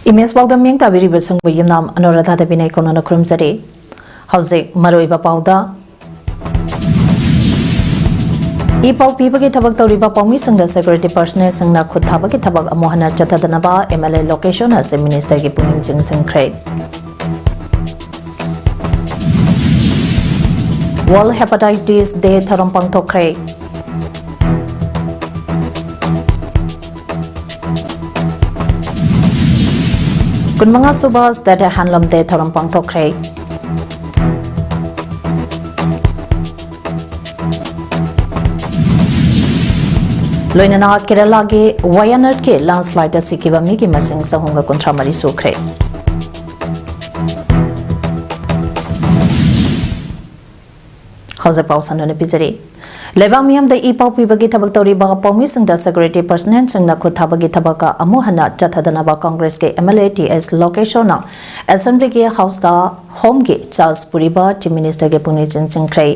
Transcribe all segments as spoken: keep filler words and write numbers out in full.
Image ꯄꯥꯎꯗ ꯃꯤꯡ ꯇꯥꯕꯤꯔꯤꯕꯁꯤꯡꯕꯨ ꯌꯨꯝꯅꯥꯝ ꯑꯅꯣꯔꯥꯙꯥ ꯗꯦꯕꯤꯅ ꯀꯣꯅꯅ ꯈꯨꯔꯨꯝꯖꯔꯤ꯫ ꯍꯧꯖꯤꯛ ꯃꯔꯨꯑꯣꯏꯕ ꯄꯥꯎꯗ꯫ ꯏ ꯄꯥꯎ ꯄꯤꯕꯒꯤ ꯊꯕꯛ ꯇꯧꯔꯤꯕ ꯄꯥꯎꯃꯤꯁꯤꯡꯗ security personnelꯁꯤꯡꯅ ꯈꯨꯠ ꯊꯥꯕꯒꯤ ꯊꯕꯛ ꯑꯃꯨꯛ ꯍꯟꯅ ꯆꯠꯊꯗꯅꯕ MLA ꯂꯣꯀꯦꯁꯣꯟ ꯑꯁꯤ ministerꯒꯤ ꯄꯨꯛꯅꯤꯡ ꯆꯤꯡꯁꯤꯟꯈ꯭ꯔꯦ꯫ World Hepatitis Day ꯊꯧꯔꯝ ꯄꯥꯡꯊꯣꯛꯈ꯭ꯔꯦ꯫ ꯀꯨꯟꯃꯉꯥ ꯁꯨꯕ State Handloom Day ꯊꯧꯔꯝ ꯄꯥꯡꯊꯣꯛꯈ꯭ꯔꯦ꯫ ꯂꯣꯏꯅꯅ ꯀꯦꯔꯂꯥꯒꯤ ꯋꯥꯌꯥꯅꯥꯗꯀꯤ landslideꯇ ꯁꯤꯈꯤꯕ ꯃꯤꯒꯤ ꯃꯁꯤꯡ ꯆꯍꯨꯝꯒ ꯀꯨꯟꯊ꯭ꯔꯥ ꯃꯔꯤ ꯁꯨꯈ꯭ꯔꯦ꯫ ꯍꯧꯖꯤꯛ ꯄꯥꯎ ꯁꯟꯗꯣꯛꯅ ꯄꯤꯖꯔꯤ꯫ ꯂꯩꯕꯥꯛ ꯃꯤꯌꯥꯝꯗ ꯏ ꯄꯥꯎ ꯄꯤꯕꯒꯤ ꯊꯕꯛ ꯇꯧꯔꯤꯕ ꯄꯥꯎꯃꯤꯁꯤꯡꯗ security personnelꯁꯤꯡꯅ ꯈꯨꯠ ꯊꯥꯕꯒꯤ ꯊꯕꯛ ꯑꯃꯨꯛ ꯍꯟꯅ ꯆꯠꯊꯗꯅꯕ ꯀꯪꯒ꯭ꯔꯦꯁꯀꯤ MLA ꯇꯤ ꯑꯦꯁ ꯂꯣꯀꯦꯁꯣꯟꯅ Assemblyꯒꯤ Houseꯇ Homeꯒꯤ charge ꯄꯨꯔꯤꯕ Chief Ministerꯒꯤ ꯄꯨꯛꯅꯤꯡ ꯆꯤꯡꯁꯤꯟꯈ꯭ꯔꯦ꯫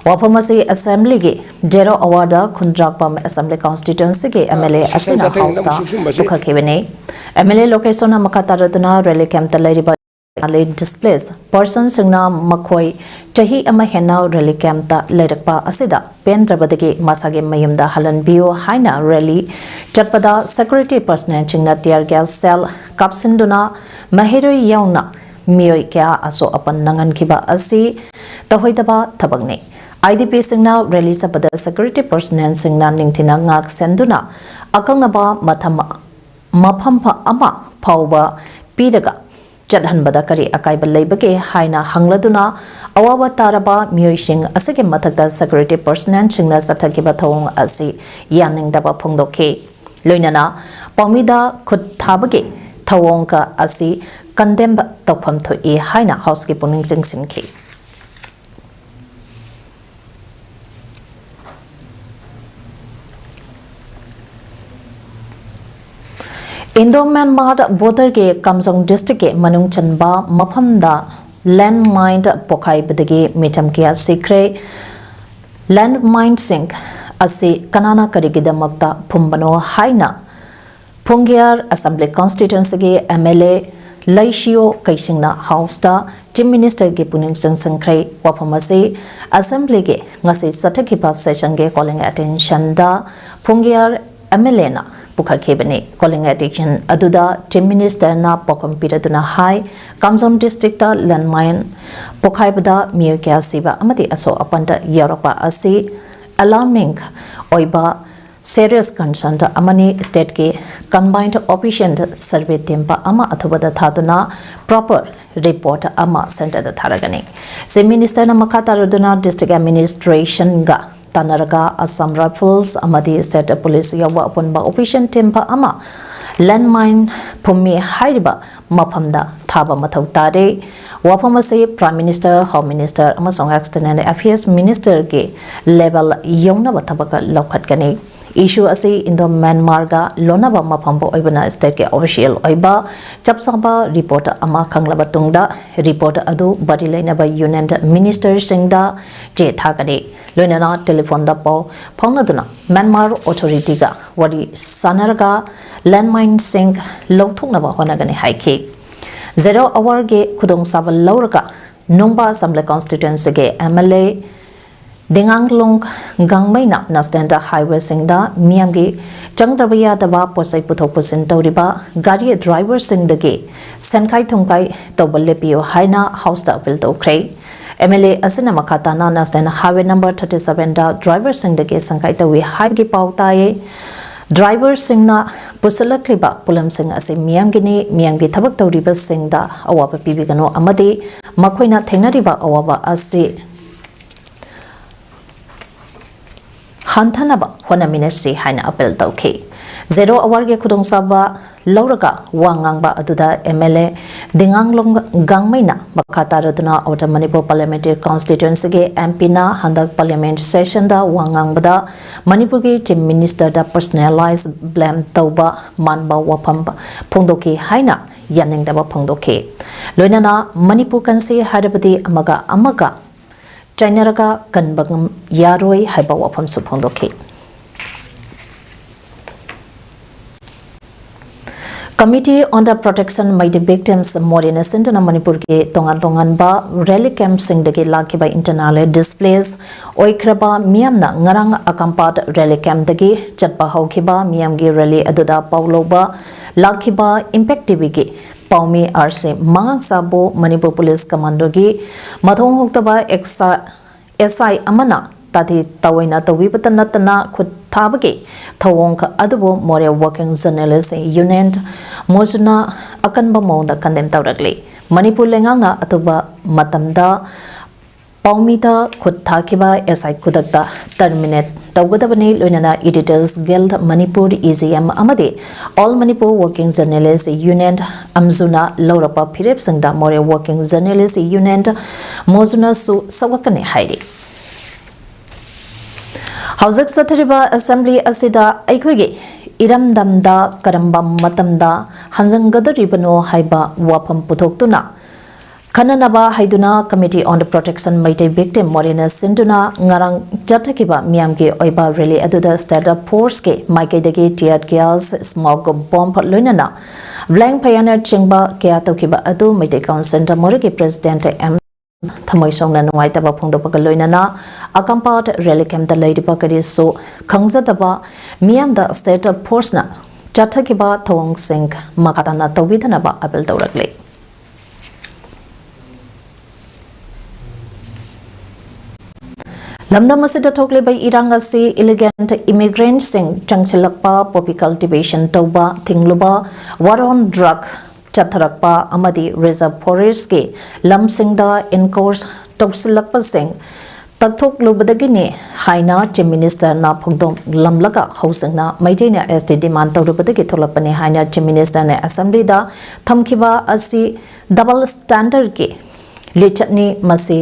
ꯋꯥꯐꯝ ꯑꯁꯤ Assemblyꯒꯤ Dero Awarꯗ ꯈꯨꯟꯗ꯭ꯔꯥꯛꯄꯝ Assembly Constituencyꯒꯤ MLA ꯑꯁꯤꯅ Houseꯇ ꯄꯨꯈꯠꯈꯤꯕꯅꯤ꯫ MLA ꯂꯣꯀꯦꯁꯣꯟꯅ ꯃꯈꯥ ꯇꯥꯔꯗꯨꯅ rally campꯇ ꯂꯩꯔꯤꯕ displaced personꯁꯤꯡꯅ ꯃꯈꯣꯏ ꯆꯍꯤ ꯑꯃ ꯍꯦꯟꯅ rally campꯇ ꯂꯩꯔꯛꯄ ꯑꯁꯤꯗ ꯄꯦꯟꯗ꯭ꯔꯕꯗꯒꯤ ꯃꯁꯥꯒꯤ ꯃꯌꯨꯝꯗ ꯍꯜꯍꯟꯕꯤꯌꯨ ꯍꯥꯏꯅ rally ꯆꯠꯄꯗ security personnelꯁꯤꯡꯅ tear gas shell ꯀꯥꯞꯁꯤꯟꯗꯨꯅ ꯃꯍꯩꯔꯣꯏ ꯌꯥꯎꯅ ꯃꯤꯑꯣꯏ ꯀꯌꯥ ꯑꯁꯣꯛ ꯑꯄꯟ ꯅꯪꯍꯟꯈꯤꯕ ꯑꯁꯤ ꯇꯧꯍꯩꯗꯕ ꯊꯕꯛꯅꯤ꯫ IDPꯁꯤꯡꯅ rally ꯆꯠꯄꯗ security personnelꯁꯤꯡꯅ ꯅꯤꯡꯊꯤꯅ ꯉꯥꯛ ꯁꯦꯟꯗꯨꯅ ꯑꯀꯛꯅꯕ ꯃꯐꯝ ꯃꯐꯝ ꯑꯃ ꯐꯥꯎꯕ ꯄꯤꯔꯒ ꯆꯠꯍꯟꯕꯗ ꯀꯔꯤ ꯑꯀꯥꯏꯕ ꯂꯩꯕꯒꯦ ꯍꯥꯏꯅ ꯍꯪꯂꯗꯨꯅ ꯑꯋꯥꯕ ꯇꯥꯔꯕ ꯃꯤꯑꯣꯏꯁꯤꯡ ꯑꯁꯤꯒꯤ ꯃꯊꯛꯇ security personnelꯁꯤꯡꯅ ꯆꯠꯊꯈꯤꯕ ꯊꯧꯑꯣꯡ ꯑꯁꯤ ꯌꯥꯅꯤꯡꯗꯕ ꯐꯣꯡꯗꯣꯛꯈꯤ꯫ ꯂꯣꯏꯅꯅ ꯄꯥꯎꯃꯤꯗ ꯈꯨꯠ ꯊꯥꯕꯒꯤ ꯊꯧꯑꯣꯡ ꯑꯁꯤ condemn ꯇꯧꯐꯝ ꯊꯣꯛꯏ ꯍꯥꯏꯅ Houseꯀꯤ ꯄꯨꯛꯅꯤꯡ ꯆꯤꯡꯁꯤꯟꯈꯤ꯫ Indo Myanmar borderꯒꯤ ꯀꯥꯝꯖꯣꯡ districtꯀꯤ ꯃꯅꯨꯡ ꯆꯟꯕ ꯃꯐꯝꯗ landmine ꯄꯣꯈꯥꯏꯕꯗꯒꯤ ꯃꯤꯆꯝ ꯀꯌꯥ ꯁꯤꯈ꯭ꯔꯦ꯫ Landmineꯁꯤꯡ ꯑꯁꯤ ꯀꯅꯥꯅ ꯀꯔꯤꯒꯤꯗꯃꯛꯇ ꯐꯨꯝꯕꯅꯣ ꯍꯥꯏꯅ ꯄꯨꯡꯒ꯭ꯌꯥꯔ ꯑꯦꯁꯦꯝꯕ꯭ꯂꯤ ꯀꯟꯁꯇꯤꯇ꯭ꯋꯦꯟꯁꯤꯒꯤ ꯑꯦꯝ ꯑꯦꯜ ꯑꯦ ꯂꯩꯁꯤꯌꯣ ꯀꯩꯁꯤꯡꯅ ꯍꯥꯎꯁꯇ ꯆꯤꯐ ꯃꯤꯅꯤꯁꯇꯔꯒꯤ ꯄꯨꯛꯅꯤꯡ ꯆꯤꯡꯁꯤꯟꯈ꯭ꯔꯦ꯫ ꯋꯥꯐꯝ ꯑꯁꯤ ꯑꯦꯁꯦꯝꯕ꯭ꯂꯤꯒꯤ ꯉꯁꯤ ꯆꯠꯊꯈꯤꯕ ꯁꯦꯁꯟꯒꯤ ꯀꯣꯂꯤꯡ ꯑꯦꯇꯦꯟꯁꯟꯗ ꯄꯨꯡꯒ꯭ꯌꯥꯔ ꯑꯦꯝ ꯑꯦꯜ ꯑꯦꯅ ꯄꯨꯈꯠꯈꯤꯕꯅꯤ꯫ ꯀꯣꯂꯤꯡ ꯑꯦꯇꯦꯟꯁꯟ ꯑꯗꯨꯗ ꯆꯤꯐ ꯃꯤꯅꯤꯁꯇꯔꯅ ꯄꯥꯎꯈꯨꯝ ꯄꯤꯔꯗꯨꯅ ꯍꯥꯏ, ꯀꯥꯝꯖꯣꯡ ꯗꯤꯁꯇ꯭ꯔꯤꯛꯇ ꯂꯦꯟꯃꯥꯏꯟ ꯄꯣꯈꯥꯏꯕꯗ ꯃꯤꯑꯣꯏ ꯀꯌꯥ ꯁꯤꯕ ꯑꯃꯗꯤ ꯑꯁꯣꯛ ꯑꯄꯟꯗ ꯌꯥꯎꯔꯛꯄ ꯑꯁꯤ ꯑꯦꯂꯥꯔꯃꯤꯡ ꯑꯣꯏꯕ ꯁꯦꯔꯤꯌꯁ ꯀꯟꯁꯔꯟ ꯑꯃꯅꯤ꯫ ꯁ꯭ꯇꯦꯠꯀꯤ ꯀꯝꯕꯥꯏꯟ ꯑꯣꯄꯔꯦꯁꯟ ꯁꯔꯚꯦ ꯇꯤꯝ ꯑꯃ ꯑꯊꯨꯕꯗ ꯊꯥꯗꯨꯅ ꯄ꯭ꯔꯣꯄꯔ ꯔꯤꯄꯣꯔꯠ ꯑꯃ ꯁꯦꯟꯇꯔꯗ ꯊꯥꯔꯒꯅꯤ꯫ ꯆꯤꯐ ꯃꯤꯅꯤꯁꯇꯔꯅ ꯃꯈꯥ ꯇꯥꯔꯗꯨꯅ ꯗꯤꯁꯇ꯭ꯔꯤꯛ ꯑꯦꯗꯃꯤꯅꯤꯁꯇ꯭ꯔꯦꯁꯟꯒ ꯇꯥꯟꯅꯔꯒ ꯑꯁꯥꯝ ꯔꯥꯏꯐꯜꯁ ꯑꯃꯗꯤ ꯁ꯭ꯇꯦꯠ ꯄꯨꯂꯤꯁ ꯌꯥꯎꯕ ꯑꯄꯨꯟꯕ ꯑꯣꯄꯔꯦꯁꯟ ꯇꯤꯝ ꯑꯃ ꯂꯦꯟꯃꯥꯏꯟ ꯐꯨꯝꯃꯤ ꯍꯥꯏꯔꯤꯕ ꯃꯐꯝꯗ ꯊꯥꯕ ꯃꯊꯧ ꯇꯥꯔꯦ꯫ ꯋꯥꯐꯝ ꯑꯁꯤ ꯄ꯭ꯔꯥꯏꯝ ꯃꯤꯅꯤꯁꯇꯔ, ꯍꯣꯝ ꯃꯤꯅꯤꯁꯇꯔ ꯑꯃꯁꯨꯡ ꯑꯦꯛꯁꯇꯔꯅꯦꯜ ꯑꯦꯐꯤꯌꯔꯁ ꯃꯤꯅꯤꯁꯇꯔꯒꯤ ꯂꯦꯚꯦꯜ ꯌꯧꯅꯕ ꯊꯕꯛ ꯂꯧꯈꯠꯀꯅꯤ꯫ ꯏꯁꯨ ꯑꯁꯤ ꯏꯟꯗꯣ ꯃ꯭ꯌꯥꯟꯃꯥꯔꯒ ꯂꯣꯟꯅꯕ ꯃꯐꯝꯕꯨ ꯑꯣꯏꯕꯅ ꯁ꯭ꯇꯦꯠꯀꯤ ꯑꯣꯐꯤꯁꯤꯌꯦꯜ ꯑꯣꯏꯕ ꯆꯞ ꯆꯥꯕ ꯔꯤꯄꯣꯔꯠ ꯑꯃ ꯈꯪꯂꯕ ꯇꯨꯡꯗ ꯔꯤꯄꯣꯔꯠ ꯑꯗꯨ ꯃꯔꯤ ꯂꯩꯅꯕ ꯌꯨꯅꯤꯌꯟ ꯃꯤꯅꯤꯁꯇꯔꯁꯤꯡꯗ ꯆꯦ ꯊꯥꯒꯅꯤ꯫ ꯂꯣꯏꯅꯅ ꯇꯦꯂꯤꯐꯣꯟꯗ ꯄꯥꯎ ꯐꯥꯎꯅꯗꯨꯅ ꯃ꯭ꯌꯥꯟꯃꯥꯔ ꯑꯣꯊꯣꯔꯤꯇꯤꯒ ꯋꯥꯔꯤ ꯁꯥꯟꯅꯔꯒ ꯂꯦꯟꯃꯥꯏꯟꯁꯤꯡ ꯂꯧꯊꯣꯛꯅꯕ ꯍꯣꯠꯅꯒꯅꯤ ꯍꯥꯏꯈꯤ꯫ ꯖꯦꯔꯣ ꯑꯋꯥꯔꯒꯤ ꯈꯨꯗꯣꯡꯆꯥꯕ ꯂꯧꯔꯒ ꯅꯨꯡꯕꯥ ꯑꯦꯁꯦꯝꯕ꯭ꯂꯤ ꯀꯟꯁꯇꯤꯇ꯭ꯋꯦꯟꯁꯤꯒꯤ ꯑꯦꯝ ꯑꯦꯜ ꯑꯦ ꯗꯤꯉꯥꯡꯂꯣꯡ ꯒꯥꯡꯃꯩꯅ ꯅꯦꯁꯅꯦꯜ ꯍꯥꯏꯋꯦꯁꯤꯡꯗ ꯃꯤꯌꯥꯝꯒꯤ ꯆꯪꯗ꯭ꯔꯕ ꯌꯥꯗꯕ ꯄꯣꯠꯆꯩ ꯄꯨꯊꯣꯛ ꯄꯨꯁꯤꯟ ꯇꯧꯔꯤꯕ ꯒꯥꯔꯤ ꯗ꯭ꯔꯥꯏꯚꯔꯁꯤꯡꯗꯒꯤ ꯁꯦꯟꯈꯥꯏ ꯊꯨꯝꯈꯥꯏ ꯇꯧꯕ ꯂꯦꯞꯄꯤꯌꯨ ꯍꯥꯏꯅ ꯍꯥꯎꯁꯇ ꯑꯄꯤꯜ ꯇꯧꯈ꯭ꯔꯦ꯫ ꯑꯦꯝ ꯑꯦꯜ ꯑꯦ ꯑꯁꯤꯅ ꯃꯈꯥ ꯇꯥꯅ ꯅꯦꯁꯅꯦꯜ ꯍꯥꯏꯋꯦ ꯅꯝꯕꯔ ꯊꯥꯔꯇꯤ ꯁꯚꯦꯟꯗ ꯗ꯭ꯔꯥꯏꯚꯔꯁꯤꯡꯗꯒꯤ ꯁꯪꯈꯥꯏ ꯇꯧꯏ ꯍꯥꯏꯕꯒꯤ ꯄꯥꯎ ꯇꯥꯏꯌꯦ꯫ ꯗ꯭ꯔꯥꯏꯚꯔꯁꯤꯡꯅ ꯄꯨꯁꯤꯜꯂꯛꯂꯤꯕ ꯄꯣꯠꯂꯝꯁꯤꯡ ꯑꯁꯤ ꯃꯤꯌꯥꯝꯒꯤꯅꯤ, ꯃꯤꯌꯥꯝꯒꯤ ꯊꯕꯛ ꯇꯧꯔꯤꯕꯁꯤꯡꯗ ꯑꯋꯥꯕ ꯄꯤꯕꯤꯒꯅꯨ ꯑꯃꯗꯤ ꯃꯈꯣꯏꯅ ꯊꯦꯡꯅꯔꯤꯕ ꯑꯋꯥꯕ ꯑꯁꯤ ꯍꯟꯊꯅꯕ ꯍꯣꯠꯅꯃꯤꯟꯅꯁꯤ ꯍꯥꯏꯅ ꯑꯄꯤꯜ ꯇꯧꯈꯤ꯫ ꯖꯦꯔꯣ ꯑꯋꯥꯔꯒꯤ ꯈꯨꯗꯣꯡꯆꯥꯕ ꯂꯧꯔꯒ ꯋꯥ ꯉꯥꯡꯕ ꯑꯗꯨꯗ ꯑꯦꯝ ꯑꯦꯜ ꯑꯦ ꯗꯤꯉꯥꯡꯂꯣꯡ ꯒꯥꯡꯃꯩꯅ ꯃꯈꯥ ꯇꯥꯔꯗꯨꯅ ꯑꯥꯎꯇꯔ ꯃꯅꯤꯄꯨꯔ ꯄꯥꯔꯂꯤꯌꯥꯃꯦꯟꯇꯔꯤ ꯀꯟꯁꯇꯤꯇ꯭ꯋꯦꯟꯁꯤꯒꯤ ꯑꯦꯝ ꯄꯤꯅ ꯍꯟꯗꯛ ꯄꯥꯔꯂꯤꯌꯥꯃꯦꯟꯠ ꯁꯦꯁꯟꯗ ꯋꯥ ꯉꯥꯡꯕꯗ ꯃꯅꯤꯄꯨꯔꯒꯤ ꯆꯤꯐ ꯃꯤꯅꯤꯁꯇꯔꯗ ꯄꯔꯁꯣꯅꯦꯂꯥꯏꯖ ꯕ꯭ꯂꯦꯝ ꯇꯧꯕ ꯃꯥꯟꯕ ꯋꯥꯐꯝ ꯐꯣꯡꯗꯣꯛꯈꯤ ꯍꯥꯏꯅ ꯌꯥꯅꯤꯡꯗꯕ ꯐꯣꯡꯗꯣꯛꯈꯤ꯫ ꯂꯣꯏꯅꯅ ꯃꯅꯤꯄꯨꯔ ꯀꯟꯁꯤ ꯍꯥꯏꯔꯕꯗꯤ ꯑꯃꯒ ꯑꯃꯒ ꯆꯥꯏꯅꯔꯒ ꯀꯟꯕ ꯉꯝ-, ꯌꯥꯔꯣꯏ ꯍꯥꯏꯕ ꯋꯥꯐꯝꯁꯨ ꯐꯣꯡꯗꯣꯛꯈꯤ꯫ Committee on the Protection Meitei Victims ꯃꯣꯔꯦꯅ ꯁꯤꯟꯗꯨꯅ ꯃꯅꯤꯄꯨꯔꯒꯤ ꯇꯣꯉꯥꯟ ꯇꯣꯉꯥꯟꯕ relief camp ꯁꯤꯡꯗꯒꯤ ꯂꯥꯛꯈꯤꯕ internally displaced ꯑꯣꯏꯈ꯭ꯔꯕ ꯃꯤꯌꯥꯝꯅ ꯉꯔꯥꯡ ꯑꯀꯥꯝꯄꯥꯠ relief camp ꯗꯒꯤ ꯆꯠꯄ ꯍꯧꯈꯤꯕ ꯃꯤꯌꯥꯝꯒꯤ rally ꯑꯗꯨꯗ ꯄꯥꯎ ꯂꯧꯕ ꯂꯥꯛꯈꯤꯕ Impact ꯇꯤꯚꯤꯒꯤ ꯄꯥꯎꯃꯤ R C ꯃꯉꯥꯡꯁꯥꯕꯨ Manipur police ꯀꯃꯥꯟꯗꯣꯒꯤ ꯃꯊꯣꯡ ꯍꯣꯛꯇꯕ ꯑꯦꯛꯁꯥ ꯑꯦꯁ ꯑꯥꯏ ꯑꯃꯅ ꯇꯥꯊꯤ ꯇꯥꯑꯣꯏꯅ ꯇꯧꯕꯤꯕꯇ ꯅꯠꯇꯅ ꯈꯨꯠ ꯊꯥꯕꯒꯤ ꯊꯧꯑꯣꯡ ꯑꯗꯨꯕꯨ ꯃꯣꯔꯦ Working Journalist Union ꯃꯣꯖꯨꯅ ꯑꯀꯟꯕ ꯃꯑꯣꯡꯗ condemn ꯇꯧꯔꯛꯂꯤ꯫ ꯃꯅꯤꯄꯨꯔ ꯂꯩꯉꯥꯛꯅ ꯑꯊꯨꯕ ꯃꯇꯝꯗ ꯄꯥꯎꯃꯤꯗ ꯈꯨꯠ ꯊꯥꯈꯤꯕ ꯑꯦꯁ ꯑꯥꯏ ꯈꯨꯗꯛꯇ terminate ꯇꯧꯒꯗꯕꯅꯤ, ꯂꯣꯏꯅꯅ Editors Guild Manipur, E G M, ꯑꯃꯗꯤ All Manipur Working Journalist Union, ꯑꯝꯖꯨꯅ ꯂꯧꯔꯛꯄ ꯐꯤꯔꯦꯞꯁꯤꯡꯗ ꯃꯣꯔꯦ Working Journalist Union ꯃꯣꯖꯨꯅꯁꯨ ꯁꯧꯒꯠꯀꯅꯤ ꯍꯥꯏꯔꯤ꯫ ꯍꯧꯖꯤꯛ ꯆꯠꯊꯔꯤꯕ assembly ꯑꯁꯤꯗ ꯑꯩꯈꯣꯏꯒꯤ ꯏꯔꯝꯗꯝꯗ ꯀꯔꯝꯕ ꯃꯇꯝꯗ ꯍꯟꯖꯤꯟꯒꯗꯧꯔꯤꯕꯅꯣ ꯍꯥꯏꯕ ꯋꯥꯐꯝ ꯄꯨꯊꯣꯛꯇꯨꯅ ꯈꯟꯅꯅꯕ ꯍꯥꯏꯗꯨꯅ Committee on the Protection Meitei Victim ꯃꯣꯔꯦꯅ ꯁꯤꯟꯗꯨꯅ ꯉꯔꯥꯡ ꯆꯠꯊꯈꯤꯕ ꯃꯤꯌꯥꯝꯒꯤ ꯑꯣꯏꯕ rally ꯑꯗꯨꯗ state force ꯀꯤ ꯃꯥꯏꯀꯩꯗꯒꯤ tear gas, smoke bomb ꯂꯣꯏꯅꯅ blank fire ꯅꯆꯤꯡꯕ ꯀꯌꯥ ꯇꯧꯈꯤꯕ ꯑꯗꯨ ꯃꯩꯇꯩ Council ꯃꯣꯔꯦꯒꯤ President ꯑꯦꯝ ꯊꯃꯣꯏ ꯁꯣꯛꯅ ꯅꯨꯡꯉꯥꯏꯇꯕ ꯐꯣꯡꯗꯣꯛꯄꯒ ꯂꯣꯏꯅꯅ ꯑꯀꯥꯝꯄꯥꯠ relief camp ꯇ ꯂꯩꯔꯤꯕ ꯀꯔꯤꯁꯨ ꯈꯪꯖꯗꯕ ꯃꯤꯌꯥꯝꯗ state force ꯅ ꯆꯠꯊꯈꯤꯕ ꯊꯧꯑꯣꯡꯁꯤꯡ ꯃꯈꯥ ꯇꯥꯅ ꯇꯧꯕꯤꯗꯅꯕ appeal ꯇꯧꯔꯛꯂꯤ꯫ ꯂꯝꯗꯝ ꯑꯁꯤꯗ ꯊꯣꯛꯂꯤꯕ ꯏꯔꯥꯡ ꯑꯁꯤ illegal immigrant ꯁꯤꯡ ꯆꯪꯁꯤꯜꯂꯛꯄ, poppy cultivation ꯇꯧꯕ ꯊꯤꯡꯂꯨꯕ, war on drug ꯆꯠꯊꯔꯛꯄ ꯑꯃꯗꯤ reserve forest ꯀꯤ ꯂꯝꯁꯤꯡꯗ encroach ꯇꯧꯁꯤꯜꯂꯛꯄꯁꯤꯡ ꯇꯛꯊꯣꯛꯂꯨꯕꯗꯒꯤꯅꯤ ꯍꯥꯏꯅ Chief Minister ꯅ ꯐꯣꯡꯗꯣꯛꯂꯝꯂꯒ, ꯍꯧꯖꯤꯛꯅ ꯃꯩꯇꯩꯅ S T demand ꯇꯧꯔꯨꯕꯗꯒꯤ ꯊꯣꯛꯂꯛꯄꯅꯤ ꯍꯥꯏꯅ Chief Minister ꯅ assembly ꯗ ꯊꯝꯈꯤꯕ ꯑꯁꯤ double standard ꯀꯤ ꯂꯤꯆꯠꯅꯤ, ꯃꯁꯤ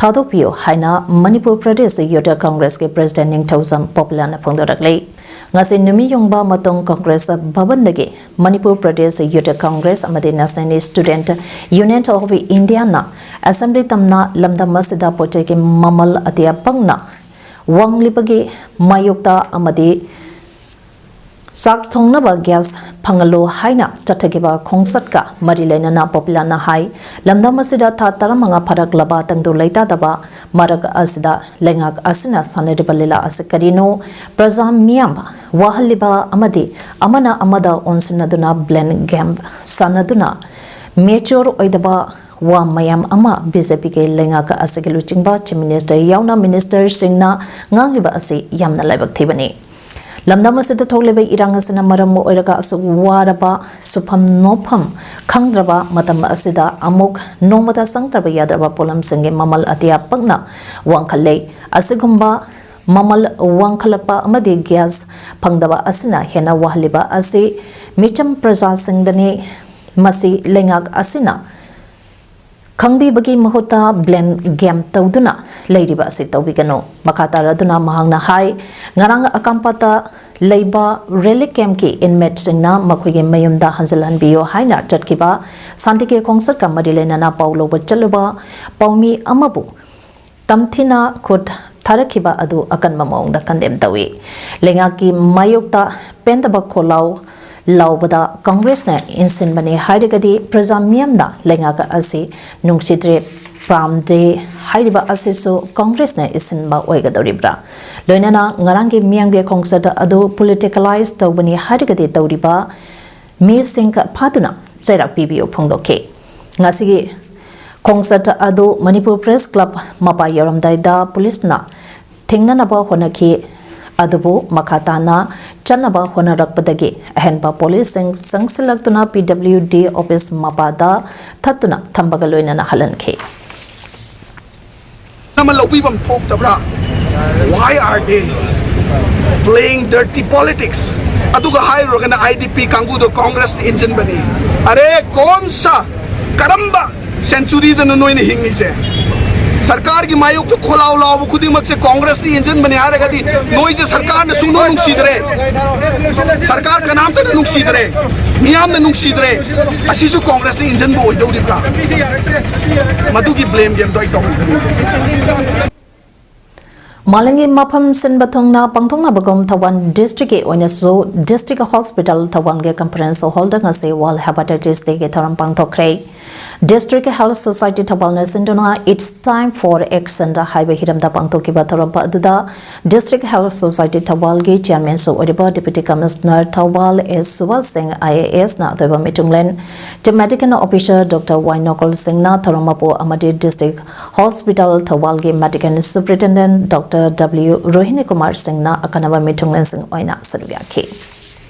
ꯊꯥꯗꯣꯛꯄꯤꯌꯨ ꯍꯥꯏꯅ ꯃꯅꯤꯄꯨꯔ ꯄ꯭ꯔꯗꯦꯁ ꯌꯨꯊ ꯀꯪꯒ꯭ꯔꯦꯁꯀꯤ President ꯅꯤꯡꯊꯧꯖꯝ ꯄꯣꯄꯨꯂꯔꯅ ꯐꯣꯡꯗꯣꯔꯛꯂꯤ꯫ ꯉꯁꯤ ꯅꯨꯃꯤꯠ ꯌꯨꯡꯕ ꯃꯇꯨꯡ ꯀꯪꯒ꯭ꯔꯦꯁ ꯚꯕꯟꯗꯒꯤ ꯃꯅꯤꯄꯨꯔ ꯄ꯭ꯔꯗꯦꯁ ꯌꯨꯊ ꯀꯪꯒ꯭ꯔꯦꯁ ꯑꯃꯗꯤ National Student Union of India ꯅ assembly ꯇꯝꯅ ꯂꯝꯗꯝ ꯑꯁꯤꯗ ꯄꯣꯠ ꯆꯩꯒꯤ ꯃꯃꯜ ꯑꯇꯤꯌꯥ ꯄꯪꯅ ꯋꯥꯡꯂꯤꯕꯒꯤ ꯃꯥꯌꯣꯛꯇ ꯑꯃꯗꯤ ꯆꯥꯛ ꯊꯣꯡꯅꯕ ꯒ꯭ꯌꯥꯁ ꯐꯪꯍꯜꯂꯨ ꯍꯥꯏꯅ ꯆꯠꯊꯈꯤꯕ ꯈꯣꯡꯆꯠꯀ ꯃꯔꯤ ꯂꯩꯅꯅ ꯄꯣꯄꯤꯂꯥꯅ ꯍꯥꯏ, ꯂꯝꯗꯝ ꯑꯁꯤꯗ ꯊꯥ ꯇꯔꯥꯃꯉꯥ ꯐꯥꯔꯛꯂꯕ ꯇꯪꯗꯨ ꯂꯩꯇꯥꯗꯕ ꯃꯔꯛ ꯑꯁꯤꯗ ꯂꯩꯉꯥꯛ ꯑꯁꯤꯅ ꯁꯥꯟꯅꯔꯤꯕ ꯂꯤꯂꯥ ꯑꯁꯤ ꯀꯔꯤꯅꯣ? ꯄ꯭ꯔꯖꯥ ꯃꯤꯌꯥꯝ ꯋꯥꯍꯜꯂꯤꯕ ꯑꯃꯗꯤ ꯑꯃꯅ ꯑꯃꯗ ꯑꯣꯟꯁꯤꯟꯅꯗꯨꯅ ꯕ꯭ꯂꯦꯝ ꯒꯦꯝ ꯁꯥꯟꯅꯗꯨꯅ ꯃꯦꯆ꯭ꯌꯣꯔ ꯑꯣꯏꯗꯕ ꯋꯥ ꯃꯌꯥꯝ ꯑꯃ ꯕꯤ ꯖꯦ ꯄꯤꯒꯤ ꯂꯩꯉꯥꯛ ꯑꯁꯤꯒꯤ ꯂꯨꯆꯤꯡꯕ ꯆꯤꯐ ꯃꯤꯅꯤꯁꯇꯔ ꯌꯥꯎꯅ ꯃꯤꯅꯤꯁꯇꯔꯁꯤꯡꯅ ꯉꯥꯡꯂꯤꯕ ꯑꯁꯤ ꯌꯥꯝꯅ ꯂꯥꯏꯕꯛ ꯊꯤꯕꯅꯤ꯫ ꯂꯝꯗꯝ ꯑꯁꯤꯗ ꯊꯣꯛꯂꯤꯕ ꯏꯔꯥꯡ ꯑꯁꯤꯅ ꯃꯔꯝ ꯑꯣꯏꯔꯒ ꯑꯁꯨꯛ ꯋꯥꯔꯕ, ꯁꯨꯐꯝ ꯅꯣꯝꯐꯝ ꯈꯪꯗ꯭ꯔꯕ ꯃꯇꯝ ꯑꯁꯤꯗ ꯑꯃꯨꯛ ꯅꯣꯡꯃꯗ ꯆꯪꯗ꯭ꯔꯕ ꯌꯥꯗ꯭ꯔꯕ ꯄꯣꯠꯂꯝꯁꯤꯡꯒꯤ ꯃꯃꯜ ꯑꯇꯤꯌꯥ ꯄꯛꯅ ꯋꯥꯡꯈꯠꯂꯦ꯫ ꯑꯁꯤꯒꯨꯝꯕ ꯃꯃꯜ ꯋꯥꯡꯈꯠꯂꯛꯄ ꯑꯃꯗꯤ ꯒ꯭ꯌꯥꯁ ꯐꯪꯗꯕ ꯑꯁꯤꯅ ꯍꯦꯟꯅ ꯋꯥꯍꯜꯂꯤꯕ ꯑꯁꯤ ꯃꯤꯆꯝ ꯄ꯭ꯔꯖꯥꯁꯤꯡꯗꯅꯤ꯫ ꯃꯁꯤ ꯂꯩꯉꯥꯛ ꯑꯁꯤꯅ ꯈꯪꯕꯤꯕꯒꯤ ꯃꯍꯨꯠꯇ ꯕ꯭ꯂꯦꯝ ꯒꯦꯝ ꯇꯧꯗꯨꯅ ꯂꯩꯔꯤꯕ ꯑꯁꯤ ꯇꯧꯕꯤꯒꯅꯨ꯫ ꯃꯈꯥ ꯇꯥꯔꯗꯨꯅ ꯃꯍꯥꯛꯅ ꯍꯥꯏ, ꯉꯔꯥꯡ ꯑꯀꯥꯝꯄꯥꯠꯇ ꯂꯩꯕ ꯔꯤꯂꯤꯐ ꯀꯦꯝꯞꯀꯤ ꯏꯟꯃꯦꯠꯁꯤꯡꯅ ꯃꯈꯣꯏꯒꯤ ꯃꯌꯨꯝꯗ ꯍꯟꯖꯤꯜꯍꯟꯕꯤꯌꯨ ꯍꯥꯏꯅ ꯆꯠꯈꯤꯕ ꯁꯥꯟꯇꯤꯒꯤ ꯈꯣꯡꯆꯠꯀ ꯃꯔꯤ ꯂꯩꯅꯅ ꯄꯥꯎ ꯂꯧꯕ ꯆꯠꯂꯨꯕ ꯄꯥꯎꯃꯤ ꯑꯃꯕꯨ ꯇꯝꯊꯤꯅ ꯈꯨꯠ ꯊꯥꯔꯛꯈꯤꯕ ꯑꯗꯨ ꯑꯀꯟꯕ ꯃꯑꯣꯡꯗ ꯀꯟꯗꯦꯝ ꯇꯧꯏ꯫ ꯂꯩꯉꯥꯛꯀꯤ ꯃꯥꯌꯣꯛꯇ ꯄꯦꯟꯗꯕ ꯈꯣꯜꯂꯥꯎ ꯂꯥꯎꯕꯗ ꯀꯪꯒ꯭ꯔꯦꯁꯅ ꯏꯟꯁꯤꯟꯕꯅꯤ ꯍꯥꯏꯔꯒꯗꯤ ꯄ꯭ꯔꯖꯥ ꯃꯤꯌꯥꯝꯅ ꯂꯩꯉꯥꯛ ꯑꯁꯤ ꯅꯨꯡꯁꯤꯗ꯭ꯔꯦ, ꯄꯥꯝꯗꯦ ꯍꯥꯏꯔꯤꯕ ꯑꯁꯤꯁꯨ ꯀꯪꯒ꯭ꯔꯦꯁꯅ ꯏꯟꯁꯤꯟꯕ ꯑꯣꯏꯒꯗꯧꯔꯤꯕ꯭ꯔꯥ? ꯂꯣꯏꯅꯅ ꯉꯔꯥꯡꯒꯤ ꯃꯤꯌꯥꯝꯒꯤ ꯈꯣꯡꯆꯠ ꯑꯗꯨ ꯄꯣꯂꯤꯇꯤꯀꯦꯂꯥꯏꯖ ꯇꯧꯕꯅꯤ ꯍꯥꯏꯔꯒꯗꯤ ꯇꯧꯔꯤꯕ ꯃꯤꯁꯤꯡ ꯐꯥꯗꯨꯅ ꯆꯩꯔꯥꯛ ꯄꯤꯕꯤꯌꯨ ꯐꯣꯡꯗꯣꯛꯈꯤ꯫ ꯉꯁꯤꯒꯤ ꯈꯣꯡꯆꯠ ꯑꯗꯨ ꯃꯅꯤꯄꯨꯔ ꯄ꯭ꯔꯦꯁ ꯀ꯭ꯂꯕ ꯃꯄꯥ ꯌꯧꯔꯝꯗꯥꯏꯗ ꯄꯨꯂꯤꯁꯅ ꯊꯤꯡꯅꯅꯕ ꯍꯣꯠꯅꯈꯤ꯫ ꯑꯗꯨꯕꯨ ꯃꯈꯥ ꯇꯥꯅ ꯆꯠꯅꯕ ꯍꯣꯠꯅꯔꯛꯄꯗꯒꯤ ꯑꯍꯦꯟꯕ ꯄꯨꯂꯤꯁꯁꯤꯡ ꯆꯪꯁꯤꯜꯂꯛꯇꯨꯅ ꯄꯤ ꯗꯕ꯭ꯂꯤꯎ ꯗꯤ ꯑꯣꯐꯤꯁ ꯃꯄꯥꯗ ꯊꯠꯇꯨꯅ ꯊꯝꯕꯒ ꯂꯣꯏꯅꯅ ꯍꯜꯍꯟꯈꯤ꯫ ꯑꯃ ꯂꯧꯕꯤꯐꯝ ꯊꯣꯛꯇꯕ꯭ꯔꯥ? Why are they playing dirty politics? ꯑꯗꯨꯒ ꯍꯥꯏꯔꯨꯔꯒꯅ ꯑꯥꯏ ꯗꯤ ꯄꯤ ꯀꯥꯡꯕꯨꯗꯣ ꯀꯣꯡꯒ꯭ꯔꯦꯁꯅ ꯏꯟꯖꯤꯟꯕꯅꯤ꯫ ꯑꯔꯦ ꯀꯣꯟ ꯁꯥ ꯀꯔꯝꯕ ꯁꯦꯟꯆꯨꯔꯤꯗꯅꯣ ꯅꯣꯏꯅ ꯍꯤꯡꯉꯤꯁꯦ? ꯁꯔꯀꯥꯔꯒꯤ ꯃꯥꯌꯣꯛꯇ ꯈꯣꯜꯂꯥꯎ ꯂꯥꯎꯕ ꯈꯨꯗꯤꯡꯃꯛꯁꯦ ꯀꯣꯡꯒ꯭ꯔꯦꯁꯅ ꯏꯟꯖꯤꯟꯕꯅꯤ ꯍꯥꯏꯔꯒꯗꯤ ꯅꯣꯏꯁꯦ ꯁꯔꯀꯥꯔꯅ ꯁꯨꯡꯅꯨꯡ ꯅꯨꯡꯁꯤꯗ꯭ꯔꯦ꯫ ꯁꯔꯀꯥꯔ ꯀꯅꯥꯝꯇꯅ ꯅꯨꯡꯁꯤꯗ꯭ꯔꯦ꯫ ꯃꯤꯌꯥꯝꯅ ꯅꯨꯡꯁꯤꯗ꯭ꯔꯦ꯫ ꯑꯁꯤꯁꯨ ꯀꯣꯡꯒ꯭ꯔꯦꯁꯅ ꯏꯟꯖꯤꯟꯕ ꯑꯣꯏꯗꯧꯔꯤꯕ꯭ꯔꯥ? ꯃꯗꯨꯒꯤ ꯕ꯭ꯂꯦꯝ ꯒꯦꯝꯗꯣ ꯑꯩ ꯇꯧꯍꯟꯖꯅꯤꯡꯗꯦ꯫ ꯃꯥꯂꯦꯝꯒꯤ ꯃꯐꯝ ꯁꯤꯟꯕ ꯊꯨꯡꯅ ꯄꯥꯡꯊꯣꯛꯅꯕꯒꯨꯝ ꯊꯧꯕꯥꯜ ꯗꯤꯁꯇ꯭ꯔꯤꯛꯀꯤ ꯑꯣꯏꯅꯁꯨ ꯗꯤꯁꯇ꯭ꯔꯤꯛ ꯍꯣꯁꯄꯤꯇꯥꯜ ꯊꯧꯕꯥꯜꯒꯤ ꯀꯟꯐꯔꯦꯟꯁ ꯍꯣꯜꯗ ꯉꯁꯤ ꯋꯥꯔꯜ ꯍꯦꯄꯥꯇꯥꯏꯇꯤꯁ ꯗꯦꯒꯤ ꯊꯧꯔꯝ ꯄꯥꯡꯊꯣꯛꯈ꯭ꯔꯦ꯫ ꯗꯤꯁꯇ꯭ꯔꯤꯛ ꯍꯦꯜꯊ ꯁꯣꯁꯥꯏꯇꯤ ꯊꯧꯕꯥꯜꯅ ꯁꯤꯟꯗꯨꯅ It's Time for Action ꯗ ꯍꯥꯏꯕ ꯍꯤꯔꯝꯗ ꯄꯥꯡꯊꯣꯛꯈꯤꯕ ꯊꯧꯔꯝ ꯑꯗꯨꯗ ꯗꯤꯁꯇ꯭ꯔꯤꯛ ꯍꯦꯜꯊ ꯁꯣꯁꯥꯏꯇꯤ ꯊꯧꯕꯥꯜꯒꯤ ꯆꯤꯌꯔꯃꯦꯟꯁꯨ ꯑꯣꯏꯔꯤꯕ ꯗꯤꯄ꯭ꯌꯨꯇꯤ ꯀꯃꯤꯁꯅꯔ ꯊꯧꯕꯥꯜ ꯑꯦꯁ ꯁꯨꯕꯥꯁ ꯁꯤꯡ ꯑꯥꯏ ꯑꯦ ꯑꯦꯁꯅ ꯑꯊꯣꯏꯕ ꯃꯤꯊꯨꯡꯂꯦꯟ, chief medical officer doctor Y Nokol ꯁꯤꯡꯅ ꯊꯧꯔꯝ ꯃꯄꯨ ꯑꯃꯗꯤ ꯗꯤꯁꯇ꯭ꯔꯤꯛ ꯍꯣꯁꯄꯤꯇꯥꯜ ꯊꯧꯕꯥꯜꯒꯤ medical superintendent doctor W Rohini Kumar ꯁꯤꯡꯅ ꯑꯀꯟꯕ ꯃꯤꯊꯨꯡꯂꯦꯟꯁꯤꯡ ꯑꯣꯏꯅ ꯁꯔꯨꯛ ꯌꯥꯈꯤ꯫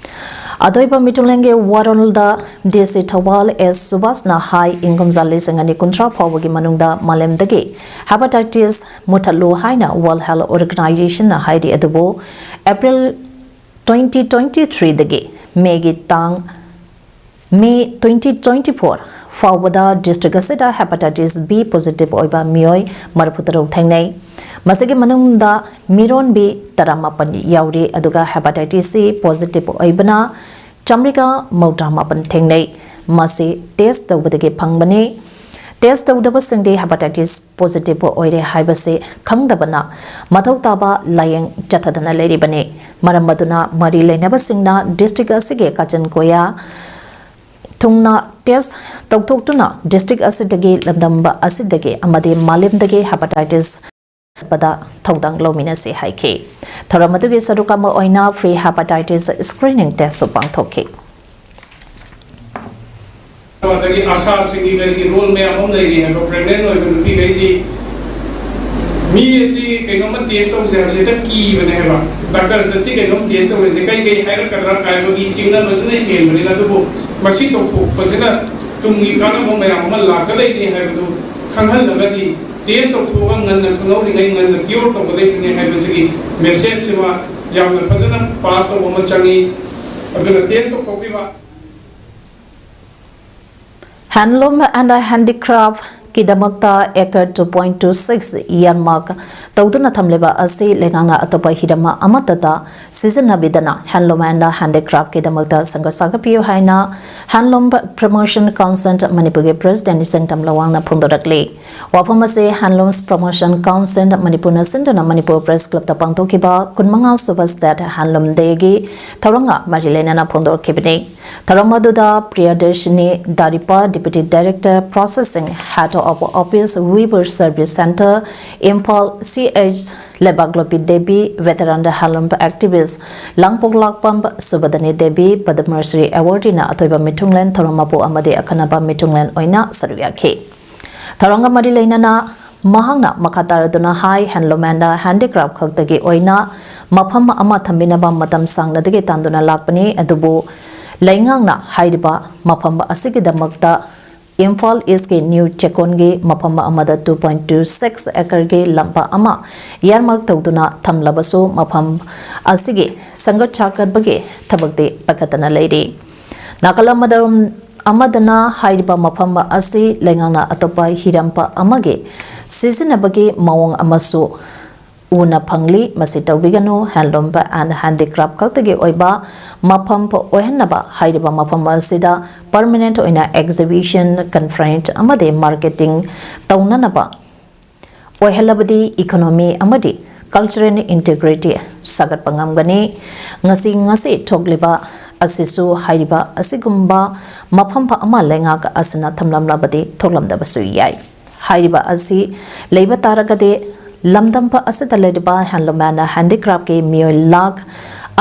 ꯑꯊꯣꯏꯕ ꯃꯤꯊꯨꯡꯂꯦꯟꯒꯤ ꯋꯥꯔꯣꯜꯗ ꯗꯤ ꯁꯤ ꯊꯧꯕꯥꯜ ꯑꯦꯁ ꯁꯨꯕꯥꯁꯅ ꯍꯥꯏ, ꯏꯪ ꯀꯨꯝꯖꯥ ꯂꯤꯁꯤꯡ ꯑꯅꯤ ꯀꯨꯟꯊ꯭ꯔꯥ ꯐꯥꯎꯕꯒꯤ ꯃꯅꯨꯡꯗ ꯃꯥꯂꯦꯝꯗꯒꯤ ꯍꯦꯄꯥꯇꯥꯏꯇꯤꯁ ꯃꯨꯊꯠꯂꯨ ꯍꯥꯏꯅ ꯋꯥꯔꯜ ꯍꯦꯜꯊ ꯑꯣꯔꯒꯅꯥꯏꯖꯦꯁꯟꯅ ꯍꯥꯏꯔꯤ, ꯑꯗꯨꯕꯨ ꯑꯦꯄ꯭ꯔꯤꯜ twenty twenty-threeꯗꯒꯤ ꯃꯦꯒꯤ ꯇꯥꯡ, ꯃꯦ twenty twenty-four ꯐꯥꯎꯕꯗ ꯗꯤꯁꯇ꯭ꯔꯤꯛ ꯑꯁꯤꯗ ꯍꯦꯄꯥꯇꯥꯏꯇꯤꯁ ꯕꯤ ꯄꯣꯖꯤꯇꯤꯚ ꯑꯣꯏꯕ ꯃꯤꯑꯣꯏ ꯃꯔꯤꯐꯨꯇꯔꯨꯛ ꯊꯦꯡꯅꯩ꯫ ꯃꯁꯤꯒꯤ ꯃꯅꯨꯡꯗ ꯃꯤꯔꯣꯟꯕꯤ ꯇꯔꯥꯃꯥꯄꯟ ꯌꯥꯎꯔꯤ, ꯑꯗꯨꯒ ꯍꯦꯄꯥꯇꯥꯏꯇꯤꯁ ꯁꯤ ꯄꯣꯖꯤꯇꯤꯚ ꯑꯣꯏꯕꯅ ꯆꯥꯃꯔꯤꯒ ꯃꯧꯗ꯭ꯔꯥꯃꯥꯄꯟ ꯊꯦꯡꯅꯩ꯫ ꯃꯁꯤ ꯇꯦꯁ ꯇꯧꯕꯗꯒꯤ ꯐꯪꯕꯅꯤ꯫ ꯇꯦꯁ ꯇꯧꯗꯕꯁꯤꯡꯗꯤ ꯍꯦꯄꯥꯇꯥꯏꯇꯤꯁ ꯄꯣꯖꯤꯇꯤꯚ ꯑꯣꯏꯔꯦ ꯍꯥꯏꯕꯁꯤ ꯈꯪꯗꯕꯅ ꯃꯊꯧ ꯇꯥꯕ ꯂꯥꯌꯦꯡ ꯆꯠꯊꯗꯅ ꯂꯩꯔꯤꯕꯅꯤ꯫ ꯃꯔꯝ ꯑꯗꯨꯅ ꯃꯔꯤ ꯂꯩꯅꯕꯁꯤꯡꯅ ꯗꯤꯁꯇ꯭ꯔꯤꯛ ꯑꯁꯤꯒꯤ ꯀꯥꯆꯤꯟ ꯀꯣꯌꯥ ꯊꯨꯡꯅ ꯇꯦꯁ ꯇꯧꯊꯣꯛꯇꯨꯅ ꯗꯤꯁꯇ꯭ꯔꯤꯛ ꯑꯁꯤꯗꯒꯤ, ꯂꯝꯗꯝꯕ ꯑꯁꯤꯗꯒꯤ ꯑꯃꯗꯤ ꯃꯥꯂꯦꯝꯗꯒꯤ ꯍꯦꯄꯥꯇꯥꯏꯇꯤꯁ ꯄꯗ ꯊꯧꯗꯥꯡ ꯂꯧꯃꯤꯟꯅꯁꯤ ꯍꯥꯏꯈꯤ꯫ ꯊꯧꯔꯝ ꯑꯗꯨꯒꯤ ꯁꯔꯨꯛ ꯑꯃ ꯑꯣꯏꯅ ꯐ꯭ꯔꯤ ꯍꯦꯄꯥꯇꯥꯏꯇꯤꯁ ꯁ꯭ꯀ꯭ꯔꯤꯅꯤꯡ ꯇꯦꯁꯁꯨ ꯄꯥꯡꯊꯣꯛꯈꯤ꯫ ꯑꯗꯒꯤ ꯑꯁꯥꯁꯤꯡꯒꯤ ꯀꯔꯤꯒꯤ ꯔꯣꯜ ꯃꯌꯥꯝ ꯑꯃ ꯂꯩꯔꯤ ꯍꯥꯏꯕ, ꯄ꯭ꯔꯦꯒꯅꯦꯟ ꯑꯣꯏꯕ ꯅꯨꯄꯤꯈꯩꯁꯤ ꯃꯤ ꯑꯁꯤ ꯀꯩꯅꯣꯝꯃ ꯇꯦꯁ ꯇꯧꯁꯦ ꯍꯥꯏꯕꯁꯦ ꯍꯦꯛꯇ ꯀꯤꯕꯅꯦ ꯍꯥꯏꯕ꯫ ꯗꯥꯛꯇꯔ ꯆꯠꯁꯤ, ꯀꯩꯅꯣꯝ ꯇꯦꯁ ꯇꯧꯔꯁꯦ, ꯀꯩ ꯀꯩ ꯍꯥꯏꯔꯛꯀꯗ꯭ꯔꯥ ꯍꯥꯏꯕꯒꯤ ꯆꯤꯡꯅꯕꯁꯤꯅ ꯍꯦꯟꯕꯅꯤꯅ꯫ ꯑꯗꯨꯕꯨ ꯃꯁꯤ ꯇꯧꯊꯣꯛꯄꯁꯤꯅ ꯇꯨꯡꯒꯤ ꯀꯥꯟꯅꯕ ꯃꯌꯥꯝ ꯑꯃ ꯂꯥꯛꯀꯗꯣꯏꯅꯤ ꯍꯥꯏꯕꯗꯨ ꯈꯪꯍꯜꯂꯒꯗꯤ, ꯇꯦꯁ ꯇꯧꯊꯣꯛꯑꯒ ꯉꯟꯅ ꯈꯪꯍꯧꯔꯤꯉꯩ ꯉꯟꯅ ꯀ꯭ꯌꯣꯔ ꯇꯧꯒꯗꯣꯏꯕꯅꯤ ꯍꯥꯏꯕꯁꯤꯒꯤ ꯃꯦꯁꯦꯖꯁꯤꯃ ꯌꯥꯝꯅ ꯐꯖꯅ ꯄꯥꯁ ꯇꯧꯕ ꯑꯃ ꯆꯪꯉꯤ꯫ ꯑꯗꯨꯅ ꯇꯦꯁ ꯇꯧꯊꯣꯛꯄꯤꯕ꯫ Handloom and Handicraft ꯀꯤꯗꯃꯛꯇ acre two point two six earmark ꯇꯧꯗꯨꯅ ꯊꯝꯂꯤꯕ ꯑꯁꯤ ꯂꯩꯉꯥꯛꯅ ꯑꯇꯣꯞꯄ ꯍꯤꯔꯝ ꯑꯃꯠꯇꯗ ꯁꯤꯖꯤꯟꯅꯕꯤꯗꯅ handloom and handicraft ꯀꯤꯗꯃꯛꯇ ꯁꯪꯒ ꯁꯥꯒꯠꯄꯤꯌꯨ ꯍꯥꯏꯅ Handloom Promotion Council ꯃꯅꯤꯄꯨꯔꯒꯤ president ꯏꯆꯪ ꯇꯝꯂꯋꯥꯡꯅ ꯐꯣꯡꯗꯣꯔꯛꯂꯤ꯫ ꯋꯥꯐꯝ ꯑꯁꯤ Handlooms Promotion Council ꯃꯅꯤꯄꯨꯔꯅ ꯁꯤꯟꯗꯨꯅ ꯃꯅꯤꯄꯨꯔ press club ꯇ ꯄꯥꯡꯊꯣꯛꯈꯤꯕ ꯀꯨꯟꯃꯉꯥ ꯁꯨꯕ state handloom day ꯒꯤ ꯊꯧꯔꯝꯒ ꯃꯔꯤ ꯂꯩꯅꯅ ꯐꯣꯡꯗꯣꯛꯈꯤꯕꯅꯤ꯫ ꯊꯧꯔꯝ ꯑꯗꯨꯗ ꯄ꯭ꯔꯤꯌꯗꯔꯁꯤꯅꯤ ꯗꯥꯔꯤꯄꯥ, deputy director processing, head of office, weaver service centre, Imphal C H ꯂꯩꯕꯥꯛꯂꯣꯄꯤ Devi, veteran handloom activist ꯂꯥꯡꯄꯣꯛ ꯂꯥꯛꯄꯝ ꯁꯨꯕꯗꯅꯤ Devi, Padma Shri awardee ꯅ ꯑꯊꯣꯏꯕ ꯃꯤꯊꯨꯡꯂꯦꯟ, ꯊꯧꯔꯝ ꯃꯄꯨ ꯑꯃꯗꯤ ꯑꯈꯟꯅꯕ ꯃꯤꯊꯨꯡꯂꯦꯟ ꯑꯣꯏꯅ ꯁꯔꯨꯛ ꯌꯥꯈꯤ꯫ ꯊꯧꯔꯝꯒ ꯃꯔꯤ ꯂꯩꯅꯅ ꯃꯍꯥꯛꯅ ꯃꯈꯥ ꯇꯥꯔꯗꯨꯅ ꯍꯥꯏ, handloom and handicraft ꯈꯛꯇꯒꯤ ꯑꯣꯏꯅ ꯃꯐꯝ ꯑꯃ ꯊꯝꯕꯤꯅꯕ ꯃꯇꯝ ꯁꯥꯡꯅꯗꯒꯤ ꯇꯥꯟꯗꯨꯅ ꯂꯥꯛꯄꯅꯤ, ꯑꯗꯨꯕꯨ ꯂꯩꯉꯥꯛꯅ ꯍꯥꯏꯔꯤꯕ ꯃꯐꯝ ꯑꯁꯤꯒꯤꯗꯃꯛꯇ ꯏꯝꯐꯥꯜ East ꯀꯤ ꯅ꯭ꯌꯨ ꯆꯦꯀꯣꯟꯒꯤ ꯃꯐꯝ ꯑꯃꯗ two point two six acre ꯒꯤ ꯂꯝꯄꯥꯛ ꯑꯃ earmark ꯇꯧꯗꯨꯅ ꯊꯝꯂꯕꯁꯨ, ꯃꯐꯝ ꯑꯁꯤꯒꯤ ꯁꯪꯒꯠ ꯁꯥꯒꯠꯄꯒꯤ ꯊꯕꯛꯇꯤ ꯄꯥꯏꯈꯠꯇꯅ ꯂꯩꯔꯤ꯫ ꯅꯥꯀꯜ ꯑꯃꯗ, ꯑꯃꯗꯅ ꯍꯥꯏꯔꯤꯕ ꯃꯐꯝ ꯑꯁꯤ ꯂꯩꯉꯥꯛꯅ ꯑꯇꯣꯞꯄ ꯍꯤꯔꯝ ꯑꯃꯒꯤ ꯁꯤꯖꯤꯟꯅꯕꯒꯤ ꯃꯑꯣꯡ ꯑꯃꯁꯨ ꯎꯅ ꯐꯪꯂꯤ꯫ ꯃꯁꯤ ꯇꯧꯕꯤꯒꯅꯨ꯫ Handloom and handicraft ꯈꯛꯇꯒꯤ ꯑꯣꯏꯕ ꯃꯐꯝ ꯑꯣꯏꯍꯟꯅꯕ ꯍꯥꯏꯔꯤꯕ ꯃꯐꯝ ꯑꯁꯤꯗ permanent ꯑꯣꯏꯅ exhibition, conference ꯑꯃꯗꯤ marketing ꯇꯧꯅꯅꯕ ꯑꯣꯏꯍꯜꯂꯕꯗꯤ economy ꯑꯃꯗꯤ cultural integrity ꯁꯥꯒꯠꯄ ꯉꯝꯒꯅꯤ꯫ ꯉꯁꯤ, ꯉꯁꯤ ꯊꯣꯛꯂꯤꯕ ꯑꯁꯤꯁꯨ ꯍꯥꯏꯔꯤꯕ ꯑꯁꯤꯒꯨꯝꯕ ꯃꯐꯝ ꯑꯃ ꯂꯩꯉꯥꯛ ꯑꯁꯤꯅ ꯊꯝꯂꯝꯂꯕꯗꯤ ꯊꯣꯛꯂꯝꯗꯕꯁꯨ ꯌꯥꯏ꯫ ꯍꯥꯏꯔꯤꯕ ꯑꯁꯤ ꯂꯩꯕ ꯇꯥꯔꯒꯗꯤ ꯂꯝꯗꯝ ꯑꯁꯤꯗ ꯂꯩꯔꯤꯕ handloom and handicraft ꯀꯤ ꯃꯤꯑꯣꯏ ꯂꯥꯈ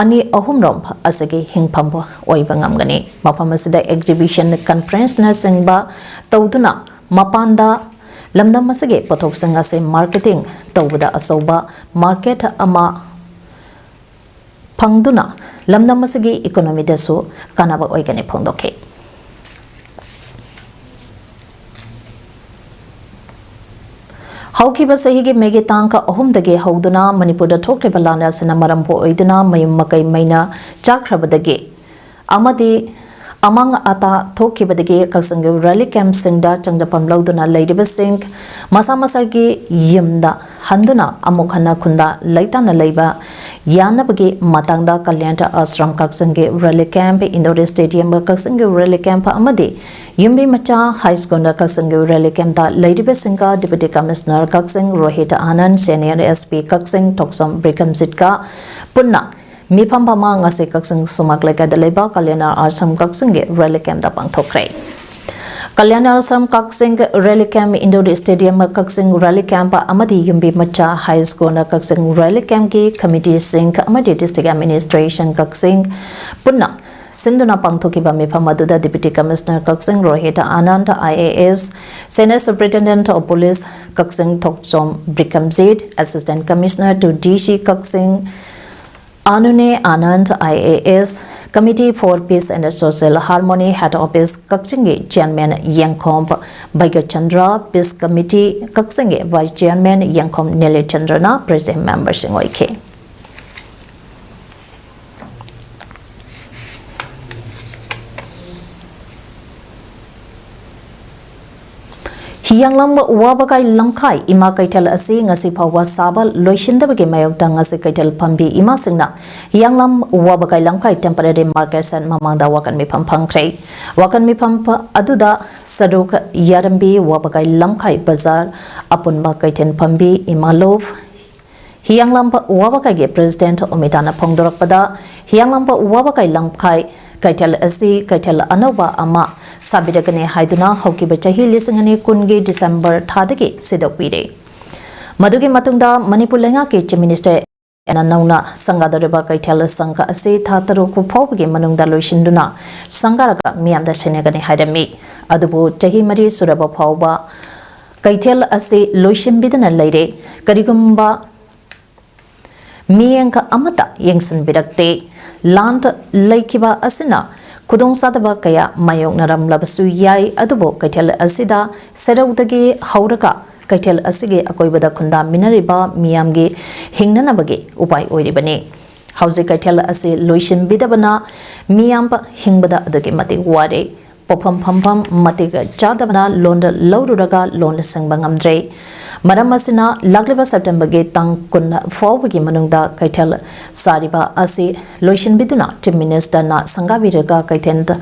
ꯑꯅꯤ ꯑꯍꯨꯝ ꯔꯣꯝ ꯑꯁꯤꯒꯤ ꯍꯤꯡꯐꯝ ꯑꯣꯏꯕ ꯉꯝꯒꯅꯤ꯫ ꯃꯐꯝ ꯑꯁꯤꯗ exhibition, conference ꯅꯆꯤꯡꯕ ꯇꯧꯗꯨꯅ ꯃꯄꯥꯟꯗ ꯂꯝꯗꯝ ꯑꯁꯤꯒꯤ ꯄꯣꯠꯊꯣꯛꯁꯤꯡ ꯑꯁꯤ marketing ꯇꯧꯕꯗ ꯑꯆꯧꯕ market ꯑꯃ ꯐꯪꯗꯨꯅ ꯂꯝꯗꯝ ꯑꯁꯤꯒꯤ economy ꯗꯁꯨ ꯀꯥꯟꯅꯕ ꯑꯣꯏꯒꯅꯤ ꯐꯣꯡꯗꯣꯛꯈꯤ꯫ ꯍꯧꯈꯤꯕ ꯆꯍꯤꯒꯤ ꯃꯦꯒꯤ ꯇꯥꯡ ꯑꯍꯨꯝꯗꯒꯤ ꯍꯧꯗꯨꯅ ꯃꯅꯤꯄꯨꯔꯗ ꯊꯣꯛꯈꯤꯕ ꯂꯥꯟ ꯑꯁꯤꯅ ꯃꯔꯝ ꯑꯣꯏꯗꯨꯅ ꯃꯌꯨꯝ ꯃꯀꯩ ꯃꯩꯅ ꯆꯥꯛꯈ꯭ꯔꯕꯗꯒꯤ ꯑꯃꯗꯤ ꯑꯃꯥꯡ ꯑꯇꯥ ꯊꯣꯛꯈꯤꯕꯗꯒꯤ ꯀꯛꯆꯤꯡꯒꯤ ꯔꯦꯂꯤ ꯀꯦꯝꯞꯁꯤꯡꯗ ꯆꯪꯖꯐꯝ ꯂꯧꯗꯨꯅ ꯂꯩꯔꯤꯕꯁꯤꯡ ꯃꯁꯥ ꯃꯁꯥꯒꯤ ꯌꯨꯝꯗ ꯍꯟꯗꯨꯅ ꯑꯃꯨꯛ ꯍꯟꯅ ꯈꯨꯟꯗꯥ ꯂꯩꯇꯥꯅ ꯂꯩꯕ ꯌꯥꯅꯕꯒꯤ ꯃꯇꯥꯡꯗ ꯀꯜꯌꯥꯟ ꯑꯥꯁ꯭ꯔꯝ ꯀꯛꯆꯤꯡꯒꯤ ꯔꯦꯂꯤ ꯀꯦꯝꯞ, ꯏꯟꯗꯣꯔ ꯁ꯭ꯇꯦꯗꯤꯌꯝ ꯀꯛꯆꯤꯡꯒꯤ ꯔꯦꯂꯤ ꯀꯦꯝꯞ ꯑꯃꯗꯤ ꯌꯨꯝꯕꯤ ꯃꯆꯥ ꯍꯥꯏ ꯁ꯭ꯀꯨꯜꯅ ꯀꯛꯆꯤꯡꯒꯤ ꯔꯦꯂꯤ ꯀꯦꯝꯞꯇ ꯂꯩꯔꯤꯕꯁꯤꯡꯒ deputy commissioner Kakching Rohit Anand, senior S P Kakching Thokchom ꯕ꯭ꯔꯤꯀꯝꯖꯤꯠꯀ ꯄꯨꯟꯅ ꯃꯤꯐꯝ ꯐꯝꯃ ꯉꯁꯤ ꯀꯛꯆꯤꯡ ꯁꯨꯃꯥꯛ ꯂꯩꯀꯥꯏꯗ ꯂꯩꯕ ꯀꯜꯌꯥꯅ ꯑꯥꯁ꯭ꯔꯝ ꯀꯛꯆꯤꯡꯒꯤ ꯔꯦꯂꯤ ꯀꯦꯝꯞꯇ ꯄꯥꯡꯊꯣꯛꯈ꯭ꯔꯦ꯫ ꯀꯜꯌꯥꯅ ꯑꯥꯁ꯭ꯔꯝ ꯀꯛꯆꯤꯡ ꯔꯦꯂꯤ ꯀꯦꯝꯞ, ꯏꯟꯗꯣꯔ ꯁ꯭ꯇꯦꯗꯤꯌꯝ ꯀꯛꯆꯤꯡ ꯔꯦꯂꯤ ꯀꯦꯝꯞ ꯑꯃꯗꯤ ꯌꯨꯝꯕꯤ ꯃꯆꯥ ꯍꯥꯏ ꯁ꯭ꯀꯨꯜꯅ ꯀꯛꯆꯤꯡ ꯔꯦꯂꯤ ꯀꯦꯝꯞꯀꯤ ꯀꯃꯤꯇꯤꯁꯤꯡ ꯑꯃꯗꯤ ꯗꯤꯁꯇ꯭ꯔꯤꯛ ꯑꯦꯗꯃꯤꯅꯤꯁꯇ꯭ꯔꯦꯁꯟ ꯀꯛꯆꯤꯡ ꯄꯨꯟꯅ ꯁꯤꯟꯗꯨꯅ ꯄꯥꯡꯊꯣꯛꯈꯤꯕ ꯃꯤꯐꯝ ꯑꯗꯨꯗ deputy commissioner Kakching Rohit Anand, I A S, senior superintendent of police Kakching Thokchom Bikramjit, assistant commissioner to D C Kakching Anune Anand, I A S, committee for peace and social harmony head office ꯀꯛꯆꯤꯡꯒꯤ chairman Yengkhom Bhagyachandra, peace committee ꯀꯛꯆꯤꯡꯒꯤ vice chairman Yengkhom ꯅꯤꯂꯤꯆꯟꯗ꯭ꯔꯅ president ꯃꯦꯝꯕꯔꯁꯤꯡ ꯑꯣꯏꯈꯤ꯫ ꯍꯤꯌꯥꯡꯂꯝ ꯋꯥꯕꯒꯥꯏ ꯂꯝꯈꯥꯏ ꯏꯃꯥ ꯀꯩꯊꯦꯜ ꯑꯁꯤ ꯉꯁꯤ ꯐꯥꯎꯕ ꯁꯥꯕ ꯂꯣꯏꯁꯤꯟꯗꯕꯒꯤ ꯃꯥꯌꯣꯛꯇ ꯉꯁꯤ ꯀꯩꯊꯦꯜ ꯐꯝꯕꯤ ꯏꯃꯥꯁꯤꯡꯅ ꯍꯤꯌꯥꯡꯂꯝ ꯋꯥꯕꯒꯥꯏ ꯂꯝꯈꯥꯏ ꯇꯦꯝꯄꯔꯦꯔꯤ ꯃꯥꯔꯀꯦꯠ ꯁꯦꯠ ꯃꯃꯥꯡꯗ ꯋꯥꯀꯠ ꯃꯤꯐꯝ ꯐꯝꯈ꯭ꯔꯦ꯫ ꯋꯥꯀꯠ ꯃꯤꯐꯝ ꯐ-, ꯑꯗꯨꯗ ꯁꯔꯨꯛ ꯌꯥꯔꯝꯕꯤ ꯋꯥꯕꯒꯥꯏ ꯂꯝꯈꯥꯏ ꯕꯖꯥꯔ ꯑꯄꯨꯟꯕ ꯀꯩꯊꯦꯜ ꯐꯝꯕꯤ ꯏꯃꯥ ꯂꯣꯐ ꯍꯤꯌꯥꯡꯂꯝ ꯋꯥꯕꯒꯥꯏꯒꯤ ꯄ꯭ꯔꯦꯁꯤꯗꯦꯟꯠ ꯑꯣꯃꯤꯇꯥꯅ ꯐꯣꯡꯗꯣꯔꯛꯄꯗ, ꯍꯤꯌꯥꯡꯂꯝ ꯋꯥꯕꯒꯥꯏ ꯂꯝꯈꯥꯏ ꯀꯩꯊꯦꯜ ꯑꯁꯤ ꯀꯩꯊꯦꯜ ꯑꯅꯧꯕ ꯑꯃ ꯁꯥꯕꯤꯔꯒꯅꯤ ꯍꯥꯏꯗꯨꯅ ꯍꯧꯈꯤꯕ ꯆꯍꯤ ꯂꯤꯁꯤꯡ ꯑꯅꯤ ꯀꯨꯟꯒꯤ ꯗꯤꯁꯦꯝꯕꯔ ꯊꯥꯗꯒꯤ ꯁꯤꯗꯣꯛꯄꯤꯔꯦ꯫ ꯃꯗꯨꯒꯤ ꯃꯇꯨꯡꯗ ꯃꯅꯤꯄꯨꯔ ꯂꯩꯉꯥꯛꯀꯤ ꯆꯤꯐ ꯃꯤꯅꯤꯁꯇꯔ ꯅ ꯅꯧꯅ ꯁꯪꯒꯥꯗꯧꯔꯤꯕ ꯀꯩꯊꯦꯜ ꯁꯪꯒ ꯑꯁꯤ ꯊꯥ ꯇꯔꯨꯛ ꯐꯥꯎꯕꯒꯤ ꯃꯅꯨꯡꯗ ꯂꯣꯏꯁꯤꯟꯗꯨꯅ ꯁꯪꯒꯥꯔꯒ ꯃꯤꯌꯥꯝꯗ ꯁꯤꯟꯅꯒꯅꯤ ꯍꯥꯏꯔꯝꯃꯤ꯫ ꯑꯗꯨꯕꯨ ꯆꯍꯤ ꯃꯔꯤ ꯁꯨꯔꯕ ꯐꯥꯎꯕ ꯀꯩꯊꯦꯜ ꯑꯁꯤ ꯂꯣꯏꯁꯤꯟꯕꯤꯗꯅ ꯂꯩꯔꯦ꯫ ꯀꯔꯤꯒꯨꯝꯕ ꯃꯤꯠꯌꯦꯡ ꯑꯃꯠꯇ ꯌꯦꯡꯁꯤꯟꯕꯤꯔꯛꯇꯦ꯫ ꯂꯥꯟ ꯂꯩꯈꯤꯕ ꯑꯁꯤꯅ ꯈꯨꯗꯣꯡꯆꯥꯗꯕ ꯀꯌꯥ ꯃꯥꯌꯣꯛꯅꯔꯝꯂꯕꯁꯨ ꯌꯥꯏ, ꯑꯗꯨꯕꯨ ꯀꯩꯊꯦꯜ ꯑꯁꯤꯗ ꯁꯦꯔꯧꯗꯒꯤ ꯍꯧꯔꯒ ꯀꯩꯊꯦꯜ ꯑꯁꯤꯒꯤ ꯑꯀꯣꯏꯕꯗ ꯈꯨꯟꯗꯥꯃꯤꯟꯅꯔꯤꯕ ꯃꯤꯌꯥꯝꯒꯤ ꯍꯤꯡꯅꯅꯕꯒꯤ ꯎꯄꯥꯏ ꯑꯣꯏꯔꯤꯕꯅꯤ꯫ ꯍꯧꯖꯤꯛ ꯀꯩꯊꯦꯜ ꯑꯁꯤ ꯂꯣꯏꯁꯤꯟꯕꯤꯗꯕꯅ ꯃꯤꯌꯥꯝ ꯍꯤꯡꯕꯗ ꯑꯗꯨꯛꯀꯤ ꯃꯇꯤꯛ ꯋꯥꯔꯦ꯫ ꯄꯣꯠꯐꯝ ꯐꯝꯐꯝ ꯃꯇꯤꯛ ꯆꯥꯗꯕꯅ ꯂꯣꯟꯗ ꯂꯧꯔꯨꯔꯒ ꯂꯣꯟꯗ ꯁꯤꯡꯕ ꯉꯝꯗ꯭ꯔꯦ꯫ ꯃꯔꯝ ꯑꯁꯤꯅ ꯂꯥꯛꯂꯤꯕ ꯁꯦꯞꯇꯦꯝꯕꯔꯒꯤ ꯇꯥꯡ ꯀꯨꯟ ꯐꯥꯎꯕꯒꯤ ꯃꯅꯨꯡꯗ ꯀꯩꯊꯦꯜ ꯁꯥꯔꯤꯕ ꯑꯁꯤ ꯂꯣꯏꯁꯤꯟꯕꯤꯗꯨꯅ ꯆꯤꯐ ꯃꯤꯅꯤꯁꯇꯔꯅ ꯁꯪꯒꯥꯕꯤꯔꯒ ꯀꯩꯊꯦꯜꯗ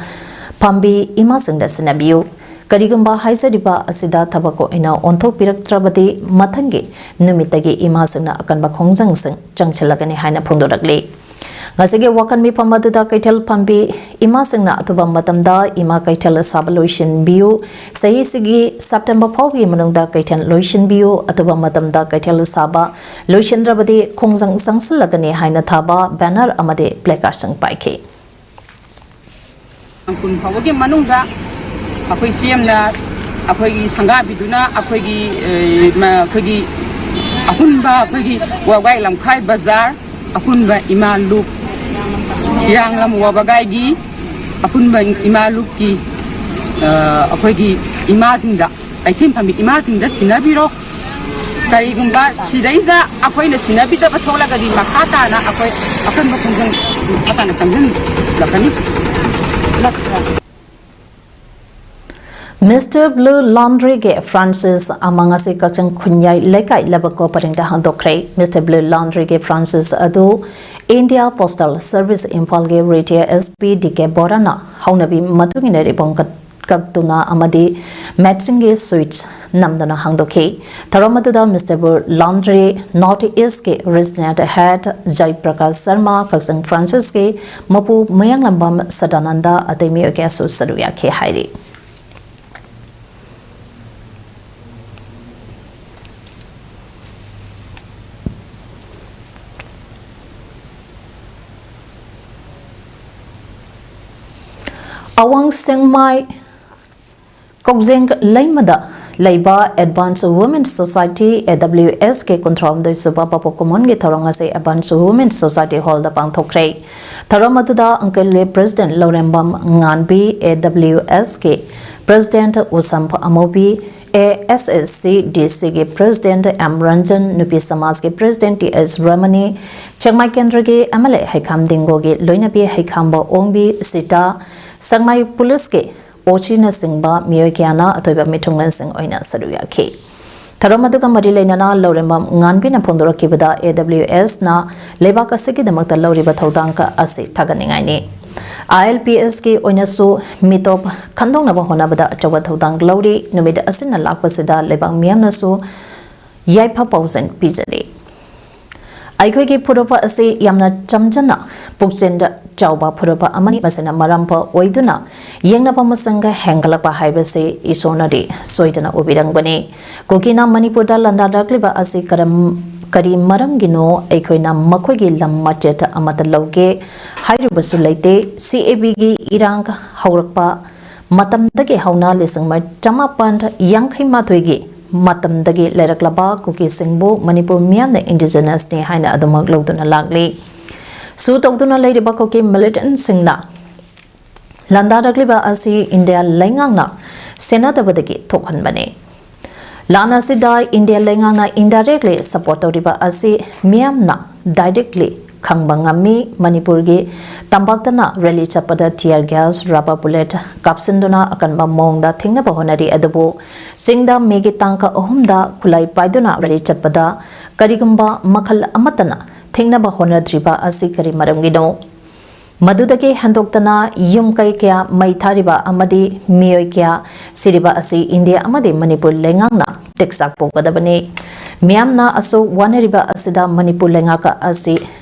ꯐꯝꯕꯤ ꯏꯃꯥꯁꯤꯡꯗ ꯁꯤꯟꯅꯕꯤꯌꯨ꯫ ꯀꯔꯤꯒꯨꯝꯕ ꯍꯥꯏꯖꯔꯤꯕ ꯑꯁꯤꯗ ꯊꯕꯛ ꯑꯣꯏꯅ ꯑꯣꯟꯊꯣꯛꯄꯤꯔꯛꯇ꯭ꯔꯕꯗꯤ ꯃꯊꯪꯒꯤ ꯅꯨꯃꯤꯠꯇꯒꯤ ꯏꯃꯥꯁꯤꯡꯅ ꯑꯀꯟꯕ ꯈꯣꯡꯖꯪꯁꯤꯡ ꯆꯪꯁꯤꯜꯂꯒꯅꯤ ꯍꯥꯏꯅ ꯐꯣꯡꯗꯣꯔꯛꯂꯤ꯫ ꯉꯁꯤꯒꯤ ꯋꯥꯀꯠ ꯃꯤꯐꯝ ꯑꯗꯨꯗ ꯀꯩꯊꯦꯜ ꯐꯝꯕꯤ ꯏꯃꯥꯁꯤꯡꯅ ꯑꯊꯨꯕ ꯃꯇꯝꯗ ꯏꯃꯥ ꯀꯩꯊꯦꯜ ꯁꯥꯕ ꯂꯣꯏꯁꯤꯟꯕꯤꯌꯨ, ꯆꯍꯤꯁꯤꯒꯤ ꯁꯦꯞꯇꯦꯝꯕꯔ ꯐꯥꯎꯕꯒꯤ ꯃꯅꯨꯡꯗ ꯀꯩꯊꯦꯜ ꯂꯣꯏꯁꯤꯟꯕꯤꯌꯨ, ꯑꯊꯨꯕ ꯃꯇꯝꯗ ꯀꯩꯊꯦꯜ ꯁꯥꯕ ꯂꯣꯏꯁꯤꯟꯗ꯭ꯔꯕꯗꯤ ꯈꯣꯡꯖꯪ ꯆꯪꯁꯤꯜꯂꯒꯅꯤ ꯍꯥꯏꯅ ꯊꯥꯕ ꯕꯦꯅꯔ ꯑꯃꯗꯤ ꯄ꯭ꯂꯦꯀꯥꯔꯗꯁꯤꯡ ꯄꯥꯏꯈꯤ꯫ ꯇꯥꯡ ꯀꯨꯟ ꯐꯥꯎꯕꯒꯤ ꯃꯅꯨꯡꯗ ꯑꯩꯈꯣꯏ ꯁꯤ ꯑꯦꯝꯅ ꯑꯩꯈꯣꯏꯒꯤ ꯁꯪꯒꯥꯕꯤꯗꯨꯅ ꯑꯩꯈꯣꯏꯒꯤ ꯑꯩꯈꯣꯏꯒꯤ ꯑꯄꯨꯟꯕ ꯑꯩꯈꯣꯏꯒꯤ ꯋꯥꯕꯒꯥꯏ ꯂꯝꯈꯥꯏ ꯕꯖꯥꯔ, ꯑꯄꯨꯟꯕ ꯏꯃꯥ ꯂꯨꯞ, ꯍꯤꯌꯥꯡꯂꯝ ꯋꯥꯕꯒꯥꯏꯒꯤ ꯑꯄꯨꯟꯕ ꯏꯃꯥ ꯂꯨꯞꯀꯤ ꯑꯩꯈꯣꯏꯒꯤ ꯏꯃꯥꯁꯤꯡꯗ, ꯀꯩꯊꯦꯜ ꯐꯝꯕꯤ ꯏꯃꯥꯁꯤꯡꯗ ꯁꯤꯟꯅꯕꯤꯔꯣ꯫ ꯀꯔꯤꯒꯨꯝꯕ ꯁꯤꯗꯩꯗ ꯑꯩꯈꯣꯏꯅ ꯁꯤꯟꯅꯕꯤꯗꯕ ꯊꯣꯛꯂꯒꯗꯤ ꯃꯈꯥ ꯇꯥꯅ ꯑꯩꯈꯣꯏ ꯑꯀꯟꯕ ꯈꯣꯡꯖꯪ ꯃꯈꯥ ꯇꯥꯅ ꯆꯪꯁꯤꯜꯂꯛꯀꯅꯤ꯫ Mister Blue Laundryꯒꯤ franchise ꯑꯃ ꯉꯁꯤ ꯀꯛꯆꯤꯡ ꯈꯨꯟꯌꯥꯏ ꯂꯩꯀꯥꯏ ꯂꯕꯀꯣ ꯄꯔꯦꯡꯗ ꯍꯥꯡꯗꯣꯛꯈ꯭ꯔꯦ꯫ Mister Blue Laundryꯒꯤ franchise ꯑꯗꯨ India Postal Service ꯏꯝꯐꯥꯜꯒꯤ retired S P D K ꯕꯣꯔꯥꯅ ꯍꯧꯅꯕꯤ ꯃꯇꯨꯡ ꯏꯟꯅ ribbon cut ꯀꯛꯇꯨꯅ ꯑꯃꯗꯤ matchingꯒꯤ sweets ꯅꯝꯗꯨꯅ ꯍꯥꯡꯗꯣꯛꯈꯤ꯫ ꯊꯧꯔꯝ ꯑꯗꯨꯗ Mister Blue Laundry North Eastꯀꯤ regional head ꯖꯩ Prakash Sharma, ꯀꯛꯆꯤꯡ franchiseꯀꯤ ꯃꯄꯨ ꯃꯌꯥꯡꯂꯝꯕꯝ ꯁꯗꯥꯅꯟꯗ ꯑꯇꯩ ꯃꯤꯑꯣꯏ ꯀꯌꯥꯁꯨ ꯁꯔꯨꯛ ꯌꯥꯈꯤ ꯍꯥꯏꯔꯤ꯫ ꯑꯋꯥꯡ ꯁꯦꯡꯃꯥꯏ ꯀꯧꯖꯦꯡ ꯂꯩꯃꯗ ꯂꯩꯕ Advanced Women Society, AWSꯀꯤ ꯀꯨꯟꯊ꯭ꯔꯥꯍꯨꯝꯗꯣꯏ ꯁꯨꯕ ꯄꯥꯄꯣꯛ ꯀꯨꯝꯑꯣꯟꯒꯤ ꯊꯧꯔꯝ ꯑꯁꯤ Advanced Women Society Hallꯗ ꯄꯥꯡꯊꯣꯛꯈ꯭ꯔꯦ꯫ ꯊꯧꯔꯝ ꯑꯗꯨꯗ UNCLEꯒꯤ president Laurembam ꯉꯥꯟꯕꯤ, AWSꯀꯤ president Usham Amubi, A S S C ꯗꯤ ꯁꯤꯒꯤ ꯄ꯭ꯔꯦꯁꯤꯗꯦꯟꯠ ꯑꯦꯝ ꯔꯟꯖꯟ, ꯅꯨꯄꯤ ꯁꯃꯥꯖꯀꯤ ꯄ꯭ꯔꯦꯁꯤꯗꯦꯟꯠ ꯇꯤ ꯑꯦꯁ ꯔꯃꯅꯤ, ꯆꯦꯡꯃꯥꯏ ꯀꯦꯟꯗ꯭ꯔꯒꯤ ꯑꯦꯝ ꯑꯦꯜ ꯑꯦ ꯍꯩꯈꯥꯝ ꯗꯤꯡꯒꯣꯒꯤ ꯂꯣꯏꯅꯕꯤ ꯍꯩꯈꯥꯝꯕ ꯑꯣꯡꯕꯤ ꯁꯤꯇꯥ, ꯁꯦꯛꯃꯥꯏ ꯄꯨꯂꯤꯁꯀꯤ ꯑꯣ ꯁꯤꯅꯆꯤꯡꯕ ꯃꯤꯑꯣꯏ ꯀꯌꯥꯅ ꯑꯊꯣꯏꯕ ꯃꯤꯊꯨꯡꯂꯦꯟꯁꯤꯡ ꯑꯣꯏꯅ ꯁꯔꯨꯛ ꯌꯥꯈꯤ꯫ ꯊꯧꯔꯝ ꯑꯗꯨꯒ ꯃꯔꯤ ꯂꯩꯅꯅ ꯂꯧꯔꯦꯝꯕꯝ ꯉꯥꯟꯕꯤꯅ ꯐꯣꯡꯗꯣꯔꯛꯈꯤꯕꯗ, ꯑꯦ ꯗꯕ꯭ꯂꯤꯎ ꯑꯦꯁꯅ ꯂꯩꯕꯥꯛ ꯑꯁꯤꯒꯤꯗꯃꯛꯇ ꯂꯧꯔꯤꯕ ꯊꯧꯗꯥꯡ ꯑꯁꯤ ꯊꯥꯒꯠꯅꯤꯡꯉꯥꯏꯅꯤ꯫ ꯑꯥꯏ ꯑꯦꯜ ꯄꯤ ꯑꯦꯁꯀꯤ ꯑꯣꯏꯅꯁꯨ ꯃꯤꯇꯣꯞ ꯈꯟꯗꯣꯛꯅꯕ ꯍꯣꯠꯅꯕꯗ ꯑꯆꯧꯕ ꯊꯧꯗꯥꯡ ꯂꯧꯔꯤ꯫ ꯅꯨꯃꯤꯠ ꯑꯁꯤꯅ ꯂꯥꯛꯄꯁꯤꯗ ꯂꯩꯕꯥꯛ ꯃꯤꯌꯥꯝꯅꯁꯨ ꯌꯥꯏꯐ ꯄꯥꯎꯖꯦꯜ ꯄꯤꯖꯔꯤ꯫ ꯑꯩꯈꯣꯏꯒꯤ ꯐꯨꯔꯨꯞ ꯑꯁꯤ ꯌꯥꯝꯅ ꯆꯝꯖꯅ ꯄꯨꯛꯆꯦꯜꯗ ꯆꯥꯎꯕ ꯐꯨꯔꯨꯞ ꯑꯃꯅꯤ꯫ ꯃꯁꯤꯅ ꯃꯔꯝ ꯑꯣꯏꯗꯨꯅ ꯌꯦꯛꯅꯕ ꯃꯁꯤꯡ ꯍꯦꯟꯒꯠꯂꯛꯄ ꯍꯥꯏꯕꯁꯤ ꯏꯁꯣꯔꯅꯗꯤ ꯁꯣꯏꯗꯅ ꯎꯕꯤꯔꯝꯒꯅꯤ꯫ ꯀꯨꯀꯤꯅ ꯃꯅꯤꯄꯨꯔꯗ ꯂꯥꯟꯗꯥꯔꯛꯂꯤꯕ ꯑꯁꯤ ꯀꯔꯝ-, ꯀꯔꯤ ꯃꯔꯝꯒꯤꯅꯣ? ꯑꯩꯈꯣꯏꯅ ꯃꯈꯣꯏꯒꯤ ꯂꯝ ꯃꯆꯦꯠ ꯑꯃꯠꯇ ꯂꯧꯒꯦ ꯍꯥꯏꯔꯨꯕꯁꯨ ꯂꯩꯇꯦ꯫ ꯁꯤ ꯑꯦ ꯕꯤꯒꯤ ꯏꯔꯥꯡ ꯍꯧꯔꯛꯄ ꯃꯇꯝꯗꯒꯤ ꯍꯧꯅ ꯂꯤꯁꯤꯡ ꯑꯃ ꯆꯃꯥꯄꯟ ꯌꯥꯡꯈꯩ ꯃꯥꯊꯣꯏꯒꯤ ꯃꯇꯝꯗꯒꯤ ꯂꯩꯔꯛꯂꯕ ꯀꯨꯀꯤꯁꯤꯡꯕꯨ ꯃꯅꯤꯄꯨꯔ ꯃꯤꯌꯥꯝꯅ ꯏꯟꯗꯤꯖꯤꯅꯁꯅꯤ ꯍꯥꯏꯅ ꯑꯗꯨꯃꯛ ꯂꯧꯗꯨꯅ ꯂꯥꯛꯂꯤ꯫ ꯁꯨ ꯇꯧꯗꯨꯅ ꯂꯩꯔꯤꯕ ꯀꯨꯀꯤ ꯃꯤꯂꯤꯇꯦꯟꯠꯁꯤꯡꯅ ꯂꯥꯟꯗꯥꯔꯛꯂꯤꯕ ꯑꯁꯤ ꯏꯟꯗꯤꯌꯥ ꯂꯩꯉꯥꯛꯅ ꯁꯦꯟꯅꯗꯕꯗꯒꯤ ꯊꯣꯛꯍꯟꯕꯅꯤ꯫ ꯂꯥꯟ ꯑꯁꯤꯗ ꯏꯟꯗꯤꯌꯥ ꯂꯩꯉꯥꯛꯅ indirectly support ꯇꯧꯔꯤꯕ ꯑꯁꯤ ꯃꯤꯌꯥꯝꯅ directly ꯈꯪꯕ ꯉꯝꯃꯤ꯫ ꯃꯅꯤꯄꯨꯔꯒꯤ ꯇꯝꯄꯥꯛꯇꯅ rally ꯆꯠꯄꯗ tear gas, rubber bullet ꯀꯥꯞꯁꯤꯟꯗꯨꯅ ꯑꯀꯟꯕ ꯃꯑꯣꯡꯗ ꯊꯤꯡꯅꯕ ꯍꯣꯠꯅꯔꯤ, ꯑꯗꯨꯕꯨ ꯆꯤꯡꯗ ꯃꯦꯒꯤ ꯇꯥꯡ ꯑꯍꯨꯝꯗ ꯈꯨꯠꯂꯥꯏ ꯄꯥꯏꯗꯨꯅ rally ꯆꯠꯄꯗ ꯀꯔꯤꯒꯨꯝꯕ ꯃꯈꯜ ꯑꯃꯠꯇꯅ ꯊꯤꯡꯅꯕ ꯍꯣꯠꯅꯗ꯭ꯔꯤꯕ ꯑꯁꯤ ꯀꯔꯤ ꯃꯔꯝꯒꯤꯅꯣ? ꯃꯗꯨꯗꯒꯤ ꯍꯦꯟꯗꯣꯛꯇꯅ ꯌꯨꯝ ꯀꯩ ꯀꯌꯥ ꯃꯩ ꯊꯥꯔꯤꯕ ꯑꯃꯗꯤ ꯃꯤꯑꯣꯏ ꯀꯌꯥ ꯁꯤꯔꯤꯕ ꯑꯁꯤ ꯏꯟꯗꯤꯌꯥ ꯑꯃꯗꯤ ꯃꯅꯤꯄꯨꯔ ꯂꯩꯉꯥꯛꯅ ꯇꯦꯛꯆꯥꯛ ꯄꯣꯛꯀꯗꯕꯅꯤ꯫ ꯃꯤꯌꯥꯝꯅ ꯑꯁꯨꯛ ꯋꯥꯅꯔꯤꯕ ꯑꯁꯤꯗ ꯃꯅꯤꯄꯨꯔ ꯂꯩꯉꯥꯛ ꯑꯁꯤ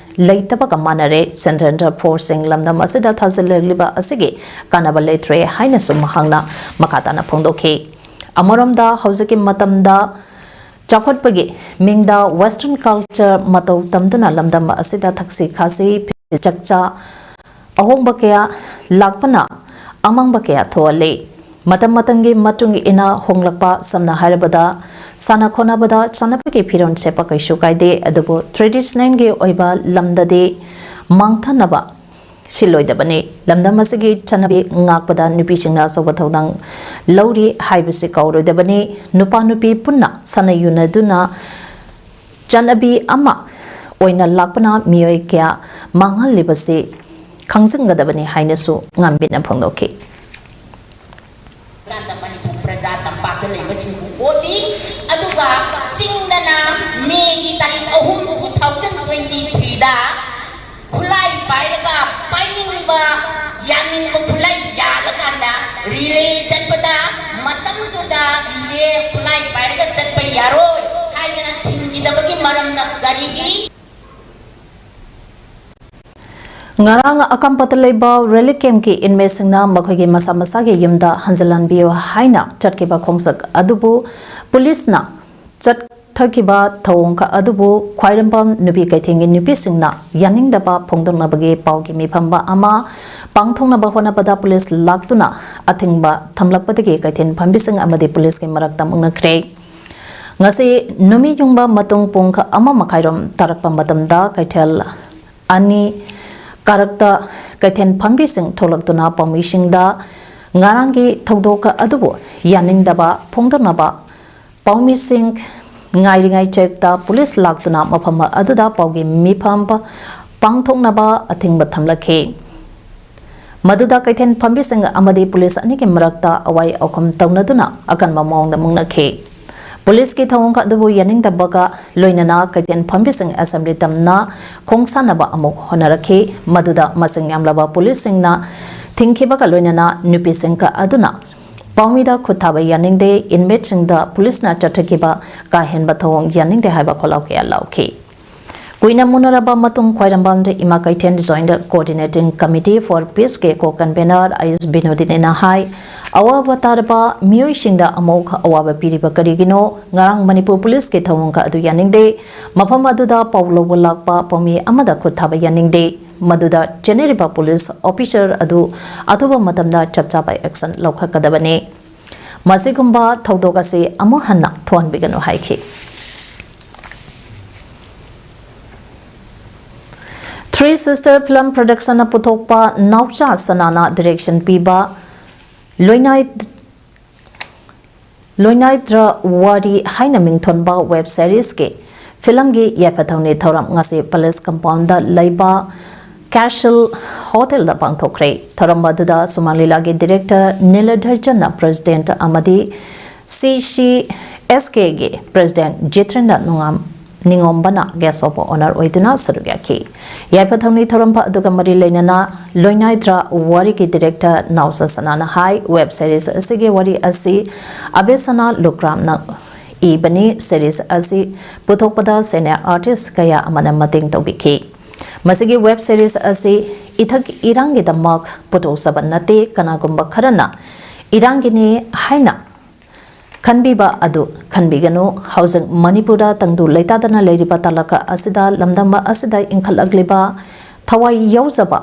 ꯂꯩꯇꯕꯒ ꯃꯥꯟꯅꯔꯦ꯫ Central forceꯁꯤꯡ ꯂꯝꯗꯝ ꯑꯁꯤꯗ ꯊꯥꯖꯤꯜꯂꯛꯂꯤꯕ ꯑꯁꯤꯒꯤ ꯀꯥꯟꯅꯕ ꯂꯩꯇ꯭ꯔꯦ ꯍꯥꯏꯅꯁꯨ ꯃꯍꯥꯛꯅ ꯃꯈꯥ ꯇꯥꯅ ꯐꯣꯡꯗꯣꯛꯈꯤ꯫ ꯑꯃꯔꯣꯝꯗ ꯍꯧꯖꯤꯛꯀꯤ ꯃꯇꯝꯗ ꯆꯥꯎꯈꯠꯄꯒꯤ ꯃꯤꯡꯗ western culture ꯃꯇꯧ ꯇꯝꯗꯨꯅ ꯂꯝꯗꯝ ꯑꯁꯤꯗ ꯊꯛꯁꯤ ꯈꯥꯁꯤ, ꯐꯤꯖꯦꯠ ꯆꯛꯆꯥ ꯑꯍꯣꯡꯕ ꯀꯌꯥ ꯂꯥꯛꯄꯅ ꯑꯃꯥꯡꯕ ꯀꯌꯥ ꯊꯣꯛꯍꯜꯂꯤ꯫ ꯃꯇꯝ ꯃꯇꯝꯒꯤ ꯃꯇꯨꯡ ꯏꯟꯅ ꯍꯣꯡꯂꯛꯄ, ꯁꯝꯅ ꯍꯥꯏꯔꯕꯗ ꯁꯥꯟꯅ ꯈꯣꯠꯅꯕꯗ ꯆꯥꯟꯅꯕꯒꯤ ꯐꯤꯔꯣꯜ ꯁꯦꯠꯄ ꯀꯩꯁꯨ ꯀꯥꯏꯗꯦ, ꯑꯗꯨꯕꯨ traditionalꯒꯤ ꯑꯣꯏꯕ ꯂꯝꯗꯗꯤ ꯃꯥꯡꯊꯅꯕ ꯁꯤꯜꯂꯣꯏꯗꯕꯅꯤ꯫ ꯂꯝꯗꯝ ꯑꯁꯤꯒꯤ ꯆꯠꯅꯕꯤ ꯉꯥꯛꯄꯗ ꯅꯨꯄꯤꯁꯤꯡꯅ ꯑꯆꯧꯕ ꯊꯧꯗꯥꯡ ꯂꯧꯔꯤ ꯍꯥꯏꯕꯁꯤ ꯀꯥꯎꯔꯣꯏꯗꯕꯅꯤ꯫ ꯅꯨꯄꯥ ꯅꯨꯄꯤ ꯄꯨꯟꯅ ꯁꯥꯟꯅ ꯌꯨꯅꯗꯨꯅ ꯆꯠꯅꯕꯤ ꯑꯃ ꯑꯣꯏꯅ ꯂꯥꯛꯄꯅ ꯃꯤꯑꯣꯏ ꯀꯌꯥ ꯃꯥꯡꯍꯜꯂꯤꯕꯁꯤ ꯈꯪꯖꯤꯟꯒꯗꯕꯅꯤ ꯍꯥꯏꯅꯁꯨ ꯉꯥꯝꯕꯤꯅ ꯐꯣꯡꯗꯣꯛꯈꯤ꯫ ꯀꯥꯟꯗ ꯃꯅꯤꯄꯨꯔ ꯄ꯭ꯔꯖꯥ ꯇꯝꯄꯥꯛꯇ ꯂꯩꯕꯁꯤꯡꯕꯨ ꯑꯣꯠꯂꯤ꯫ ꯑꯗꯨꯒ ꯆꯤꯡꯗꯅ ꯃꯦꯒꯤ ꯇꯥꯔꯤꯛ ꯑꯍꯨꯝ, two thousand twenty three ꯗ ꯈꯨꯠꯂꯥꯏ ꯄꯥꯏꯔꯒ ꯄꯥꯏꯅꯤꯡꯕ ꯌꯥꯅꯤꯡꯕ ꯈꯨꯠꯂꯥꯏ ꯌꯥꯜꯂꯀꯥꯟꯗ ꯔꯤꯂꯦ ꯆꯠꯄꯗ ꯃꯇꯝꯗꯨꯗ ꯔꯤꯂꯦ ꯈꯨꯠꯂꯥꯏ ꯄꯥꯏꯔꯒ ꯆꯠꯄ ꯌꯥꯔꯣꯏ ꯍꯥꯏꯗꯅ ꯊꯤꯡꯈꯤꯗꯕꯒꯤ ꯃꯔꯝꯅ ꯀꯔꯤꯒꯤ? ꯉꯔꯥꯡ ꯑꯀꯥꯝꯄꯥꯠꯇ ꯂꯩꯕ ꯔꯤꯂꯤꯐ ꯀꯦꯝꯞꯀꯤ ꯏꯟꯃꯦꯠꯁꯤꯡꯅ ꯃꯈꯣꯏꯒꯤ ꯃꯁꯥ ꯃꯁꯥꯒꯤ ꯌꯨꯝꯗ ꯍꯟꯖꯤꯜꯍꯟꯕꯤꯌꯨ ꯍꯥꯏꯅ ꯆꯠꯈꯤꯕ ꯈꯣꯡꯆꯠ ꯑꯗꯨꯕꯨ ꯄꯨꯂꯤꯁꯅ ꯆꯠꯊꯈꯤꯕ ꯊꯧꯑꯣꯡ ꯑꯗꯨꯕꯨ ꯈ꯭ꯋꯥꯏꯔꯝꯕꯝ ꯅꯨꯄꯤ ꯀꯩꯊꯦꯜꯒꯤ ꯅꯨꯄꯤꯁꯤꯡꯅ ꯌꯥꯅꯤꯡꯗꯕ ꯐꯣꯡꯗꯣꯛꯅꯕꯒꯤ ꯄꯥꯎꯒꯤ ꯃꯤꯐꯝ ꯑꯃ ꯄꯥꯡꯊꯣꯛꯅꯕ ꯍꯣꯠꯅꯕꯗ ꯄꯨꯂꯤꯁ ꯂꯥꯛꯇꯨꯅ ꯑꯊꯤꯡꯕ ꯊꯝꯂꯛꯄꯗꯒꯤ ꯀꯩꯊꯦꯜ ꯐꯝꯕꯤꯁꯤꯡ ꯑꯃꯗꯤ ꯄꯨꯂꯤꯁꯀꯤ ꯃꯔꯛꯇ ꯃꯨꯛꯅꯈ꯭ꯔꯦ꯫ ꯉꯁꯤ ꯅꯨꯃꯤꯠ ꯌꯨꯡꯕ ꯃꯇꯨꯡ ꯄꯨꯡ ꯑꯃ ꯃꯈꯥꯏꯔꯣꯝ ꯇꯥꯔꯛꯄ ꯃꯇꯝꯗ ꯀꯩꯊꯦꯜ ꯑꯅꯤ ꯀꯥꯔꯛꯇ ꯀꯩꯊꯦꯜ ꯐꯝꯕꯤꯁꯤꯡ ꯊꯣꯛꯂꯛꯇꯨꯅ ꯄꯥꯎꯃꯤꯁꯤꯡꯗ ꯉꯔꯥꯡꯒꯤ ꯊꯧꯗꯣꯛ ꯑꯗꯨꯕꯨ ꯌꯥꯅꯤꯡꯗꯕ ꯐꯣꯡꯗꯣꯛꯅꯕ ꯄꯥꯎꯃꯤꯁꯤꯡ ꯉꯥꯏꯔꯤꯉꯩ ꯆꯦꯛꯇ ꯄꯨꯂꯤꯁ ꯂꯥꯛꯇꯨꯅ ꯃꯐꯝ ꯑꯗꯨꯗ ꯄꯥꯎꯒꯤ ꯃꯤꯐꯝ ꯄꯥꯡꯊꯣꯛꯅꯕ ꯑꯊꯤꯡꯕ ꯊꯝꯂꯛꯈꯤ꯫ ꯃꯗꯨꯗ ꯀꯩꯊꯦꯜ ꯐꯝꯕꯤꯁꯤꯡ ꯑꯃꯗꯤ ꯄꯨꯂꯤꯁ ꯑꯅꯤꯒꯤ ꯃꯔꯛꯇ ꯑꯋꯥꯏ ꯑꯈꯨꯝ ꯇꯧꯅꯗꯨꯅ ꯑꯀꯟꯕ ꯃꯑꯣꯡꯗ ꯃꯨꯛꯅꯈꯤ꯫ ꯄꯨꯂꯤꯁꯀꯤ ꯊꯧꯑꯣꯡ ꯑꯗꯨꯕꯨ ꯌꯥꯅꯤꯡꯗꯕꯒ ꯂꯣꯏꯅꯅ ꯀꯩꯊꯦꯜ ꯐꯝꯕꯤꯁꯤꯡ ꯑꯦꯁꯦꯝꯕ꯭ꯂꯤ ꯇꯝꯅ ꯈꯣꯡꯁꯥꯟꯅꯕ ꯑꯃꯨꯛ ꯍꯣꯠꯅꯔꯛꯈꯤ꯫ ꯃꯗꯨꯗ ꯃꯁꯤꯡ ꯌꯥꯝꯂꯕ ꯄꯨꯂꯤꯁꯁꯤꯡꯅ ꯊꯤꯡꯈꯤꯕꯒ ꯂꯣꯏꯅꯅ ꯅꯨꯄꯤꯁꯤꯡ ꯑꯗꯨꯅ ꯄꯥꯎꯃꯤꯗ ꯈꯨꯠ ꯊꯥꯕ ꯌꯥꯅꯤꯡꯗꯦ, ꯏꯟꯃꯦꯠꯁꯤꯡꯗ ꯄꯨꯂꯤꯁꯅ ꯆꯠꯊꯈꯤꯕ ꯀꯥ ꯍꯦꯟꯕ ꯊꯧꯑꯣꯡ ꯌꯥꯅꯤꯡꯗꯦ ꯍꯥꯏꯕ ꯈꯣꯜꯂꯥꯎ ꯀꯌꯥ ꯂꯥꯎꯈꯤ꯫ ꯀꯨꯏꯅ ꯃꯨꯟꯅꯔꯕ ꯃꯇꯨꯡ ꯈ꯭ꯋꯥꯏꯔꯝꯕꯝꯗ ꯏꯃꯥ ꯀꯩꯊꯦꯜ ꯖꯣꯏꯟꯠ ꯀꯣꯑꯣꯔꯗꯤꯅꯦꯇꯤꯡ ꯀꯃꯤꯇꯤ ꯐꯣꯔ ꯄꯤꯁꯀꯤ ꯀꯣ ꯀꯟꯚꯦꯅꯔ ꯑꯥꯏ ꯑꯦꯁ ꯕꯤꯅꯣꯗꯤꯅꯤꯅ ꯍꯥꯏ, ꯑꯋꯥꯕ ꯇꯥꯔꯕ ꯃꯤꯑꯣꯏꯁꯤꯡꯗ ꯑꯃꯨꯛ ꯑꯋꯥꯕ ꯄꯤꯔꯤꯕ ꯀꯔꯤꯒꯤꯅꯣ? ꯉꯔꯥꯡ ꯃꯅꯤꯄꯨꯔ ꯄꯨꯂꯤꯁꯀꯤ ꯊꯧꯑꯣꯡ ꯑꯗꯨ ꯌꯥꯅꯤꯡꯗꯦ꯫ ꯃꯐꯝ ꯑꯗꯨꯗ ꯄꯥꯎ ꯂꯧꯕ ꯂꯥꯛꯄ ꯄꯥꯎꯃꯤ ꯑꯃꯗ ꯈꯨꯠ ꯊꯥꯕ ꯌꯥꯅꯤꯡꯗꯦ꯫ ꯃꯗꯨꯗ ꯆꯦꯟꯅꯔꯤꯕ ꯄꯨꯂꯤꯁ ꯑꯣꯐꯤꯁꯔ ꯑꯗꯨ ꯑꯊꯨꯕ ꯃꯇꯝꯗ ꯆꯞ ꯆꯥꯕ ꯑꯦꯛꯁꯟ ꯂꯧꯈꯠꯀꯗꯕꯅꯤ꯫ ꯃꯁꯤꯒꯨꯝꯕ ꯊꯧꯗꯣꯛ ꯑꯁꯤ ꯑꯃꯨꯛ ꯍꯟꯅ ꯊꯣꯛꯍꯟꯕꯤꯒꯅꯨ ꯍꯥꯏꯈꯤ꯫ Three Sister Film Productionꯅ ꯄꯨꯊꯣꯛꯄ ꯅꯥꯎꯆꯥ ꯁꯅꯥꯅ direction ꯄꯤꯕ ꯂꯣꯏꯅꯥꯏ ꯂꯣꯏꯅꯥꯏꯗ꯭ꯔ ꯋꯥꯔꯤ ꯍꯥꯏꯅ ꯃꯤꯡꯊꯣꯟꯕ web seriesꯀꯤ filmꯒꯤ ꯌꯥꯏꯐ ꯊꯧꯅꯤ ꯊꯧꯔꯝ ꯉꯁꯤ Palace Compoundꯗ ꯂꯩꯕ Castle Hotelꯗ ꯄꯥꯡꯊꯣꯛꯈ꯭ꯔꯦ꯫ ꯊꯧꯔꯝ ꯑꯗꯨꯗ ꯁꯨꯃꯥꯡ ꯂꯤꯂꯥꯒꯤ director ꯅꯤꯂꯙꯔ ꯆꯟꯅ president ꯑꯃꯗꯤ C C S Kꯒꯤ president Jitendra ꯅꯨꯡꯉꯥꯝ ꯅꯤꯉꯣꯝꯕꯅ guest of honour ꯑꯣꯏꯗꯨꯅ ꯁꯔꯨꯛ ꯌꯥꯈꯤ꯫ ꯌꯥꯏꯐ ꯊꯧꯅꯤ ꯊꯧꯔꯝ ꯑꯗꯨꯒ ꯃꯔꯤ ꯂꯩꯅꯅ ꯂꯣꯏꯅꯥꯏꯗ꯭ꯔ ꯋꯥꯔꯤꯒꯤ director ꯅꯥꯎꯆꯥ ꯁꯅꯥꯅ ꯍꯥꯏ, web series ꯑꯁꯤꯒꯤ ꯋꯥꯔꯤ ꯑꯁꯤ ꯑꯕꯦꯁꯅꯥ ꯂꯨꯀ꯭ꯔꯥꯝꯅ ꯏꯕꯅꯤ꯫ Series ꯑꯁꯤ ꯄꯨꯊꯣꯛꯄꯗ senior artist ꯀꯌꯥ ꯑꯃꯅ ꯃꯇꯦꯡ ꯇꯧꯕꯤꯈꯤ꯫ ꯃꯁꯤꯒꯤ web series ꯑꯁꯤ ꯏꯊꯛ ꯏꯔꯥꯡꯒꯤꯗꯃꯛ ꯄꯨꯊꯣꯛꯆꯕ ꯅꯠꯇꯦ, ꯀꯅꯥꯒꯨꯝꯕ ꯈꯔꯅ ꯏꯔꯥꯡꯒꯤꯅꯤ ꯍꯥꯏꯅ ꯈꯟꯕꯤꯕ ꯑꯗꯨ ꯈꯟꯕꯤꯒꯅꯨ꯫ ꯍꯧꯖꯤꯛ ꯃꯅꯤꯄꯨꯔꯗ ꯇꯪꯗꯨ ꯂꯩꯇꯥꯗꯅ ꯂꯩꯔꯤꯕ ꯇꯥꯂꯛ ꯑꯁꯤꯗ, ꯂꯝꯗꯝ ꯑꯁꯤꯗ ꯏꯟꯈꯠꯂꯛꯂꯤꯕ ꯊꯋꯥꯏ ꯌꯥꯎꯖꯕ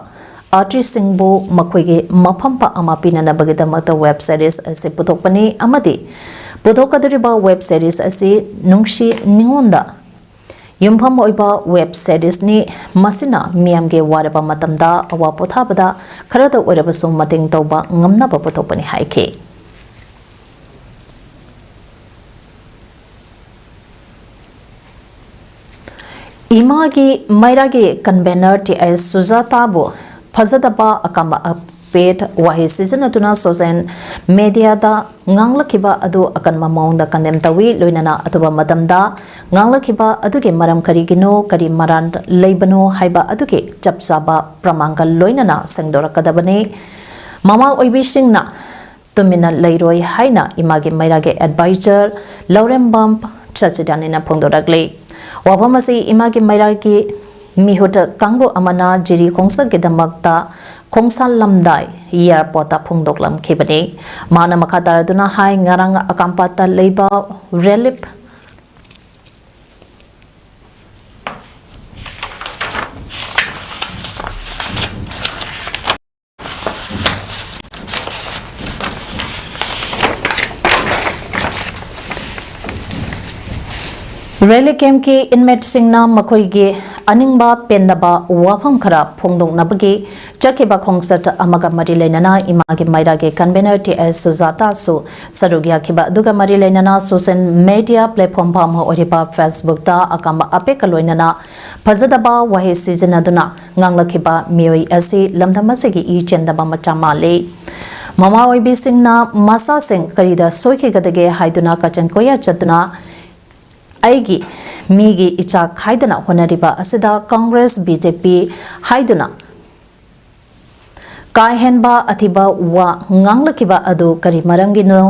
artistꯁꯤꯡꯕꯨ ꯃꯈꯣꯏꯒꯤ ꯃꯐꯝ ꯑꯃ ꯄꯤꯅꯅꯕꯒꯤꯗꯃꯛꯇ web series ꯑꯁꯤ ꯄꯨꯊꯣꯛꯄꯅꯤ ꯑꯃꯗꯤ ꯄꯨꯊꯣꯛꯀꯗꯧꯔꯤꯕ web series ꯑꯁꯤ ꯅꯨꯡꯁꯤ ꯅꯤꯉꯣꯟꯗ ꯌꯨꯝꯐꯝ ꯑꯣꯏꯕ web seriesꯅꯤ꯫ ꯃꯁꯤꯅ ꯃꯤꯌꯥꯝꯒꯤ ꯋꯥꯔꯕ ꯃꯇꯝꯗ, ꯑꯋꯥ ꯄꯣꯊꯥꯕꯗ ꯈꯔꯗ ꯑꯣꯏꯔꯕꯁꯨ ꯃꯇꯦꯡ ꯇꯧꯕ ꯉꯝꯅꯕ ꯄꯨꯊꯣꯛꯄꯅꯤ ꯍꯥꯏꯈꯤ꯫ ꯏꯃꯥꯒꯤ ꯃꯩꯔꯥꯒꯤ convener T S ꯁꯨꯖꯥꯇꯥꯕꯨ ꯐꯖꯗꯕ ꯑꯀꯥꯝꯕ ꯑꯄꯦꯠ ꯋꯥꯍꯩ ꯁꯤꯖꯤꯟꯅꯗꯨꯅ social mediaꯗ ꯉꯥꯡꯂꯛꯈꯤꯕ ꯑꯗꯨ ꯑꯀꯟꯕ ꯃꯑꯣꯡꯗ condemn ꯇꯧꯏ꯫ ꯂꯣꯏꯅꯅ ꯑꯊꯨꯕ ꯃꯇꯝꯗ ꯉꯥꯡꯂꯛꯈꯤꯕ ꯑꯗꯨꯒꯤ ꯃꯔꯝ ꯀꯔꯤꯒꯤꯅꯣ, ꯀꯔꯤ ꯃꯔꯥꯜ ꯂꯩꯕꯅꯣ ꯍꯥꯏꯕ ꯑꯗꯨꯒꯤ ꯆꯞ ꯆꯥꯕ ꯄ꯭ꯔꯃꯥꯟꯒ ꯂꯣꯏꯅꯅ ꯁꯦꯡꯗꯣꯔꯛꯀꯗꯕꯅꯤ꯫ ꯃꯃꯥ ꯑꯣꯏꯕꯤꯁꯤꯡꯅ ꯇꯨꯃꯤꯟꯅ ꯂꯩꯔꯣꯏ ꯍꯥꯏꯅ ꯏꯃꯥꯒꯤ ꯃꯩꯔꯥꯒꯤ advisor ꯂꯧꯔꯦꯝꯕꯝ ꯁꯆꯤꯗꯥꯅꯤꯅ ꯐꯣꯡꯗꯣꯔꯛꯂꯤ꯫ ꯋꯥꯐꯝ ꯑꯁꯤ ꯏꯃꯥꯒꯤ ꯃꯩꯔꯥꯒꯤ ꯃꯤꯍꯨꯠ ꯀꯥꯡꯕꯨ ꯑꯃꯅ ꯖꯤꯔꯤ ꯈꯣꯡꯆꯠꯀꯤꯗꯃꯛꯇ ꯈꯣꯡꯁꯥꯜꯂꯝꯗꯥꯏ airportꯇ ꯐꯣꯡꯗꯣꯛꯂꯝꯈꯤꯕꯅꯤ꯫ ꯃꯥꯅ ꯃꯈꯥ ꯇꯥꯔꯗꯨꯅ ꯍꯥꯏ, ꯉꯔꯥꯡ ꯑꯀꯥꯝꯄꯥꯠꯇ ꯂꯩꯕ relief relief campꯀꯤ inmateꯁꯤꯡꯅ ꯃꯈꯣꯏꯒꯤ ꯑꯅꯤꯡꯕ ꯄꯦꯟꯗꯕ ꯋꯥꯐꯝ ꯈꯔ ꯐꯣꯡꯗꯣꯛꯅꯕꯒꯤ ꯆꯠꯈꯤꯕ ꯈꯣꯡꯆꯠ ꯑꯃꯒ ꯃꯔꯤ ꯂꯩꯅꯅ ꯏꯃꯥꯒꯤ ꯃꯩꯔꯥꯒꯤ convener ꯇꯤ ꯑꯦꯁ ꯁꯨꯖꯥꯇꯥꯁꯨ ꯁꯔꯨꯛ ꯌꯥꯈꯤꯕ ꯑꯗꯨꯒ ꯃꯔꯤ ꯂꯩꯅꯅ social media platform ꯑꯃ ꯑꯣꯏꯔꯤꯕ Facebook ꯇ ꯑꯀꯥꯝꯕ ꯑꯄꯦꯛꯀ ꯂꯣꯏꯅꯅ ꯐꯖꯗꯕ ꯋꯥꯍꯩ ꯁꯤꯖꯤꯟꯅꯗꯨꯅ ꯉꯥꯡꯂꯛꯈꯤꯕ ꯃꯤꯑꯣꯏ ꯑꯁꯤ ꯂꯝꯗꯝ ꯑꯁꯤꯒꯤ ꯏ ꯆꯦꯟꯗꯕ ꯃꯆꯥ ꯃꯥꯜꯂꯤ꯫ ꯃꯃꯥ ꯑꯣꯏꯕꯤꯁꯤꯡꯅ ꯃꯆꯥꯁꯤꯡ ꯀꯔꯤꯗ ꯁꯣꯏꯈꯤꯒꯗꯒꯦ ꯍꯥꯏꯗꯨꯅ ꯀꯆꯤꯟ ꯀꯣꯏꯌꯥ ꯆꯠꯇꯨꯅ ꯑꯩꯒꯤ ꯃꯤꯒꯤ ꯏꯆꯥ ꯈꯥꯏꯗꯅ ꯍꯣꯠꯅꯔꯤꯕ ꯑꯁꯤꯗ Congress, B J P ꯍꯥꯏꯗꯨꯅ ꯀꯥ ꯍꯦꯟꯕ ꯑꯊꯤꯕ ꯋꯥ ꯉꯥꯡꯂꯛꯈꯤꯕ ꯑꯗꯨ ꯀꯔꯤ ꯃꯔꯝꯒꯤꯅꯣ?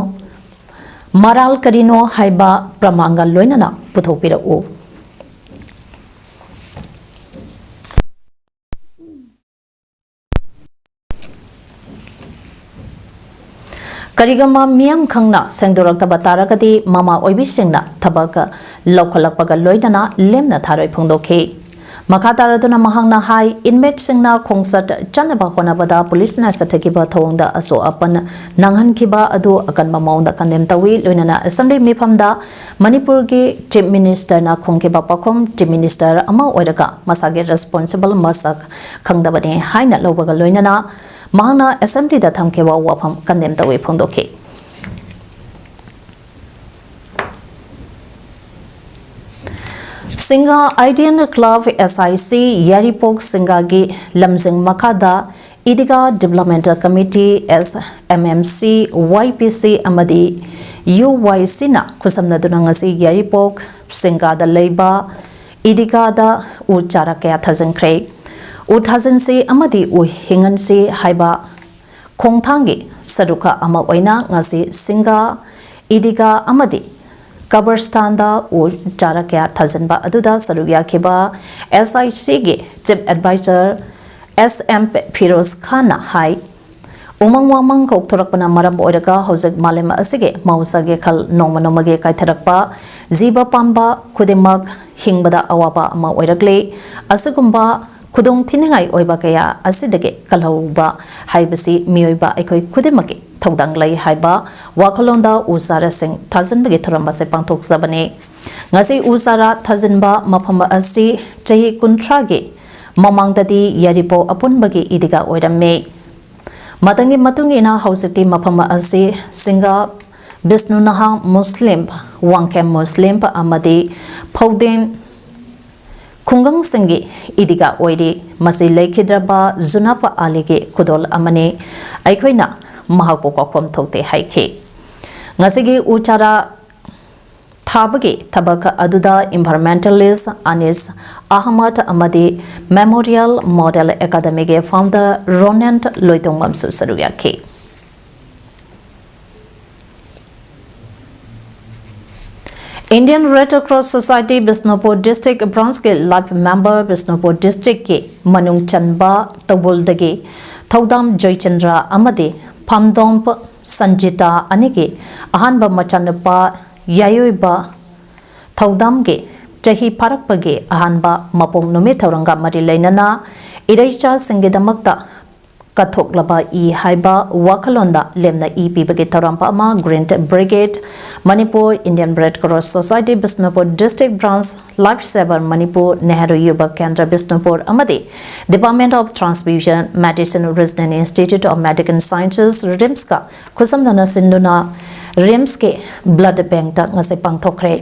ꯃꯔꯥꯜ ꯀꯔꯤꯅꯣ ꯍꯥꯏꯕ ꯄ꯭ꯔꯃꯥꯟꯒ ꯂꯣꯏꯅꯅ ꯄꯨꯊꯣꯛꯄꯤꯔꯛꯎ꯫ ꯀꯔꯤꯒꯨꯝꯕ ꯃꯤꯌꯥꯝ ꯈꯪꯅ ꯁꯦꯡꯗꯣꯔꯛꯇꯕ ꯇꯥꯔꯒꯗꯤ ꯃꯃꯥ ꯑꯣꯏꯕꯤꯁꯤꯡꯅ ꯊꯕꯛ ꯂꯧꯈꯠꯂꯛꯄꯒ ꯂꯣꯏꯅꯅ ꯂꯦꯝꯅ ꯊꯥꯔꯣꯏ ꯐꯣꯡꯗꯣꯛꯈꯤ꯫ ꯃꯈꯥ ꯇꯥꯔꯗꯨꯅ ꯃꯍꯥꯛꯅ ꯍꯥꯏ, inmateꯁꯤꯡꯅ ꯈꯣꯡꯆꯠ ꯆꯠꯅꯕ ꯍꯣꯠꯅꯕꯗ ꯄꯨꯂꯤꯁꯅ ꯆꯠꯊꯈꯤꯕ ꯊꯧꯑꯣꯡꯗ ꯑꯁꯣꯛ ꯑꯄꯟ ꯅꯪꯍꯟꯈꯤꯕ ꯑꯗꯨ ꯑꯀꯟꯕ ꯃꯑꯣꯡꯗ condemn ꯇꯧꯏ꯫ ꯂꯣꯏꯅꯅ assembly ꯃꯤꯐꯝꯗ ꯃꯅꯤꯄꯨꯔꯒꯤ Chief Ministerꯅ ꯈꯨꯝꯈꯤꯕ ꯄꯥꯎꯈꯨꯝ, Chief Minister ꯑꯃ ꯑꯣꯏꯔꯒ ꯃꯁꯥꯒꯤ responsible ꯃꯁꯛ ꯈꯪꯗꯕꯅꯤ ꯍꯥꯏꯅ ꯂꯧꯕꯒ ꯂꯣꯏꯅꯅ ꯃꯍꯥꯛꯅ assemblyꯗ ꯊꯝꯈꯤꯕ ꯋꯥꯐꯝ condemn ꯇꯧꯏ ꯐꯣꯡꯗꯣꯛꯈꯤ꯫ ꯁꯤꯡꯒꯥ Ideal Club, S I C, ꯌꯥꯏꯔꯤꯄꯣꯛ ꯁꯤꯡꯒꯥꯒꯤ ꯂꯝꯖꯤꯡ ꯃꯈꯥꯗ ꯏꯗꯤꯒꯥ Developmental Committee, S M M C, Y P C ꯑꯃꯗꯤ U Y Cꯅ ꯈꯨꯠꯁꯝꯅꯗꯨꯅ ꯉꯁꯤ ꯌꯥꯏꯔꯤꯄꯣꯛ ꯁꯤꯡꯒꯥꯗ ꯂꯩꯕ ꯏꯗꯤꯒꯥꯗ ꯎ ꯆꯥꯔꯥ ꯀꯌꯥ ꯊꯥꯖꯤꯟꯈ꯭ꯔꯦ꯫ ꯎ ꯊꯥꯖꯤꯟꯁꯤ ꯑꯃꯗꯤ ꯎ ꯍꯤꯡꯍꯟꯁꯤ ꯍꯥꯏꯕ ꯈꯣꯡꯊꯥꯡꯒꯤ ꯁꯔꯨꯛ ꯑꯃ ꯑꯣꯏꯅ ꯉꯁꯤ ꯁꯤꯡꯒꯥ, ꯏꯗꯤꯒꯥ ꯑꯃꯗꯤ ꯀꯕꯔꯁꯇꯥꯟꯗ ꯎ ꯆꯥꯔꯥ ꯀꯌꯥ ꯊꯥꯖꯤꯟꯕ ꯑꯗꯨꯗ ꯁꯔꯨꯛ ꯌꯥꯈꯤꯕ S I Cꯒꯤ Chief Advisor S M Firoz ꯈꯥꯟꯅ ꯍꯥꯏ, ꯎꯃꯪ ꯋꯥꯃꯪ ꯀꯣꯛꯊꯣꯔꯛꯄꯅ ꯃꯔꯝ ꯑꯣꯏꯔꯒ ꯍꯧꯖꯤꯛ ꯃꯥꯂꯦꯝ ꯑꯁꯤꯒꯤ ꯃꯍꯧꯁꯥꯒꯤ ꯈꯜ ꯅꯣꯡꯃ ꯅꯣꯡꯃꯒꯤ ꯀꯥꯏꯊꯔꯛꯄ, ꯖꯤꯕ ꯄꯥꯟꯕ ꯈꯨꯗꯤꯡꯃꯛ ꯍꯤꯡꯕꯗ ꯑꯋꯥꯕ ꯑꯃ ꯑꯣꯏꯔꯛꯂꯤ꯫ ꯑꯁꯤꯒꯨꯝꯕ ꯈꯨꯗꯣꯡ ꯊꯤꯅꯤꯡꯉꯥꯏ ꯑꯣꯏꯕ ꯀꯌꯥ ꯑꯁꯤꯗꯒꯤ ꯀꯜꯍꯧꯕ ꯍꯥꯏꯕꯁꯤ ꯃꯤꯑꯣꯏꯕ ꯑꯩꯈꯣꯏ ꯈꯨꯗꯤꯡꯃꯛꯀꯤ ꯊꯧꯗꯥꯡ ꯂꯩ ꯍꯥꯏꯕ ꯋꯥꯈꯜꯂꯣꯟꯗ ꯎ ꯆꯥꯔꯥꯁꯤꯡ ꯊꯥꯖꯤꯟꯕꯒꯤ ꯊꯧꯔꯝ ꯑꯁꯤ ꯄꯥꯡꯊꯣꯛꯆꯕꯅꯤ꯫ ꯉꯁꯤ ꯎ ꯆꯥꯔꯥ ꯊꯥꯖꯤꯟꯕ ꯃꯐꯝ ꯑꯁꯤ ꯆꯍꯤ ꯀꯨꯟꯊ꯭ꯔꯥꯒꯤ ꯃꯃꯥꯡꯗꯗꯤ ꯌꯥꯏꯔꯤꯄꯣꯛ ꯑꯄꯨꯟꯕꯒꯤ ꯏꯗꯤꯒꯥ ꯑꯣꯏꯔꯝꯃꯤ꯫ ꯃꯇꯝꯒꯤ ꯃꯇꯨꯡ ꯏꯟꯅ ꯍꯧꯖꯤꯛꯇꯤ ꯃꯐꯝ ꯑꯁꯤ ꯁꯤꯡꯒꯥ, ꯕꯤꯁꯅꯨ ꯅꯍꯥꯡ ꯃꯨꯁꯂꯤꯝ, ꯋꯥꯡꯈꯦꯝ ꯃꯨꯁꯂꯤꯝ ꯑꯃꯗꯤ ꯐꯧꯗꯦꯟ ꯈꯨꯡꯒꯪꯁꯤꯡꯒꯤ ꯏꯗꯤꯒꯥ ꯑꯣꯏꯔꯤ꯫ ꯃꯁꯤ ꯂꯩꯈꯤꯗ꯭ꯔꯕ ꯖꯨꯅꯥꯄ ꯑꯂꯤꯒꯤ ꯈꯨꯗꯣꯜ ꯑꯃꯅꯤ꯫ ꯑꯩꯈꯣꯏꯅ ꯃꯍꯥꯛꯄꯨ ꯀꯥꯎꯐꯝ ꯊꯣꯛꯇꯦ ꯍꯥꯏꯈꯤ꯫ ꯉꯁꯤꯒꯤ ꯎ ꯆꯥꯔꯥ ꯊꯥꯕꯒꯤ ꯊꯕꯛ ꯑꯗꯨꯗ environmentalist ꯑꯅꯤꯁ ꯑꯍꯃꯗ ꯑꯃꯗꯤ Memorial Model Academyꯒꯤ founder ꯔꯣꯅꯦꯟ ꯂꯣꯏꯇꯣꯡꯕꯝꯁꯨ ꯁꯔꯨꯛ ꯌꯥꯈꯤ꯫ Indian Red Cross Society Bishnupur district branchꯀꯤ life member Bishnupur districtꯀꯤ ꯃꯅꯨꯡ ꯆꯟꯕ ꯇꯧꯕꯨꯜꯗꯒꯤ ꯊꯧꯗꯥꯝ ꯖꯣꯏꯆꯟꯗ꯭ꯔ ꯑꯃꯗꯤ ꯐꯥꯝꯗꯣꯝ ꯁꯟꯖꯤꯇꯥ ꯑꯅꯤꯒꯤ ꯑꯍꯥꯟꯕ ꯃꯆꯥꯅꯨꯄꯥ ꯌꯥꯏꯑꯣꯏꯕ ꯊꯧꯗꯥꯝꯒꯤ ꯆꯍꯤ ꯐꯥꯔꯛꯄꯒꯤ ꯑꯍꯥꯟꯕ ꯃꯄꯣꯛ ꯅꯨꯃꯤꯠ ꯊꯧꯔꯝꯒ ꯃꯔꯤ ꯂꯩꯅꯅ ꯏꯔꯩꯆꯥꯁꯤꯡꯒꯤꯗꯃꯛꯇ ꯀꯠꯊꯣꯛꯂꯕ ꯏ ꯍꯥꯏꯕ ꯋꯥꯈꯜꯂꯣꯟꯗ ꯂꯦꯝꯅ ꯏ ꯄꯤꯕꯒꯤ ꯊꯧꯔꯝ ꯑꯃ Green Brigade Manipur, Indian Red Cross Society Bishnupur district branch, Life Saver Manipur, Nehru ꯌꯨꯕ ꯀꯦꯟꯗ꯭ꯔ ꯕꯤꯁꯅꯨꯄꯨꯔ ꯑꯃꯗꯤ Department of Transfusion Medicine, Regional Institute of Medical Sciences, RIMSꯀ ꯈꯨꯠꯁꯝꯅꯅ ꯁꯤꯟꯗꯨꯅ RIMSꯀꯤ blood bankꯇ ꯉꯁꯤ ꯄꯥꯡꯊꯣꯛꯈ꯭ꯔꯦ꯫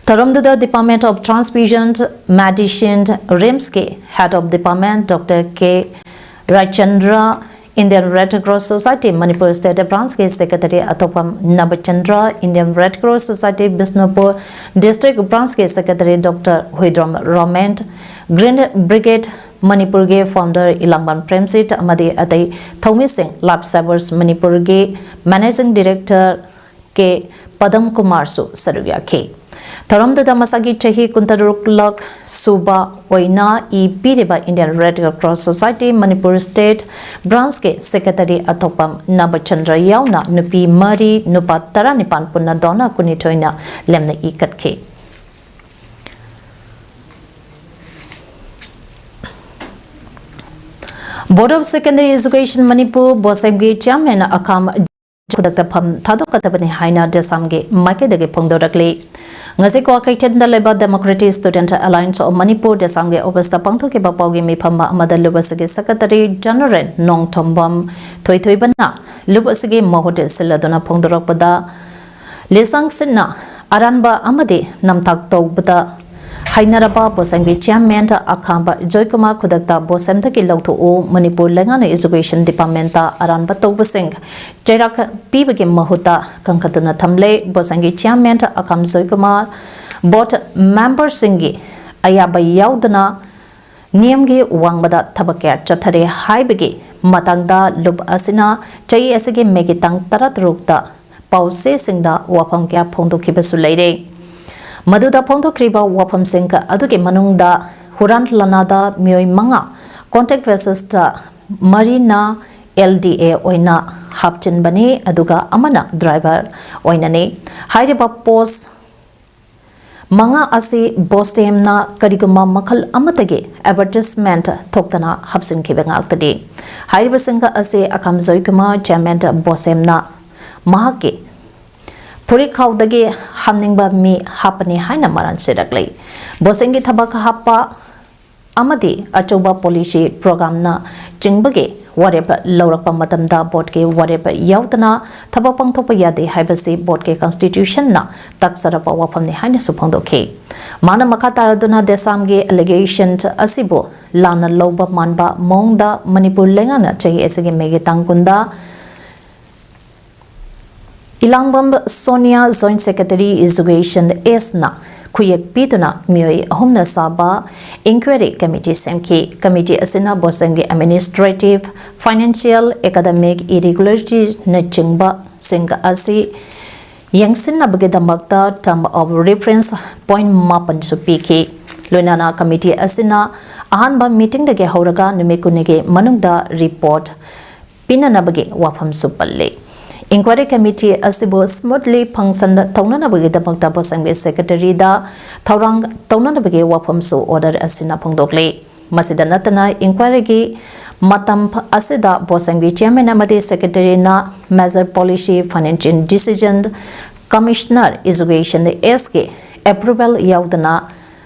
ꯊꯧꯔꯝꯗꯨꯗ Department of Transfusion Medicine, RIMSꯀꯤ Head of Department Doctor K Raichandra, Indian Red Cross Society Manipur state branchꯀꯤ secretary ꯑꯊꯣꯛꯄꯝ ꯅꯕꯆꯟꯗ꯭ꯔ, Indian Red Cross Society Bishnupur district branchꯀꯤ secretary Doctor Huidrom Roman, Green Brigade ꯃꯅꯤꯄꯨꯔꯒꯤ founder ꯏꯂꯥꯡꯕꯝ Premjit ꯑꯃꯗꯤ ꯑꯇꯩ ꯊꯧꯃꯤꯁꯤꯡ, Life Savers ꯃꯅꯤꯄꯨꯔꯒꯤ managing director ꯀꯦ ꯄꯗꯝ ꯀꯨꯃꯥꯔꯁꯨ ꯁꯔꯨꯛ ꯌꯥꯈꯤ꯫ ꯊꯧꯔꯝꯗꯨꯗ ꯃꯁꯥꯒꯤ ꯆꯍꯤ ꯀꯨꯟꯇꯔꯨꯛ ꯂꯛ ꯁꯨꯕ ꯑꯣꯏꯅ ꯏ ꯄꯤꯔꯤꯕ Indian Red Cross Society Manipur state branchꯀꯤ secretary ꯑꯊꯣꯛꯄꯝ ꯅꯕꯆꯟꯗ꯭ꯔ ꯌꯥꯎꯅ ꯅꯨꯄꯤ ꯃꯔꯤ, ꯅꯨꯄꯥ ꯇꯔꯥꯅꯤꯄꯥꯟ ꯄꯨꯟꯅ ꯗꯣꯅꯔ ꯀꯨꯟꯅꯤꯊꯣꯏꯅ ꯂꯦꯝꯅ ꯏ ꯀꯠꯈꯤ꯫ Board of Secondary Education Manipur, ꯕꯣꯁꯦꯝꯒꯤ chairman ꯑꯈꯥꯝ ꯈꯨꯗꯛꯇ ꯐꯝ ꯊꯥꯗꯣꯛꯀꯗꯕꯅꯤ ꯍꯥꯏꯅ ꯗꯦꯁꯥꯝꯒꯤ ꯃꯥꯏꯀꯩꯗꯒꯤ ꯐꯣꯡꯗꯣꯔꯛꯂꯤ꯫ ꯉꯁꯤ ꯀ꯭ꯋꯥꯀꯩꯊꯦꯜꯗ ꯂꯩꯕ Democratic Student Alliance of Manipur ꯗꯦꯁꯥꯝꯒꯤ office ꯇ ꯄꯥꯡꯊꯣꯛꯈꯤꯕ ꯄꯥꯎꯒꯤ ꯃꯤꯐꯝ ꯑꯃꯗ ꯂꯨꯞ ꯑꯁꯤꯒꯤ Secretary General ꯅꯣꯡꯊꯣꯝꯕꯝ ꯊꯣꯏꯊꯣꯏꯕꯅ ꯂꯨꯞ ꯑꯁꯤꯒꯤ ꯃꯍꯨꯠ ꯁꯤꯜꯂꯗꯨꯅ ꯐꯣꯡꯗꯣꯔꯛꯄꯗ, ꯂꯤꯁꯪ ꯁꯤꯠꯅ ꯑꯔꯥꯟꯕ ꯑꯃꯗꯤ ꯅꯝꯊꯥꯛ ꯇꯧꯕꯗ ꯍꯩꯅꯔꯕ ꯕꯣꯁꯦꯝꯒꯤ Chairman ꯑꯈꯥꯝꯕ ꯖꯣꯏꯀꯨꯃꯥꯔ ꯈꯨꯗꯛꯇ ꯕꯣꯁꯦꯝꯗꯒꯤ ꯂꯧꯊꯣꯛꯎ, ꯃꯅꯤꯄꯨꯔ ꯂꯩꯉꯥꯛꯅ Education Department ꯑꯔꯥꯟꯕ ꯇꯧꯕꯁꯤꯡ ꯆꯩꯔꯥꯛ ꯄꯤꯕꯒꯤ ꯃꯍꯨꯠꯇ ꯀꯟꯈꯠꯇꯨꯅ ꯊꯝꯂꯦ꯫ ꯕꯣꯁꯦꯝꯒꯤ Chairman ꯑꯈꯥꯝ ꯖꯣꯏꯀꯨꯃꯥꯔ board member ꯁꯤꯡꯒꯤ ꯑꯌꯥꯕ ꯌꯥꯎꯗꯅ ꯅꯤꯌꯝꯒꯤ ꯋꯥꯡꯃꯗ ꯊꯕꯛ ꯀꯌꯥ ꯆꯠꯊꯔꯦ ꯍꯥꯏꯕꯒꯤ ꯃꯇꯥꯡꯗ ꯂꯨꯞ ꯑꯁꯤꯅ ꯆꯍꯤ ꯑꯁꯤꯒꯤ ꯃꯦꯒꯤ ꯇꯥꯡ ꯇꯔꯥꯇꯔꯨꯛꯇ ꯄꯥꯎꯆꯦꯁꯤꯡꯗ ꯋꯥꯐꯝ ꯀꯌꯥ ꯐꯣꯡꯗꯣꯛꯈꯤꯕꯁꯨ ꯂꯩꯔꯦ꯫ ꯃꯗꯨꯗ ꯐꯣꯡꯗꯣꯛꯈ꯭ꯔꯤꯕ ꯋꯥꯐꯝꯁꯤꯡ ꯑꯗꯨꯒꯤ ꯃꯅꯨꯡꯗ ꯍꯨꯔꯥꯟ ꯂꯥꯟꯅꯗ ꯃꯤꯑꯣꯏ ꯃꯉꯥ contact basis ꯇ ꯃꯔꯤꯅ L D A ꯑꯣꯏꯅ ꯍꯥꯞꯆꯤꯟꯕꯅꯤ, ꯑꯗꯨꯒ ꯑꯃꯅ driver ꯑꯣꯏꯅꯅꯤ꯫ ꯍꯥꯏꯔꯤꯕ post ꯃꯉꯥ ꯑꯁꯤ ꯕꯣꯁꯦꯝꯅ ꯀꯔꯤꯒꯨꯝꯕ ꯃꯈꯜ ꯑꯃꯠꯇꯒꯤ advertisement ꯊꯣꯛꯇꯅ ꯍꯥꯞꯆꯤꯟꯈꯤꯕ ꯉꯥꯛꯇꯅꯤ꯫ ꯍꯥꯏꯔꯤꯕꯁꯤꯡ ꯑꯁꯤ ꯑꯈꯥꯝ ꯖꯣꯏꯀꯨꯃꯥꯔ, Chairman ꯕꯣꯁꯦꯝꯅ ꯃꯍꯥꯛꯀꯤ ꯐꯨꯔꯤꯠꯈꯥꯎꯗꯒꯤ ꯍꯥꯞꯅꯤꯡꯕ ꯃꯤ ꯍꯥꯞꯄꯅꯤ ꯍꯥꯏꯅ ꯃꯔꯥꯜ ꯁꯤꯔꯛꯂꯤ꯫ ꯕꯣꯁꯦꯝꯒꯤ ꯊꯕꯛ ꯍꯥꯞꯄ ꯑꯃꯗꯤ ꯑꯆꯧꯕ policy program ꯅ ꯆꯤꯡꯕꯒꯤ ꯋꯥꯔꯦꯞ ꯂꯧꯔꯛꯄ ꯃꯇꯝꯗ board ꯀꯤ ꯋꯥꯔꯦꯞ ꯌꯥꯎꯗꯅ ꯊꯕꯛ ꯄꯥꯡꯊꯣꯛꯄ ꯌꯥꯗꯦ ꯍꯥꯏꯕꯁꯤ board ꯀꯤ constitution ꯅ ꯇꯥꯛꯆꯔꯛꯄ ꯋꯥꯐꯝꯅꯤ ꯍꯥꯏꯅꯁꯨ ꯐꯣꯡꯗꯣꯛꯈꯤ꯫ ꯃꯥꯅ ꯃꯈꯥ ꯇꯥꯔꯗꯨꯅ ꯗꯦꯁꯥꯝꯒꯤ allegation ꯑꯁꯤꯕꯨ ꯂꯥꯟꯅ ꯂꯧꯕ ꯃꯥꯟꯕ ꯃꯑꯣꯡꯗ ꯃꯅꯤꯄꯨꯔ ꯂꯩꯉꯥꯛꯅ ꯆꯍꯤ ꯑꯁꯤꯒꯤ ꯃꯦꯒꯤ ꯇꯥꯡ ꯀꯨꯟꯗ ꯏꯂꯥꯡꯕꯝ Sonia, Joint Secretary Education S ꯅ ꯈꯨꯌꯦꯛ ꯄꯤꯗꯨꯅ ꯃꯤꯑꯣꯏ ꯑꯍꯨꯝꯅ ꯁꯥꯕ inquiry committee ꯁꯦꯝꯈꯤ꯫ Committee ꯑꯁꯤꯅ ꯕꯣꯁꯦꯝꯒꯤ administrative, financial, academic irregularity ꯅꯆꯤꯡꯕꯁꯤꯡ ꯑꯁꯤ ꯌꯦꯡꯁꯤꯟꯅꯕꯒꯤꯗꯃꯛꯇ term of reference point ꯃꯥꯄꯟꯁꯨ ꯄꯤꯈꯤ꯫ ꯂꯣꯏꯅꯅ committee ꯑꯁꯤꯅ ꯑꯍꯥꯟꯕ meeting ꯗꯒꯤ ꯍꯧꯔꯒ ꯅꯨꯃꯤꯠ ꯀꯨꯟꯅꯤꯒꯤ ꯃꯅꯨꯡꯗ report ꯄꯤꯅꯅꯕꯒꯤ ꯋꯥꯐꯝꯁꯨ ꯄꯜꯂꯤ꯫ Inquiry committee ꯑꯁꯤꯕꯨ smoothly function ꯇꯧꯅꯅꯕꯒꯤꯗꯃꯛꯇ ꯕꯣꯁꯦꯝꯒꯤ Secretary ꯗ ꯊꯧꯔꯥꯡ ꯇꯧꯅꯅꯕꯒꯤ ꯋꯥꯐꯝꯁꯨ order ꯑꯁꯤꯅ ꯐꯣꯡꯗꯣꯛꯂꯤ꯫ ꯃꯁꯤꯗ ꯅꯠꯇꯅ inquiry ꯒꯤ ꯃꯇꯝ ꯑꯁꯤꯗ ꯕꯣꯁꯦꯝꯒꯤ chairman ꯑꯃꯗꯤ secretary ꯅ major policy financial decision Commissioner Education S ꯀꯤ approval ꯌꯥꯎꯗꯅ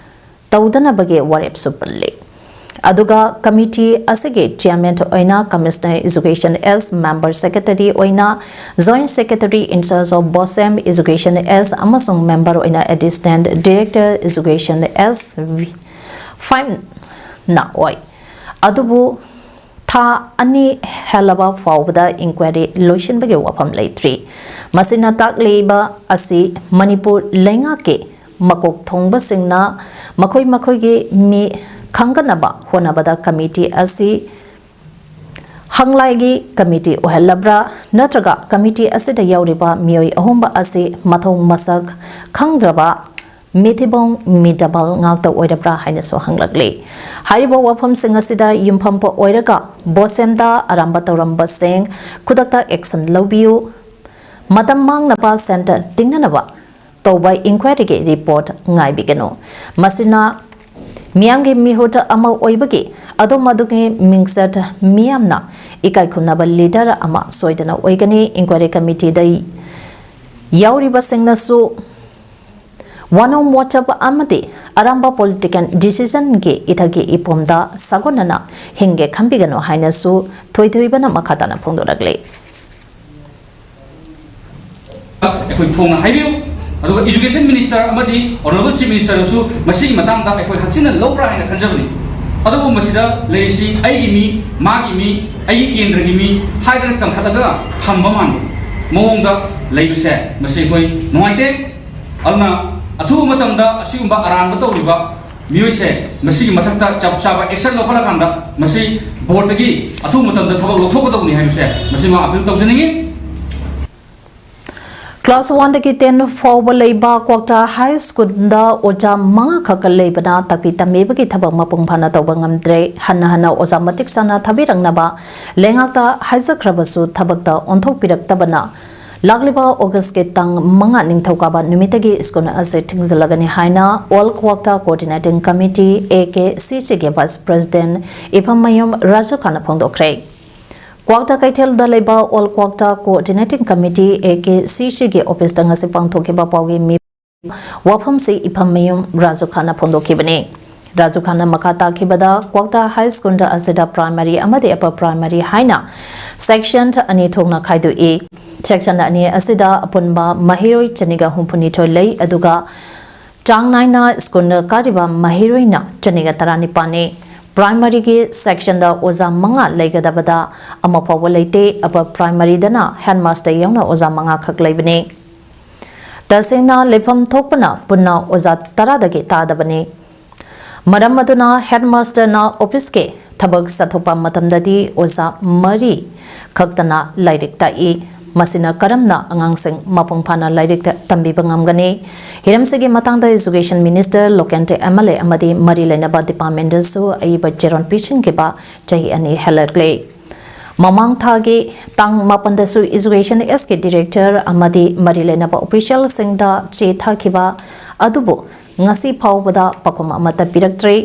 ꯇꯧꯗꯅꯕꯒꯤ ꯋꯥꯔꯦꯞꯁꯨ ꯄꯜꯂꯤ꯫ ꯑꯗꯨꯒ committee ꯑꯁꯤꯒꯤ chairman ꯑꯣꯏꯅ Commissioner Education S, member secretary ꯑꯣꯏꯅ Joint Secretary in charge of BOSEM Education S ꯑꯃꯁꯨꯡ member ꯑꯣꯏꯅ Assistant Director Education S five ꯅ ꯑꯣꯏ꯫ ꯑꯗꯨꯕꯨ ꯊꯥ ꯑꯅꯤ ꯍꯦꯜꯂꯕ ꯐꯥꯎꯕꯗ inquiry ꯂꯣꯏꯁꯤꯟꯕꯒꯤ ꯋꯥꯐꯝ ꯂꯩꯇ꯭ꯔꯤ꯫ ꯃꯁꯤꯅ ꯇꯥꯛꯂꯤꯕ ꯑꯁꯤ ꯃꯅꯤꯄꯨꯔ ꯂꯩꯉꯥꯛꯀꯤ ꯃꯀꯣꯛ ꯊꯣꯡꯕꯁꯤꯡꯅ ꯃꯈꯣꯏ ꯃꯈꯣꯏꯒꯤ ꯃꯤ ꯈꯪꯒꯠꯅꯕ ꯍꯣꯠꯅꯕꯗ committee ꯑꯁꯤ ꯍꯪꯂꯥꯏꯒꯤ committee ꯑꯣꯏꯍꯜꯂꯕ꯭ꯔꯥ, ꯅꯠꯇ꯭ꯔꯒ committee ꯑꯁꯤꯗ ꯌꯥꯎꯔꯤꯕ ꯃꯤꯑꯣꯏ ꯑꯍꯨꯝꯕ ꯑꯁꯤ ꯃꯊꯧ ꯃꯁꯛ ꯈꯪꯗ꯭ꯔꯕ ꯃꯤꯊꯤꯕꯣꯡ ꯃꯤꯗꯕꯜ ꯉꯥꯛꯇ ꯑꯣꯏꯔꯕ꯭ꯔꯥ ꯍꯥꯏꯅꯁꯨ ꯍꯪꯂꯛꯂꯤ꯫ ꯍꯥꯏꯔꯤꯕ ꯋꯥꯐꯝꯁꯤꯡ ꯑꯁꯤꯗ ꯌꯨꯝꯐꯝ ꯑꯣꯏꯔꯒ ꯕꯣꯁꯦꯝꯗ ꯑꯔꯥꯟꯕ ꯇꯧꯔꯝꯕꯁꯤꯡ ꯈꯨꯗꯛꯇ action ꯂꯧꯕꯤꯌꯨ, ꯃꯇꯝ ꯃꯥꯡꯅꯕ ꯁꯦꯟꯇꯔ ꯇꯤꯡꯅꯅꯕ ꯇꯧꯕ inquiry ꯒꯤ report ꯉꯥꯏꯕꯤꯒꯅꯨ꯫ ꯃꯁꯤꯅ ꯃꯤꯌꯥꯝꯒꯤ ꯃꯤꯍꯨꯠ ꯑꯃ ꯑꯣꯏꯕꯒꯤ ꯑꯗꯣꯝ ꯑꯗꯨꯒꯤ ꯃꯤꯡꯆꯠ ꯃꯤꯌꯥꯝꯅ ꯏꯀꯥꯏ ꯈꯨꯝꯅꯕ leader ꯑꯃ ꯁꯣꯏꯗꯅ ꯑꯣꯏꯒꯅꯤ꯫ Inquiry committee ꯗ ꯌꯥꯎꯔꯤꯕꯁꯤꯡꯅꯁꯨ ꯋꯥꯅꯣꯝ ꯋꯥꯆꯞ ꯑꯃꯗꯤ ꯑꯔꯥꯟꯕ political decision ꯒꯤ ꯏꯊꯛꯀꯤ ꯏꯄꯣꯝꯗ ꯁꯥꯒꯣꯟꯅꯅ ꯍꯤꯡꯒꯦ ꯈꯟꯕꯤꯒꯅꯨ ꯍꯥꯏꯅꯁꯨ ꯊꯣꯏꯊꯣꯏꯕꯅ ꯃꯈꯥ ꯇꯥꯅ ꯐꯣꯡꯗꯣꯔꯛꯂꯤ꯫ ꯑꯩꯈꯣꯏ ꯐꯣꯡꯅ ꯍꯥꯏꯕꯤꯌꯨ꯫ ꯑꯗꯨꯒ Education Minister ꯑꯃꯗꯤ Honourable Chief Minister ꯅꯁꯨ ꯃꯁꯤꯒꯤ ꯃꯇꯥꯡꯗ ꯑꯩꯈꯣꯏ ꯍꯛꯆꯤꯟꯅ ꯂꯧꯕ꯭ꯔꯥ ꯍꯥꯏꯅ ꯈꯟꯖꯕꯅꯤ꯫ ꯑꯗꯨꯕꯨ ꯃꯁꯤꯗ ꯂꯩꯔꯤꯁꯤ ꯑꯩꯒꯤ ꯃꯤ, ꯃꯥꯒꯤ ꯃꯤ, ꯑꯩꯒꯤ ꯀꯦꯟꯗ꯭ꯔꯒꯤ ꯃꯤ ꯍꯥꯏꯗꯅ ꯀꯟꯈꯠꯂꯒ ꯊꯝꯕ ꯃꯥꯟꯕ ꯃꯑꯣꯡꯗ ꯂꯩꯕꯁꯦ ꯃꯁꯤ ꯑꯩꯈꯣꯏ ꯅꯨꯡꯉꯥꯏꯇꯦ꯫ ꯑꯗꯨꯅ ꯑꯊꯨꯕ ꯃꯇꯝꯗ ꯑꯁꯤꯒꯨꯝꯕ ꯑꯔꯥꯟꯕ ꯇꯧꯔꯤꯕ ꯃꯤꯑꯣꯏꯁꯦ ꯃꯁꯤꯒꯤ ꯃꯊꯛꯇ ꯆꯞ ꯆꯥꯕ action ꯂꯧꯈꯠꯂꯀꯥꯟꯗ ꯃꯁꯤ board ꯇꯒꯤ ꯑꯊꯨꯕ ꯃꯇꯝꯗ ꯊꯕꯛ ꯂꯧꯊꯣꯛꯀꯗꯧꯕꯅꯤ ꯍꯥꯏꯕꯁꯦ ꯃꯁꯤꯃ appeal ꯇꯧꯖꯅꯤꯡꯉꯤ꯫ Class one ꯗꯒꯤ ten ꯐꯥꯎꯕ ꯂꯩꯕ ꯀ꯭ꯋꯥꯛꯇꯥ High School ꯗ ꯑꯣꯖꯥ ꯃꯉꯥ ꯈꯛ ꯂꯩꯕꯅ ꯇꯥꯛꯄꯤ ꯇꯝꯕꯤꯕꯒꯤ ꯊꯕꯛ ꯃꯄꯨꯡ ꯐꯥꯅ ꯇꯧꯕ ꯉꯝꯗ꯭ꯔꯦ꯫ ꯍꯟꯅ ꯍꯟꯅ ꯑꯣꯖꯥ ꯃꯇꯤꯛ ꯆꯥꯅ ꯊꯥꯕꯤꯔꯛꯅꯕ ꯂꯩꯉꯥꯛꯇ ꯍꯥꯏꯖꯈ꯭ꯔꯕꯁꯨ ꯊꯕꯛꯇ ꯑꯣꯟꯊꯣꯛꯄꯤꯔꯛꯇꯕꯅ ꯂꯥꯛꯂꯤꯕ ꯑꯣꯒꯁꯀꯤ ꯇꯥꯡ ꯃꯉꯥ ꯅꯤꯡꯊꯧꯀꯥꯕ ꯅꯨꯃꯤꯠꯇꯒꯤ ꯁ꯭ꯀꯨꯜ ꯑꯁꯤ ꯊꯤꯡꯖꯤꯜꯂꯒꯅꯤ ꯍꯥꯏꯅ ꯑꯣꯜ ꯀ꯭ꯋꯥꯛꯇꯥ coordinating committee, A K C ꯁꯤꯒꯤ ꯚꯥꯏꯁ ꯄ꯭ꯔꯦꯁꯤꯗꯦꯟꯠ ꯏꯐꯝꯃꯌꯨꯝ ꯔꯥꯖꯨ ꯈꯥꯟꯅ ꯐꯣꯡꯗꯣꯛꯈ꯭ꯔꯦ꯫ ꯀ꯭ꯋꯥꯛꯇꯥ ꯀꯩꯊꯦꯜꯗ ꯂꯩꯕ ꯑꯣꯜ ꯀ꯭ꯋꯥꯛꯇꯥ coordinating committee, A K C ꯁꯤꯒꯤ ꯑꯣꯐꯤꯁꯇ ꯉꯁꯤ ꯄꯥꯡꯊꯣꯛꯈꯤꯕ ꯄꯥꯎꯒꯤ ꯃꯤ ꯋꯥꯐꯝꯁꯤ ꯏꯐꯝꯃꯌꯨꯝ ꯔꯥꯖꯨ ꯈꯥꯟꯅ ꯐꯣꯡꯗꯣꯛꯈꯤꯕꯅꯤ꯫ ꯔꯥꯖꯨ ꯈꯥꯟꯅ ꯃꯈꯥ ꯇꯥꯈꯤꯕꯗ, ꯀ꯭ꯋꯥꯛꯇꯥ ꯍꯥꯏ ꯁ꯭ꯀꯨꯜꯗ ꯑꯁꯤꯗ ꯄ꯭ꯔꯥꯏꯃꯔꯤ ꯑꯃꯗꯤ ꯑꯄꯔ ꯄ꯭ꯔꯥꯏꯃꯔꯤ ꯍꯥꯏꯅ ꯁꯦꯛꯁꯟ ꯑꯅꯤ ꯊꯣꯛꯅ ꯈꯥꯏꯗꯣꯛꯏ꯫ ꯁꯦꯛꯁꯟ ꯑꯅꯤ ꯑꯁꯤꯗ ꯑꯄꯨꯟꯕ ꯃꯍꯩꯔꯣꯏ ꯆꯅꯤꯒ ꯍꯨꯝꯐꯨꯅꯤꯊꯣꯏ ꯂꯩ, ꯑꯗꯨꯒ ꯆꯥꯡ ꯅꯥꯏꯅ ꯁ꯭ꯀꯨꯜꯗ ꯀꯥꯔꯤꯕ ꯃꯍꯩꯔꯣꯏꯅ ꯆꯅꯤꯒ ꯇꯔꯥꯅꯤꯄꯥꯟꯅꯤ꯫ ꯄ꯭ꯔꯥꯏꯃꯔꯤꯒꯤ ꯁꯦꯛꯁꯟꯗ ꯑꯣꯖꯥ ꯃꯉꯥ ꯂꯩꯒꯗꯕꯗ ꯑꯃ ꯐꯥꯎꯕ ꯂꯩꯇꯦ꯫ ꯑꯄꯔ ꯄ꯭ꯔꯥꯏꯃꯔꯤꯗꯅ ꯍꯦꯗꯃꯥꯁꯇꯔ ꯌꯥꯎꯅ ꯑꯣꯖꯥ ꯃꯉꯥ ꯈꯛ ꯂꯩꯕꯅꯤ꯫ ꯇꯁꯦꯡꯅ ꯂꯩꯐꯝ ꯊꯣꯛꯄꯅ ꯄꯨꯟꯅ ꯑꯣꯖꯥ ꯇꯔꯥꯗꯒꯤ ꯇꯥꯗꯕꯅꯤ꯫ ꯃꯔꯝ ꯑꯗꯨꯅ ꯍꯦꯗꯃꯥꯁꯇꯔꯅ ꯑꯣꯐꯤꯁꯀꯤ ꯊꯕꯛ ꯆꯠꯊꯣꯛꯄ ꯃꯇꯝꯗꯗꯤ ꯑꯣꯖꯥ ꯃꯔꯤ ꯈꯛꯇꯅ ꯂꯥꯏꯔꯤꯛ ꯇꯥꯛꯏ꯫ ꯃꯁꯤꯅ ꯀꯔꯝꯅ ꯑꯉꯥꯡꯁꯤꯡ ꯃꯄꯨꯡ ꯐꯥꯅ ꯂꯥꯏꯔꯤꯛ ꯇꯝꯕꯤꯕ ꯉꯝꯒꯅꯤ? ꯍꯤꯔꯝꯁꯤꯒꯤ ꯃꯇꯥꯡꯗ education minister, Lokendra M L A ꯑꯃꯗꯤ ꯃꯔꯤ ꯂꯩꯅꯕ ꯗꯤꯄꯥꯔꯠꯃꯦꯟꯗꯁꯨ ꯑꯏꯕ ꯆꯦꯔꯣꯜ ꯄꯤꯁꯤꯟꯈꯤꯕ ꯆꯍꯤ ꯑꯅꯤ ꯍꯦꯜꯂꯛꯂꯦ꯫ ꯃꯃꯥꯡ ꯊꯥꯒꯤ ꯇꯥꯡ ꯃꯥꯄꯟꯗꯁꯨ ꯏꯖꯨꯀꯦꯁꯟ ꯑꯦꯁꯀꯤ ꯗꯤꯔꯦꯛꯇꯔ ꯑꯃꯗꯤ ꯃꯔꯤ ꯂꯩꯅꯕ ꯑꯣꯐꯤꯁꯤꯌꯦꯜꯁꯤꯡꯗ ꯆꯦ ꯊꯥꯈꯤꯕ ꯑꯗꯨꯕꯨ ꯉꯁꯤ ꯐꯥꯎꯕꯗ ꯄꯥꯎꯈꯨꯝ ꯑꯃꯠꯇ ꯄꯤꯔꯛꯇ꯭ꯔꯤ꯫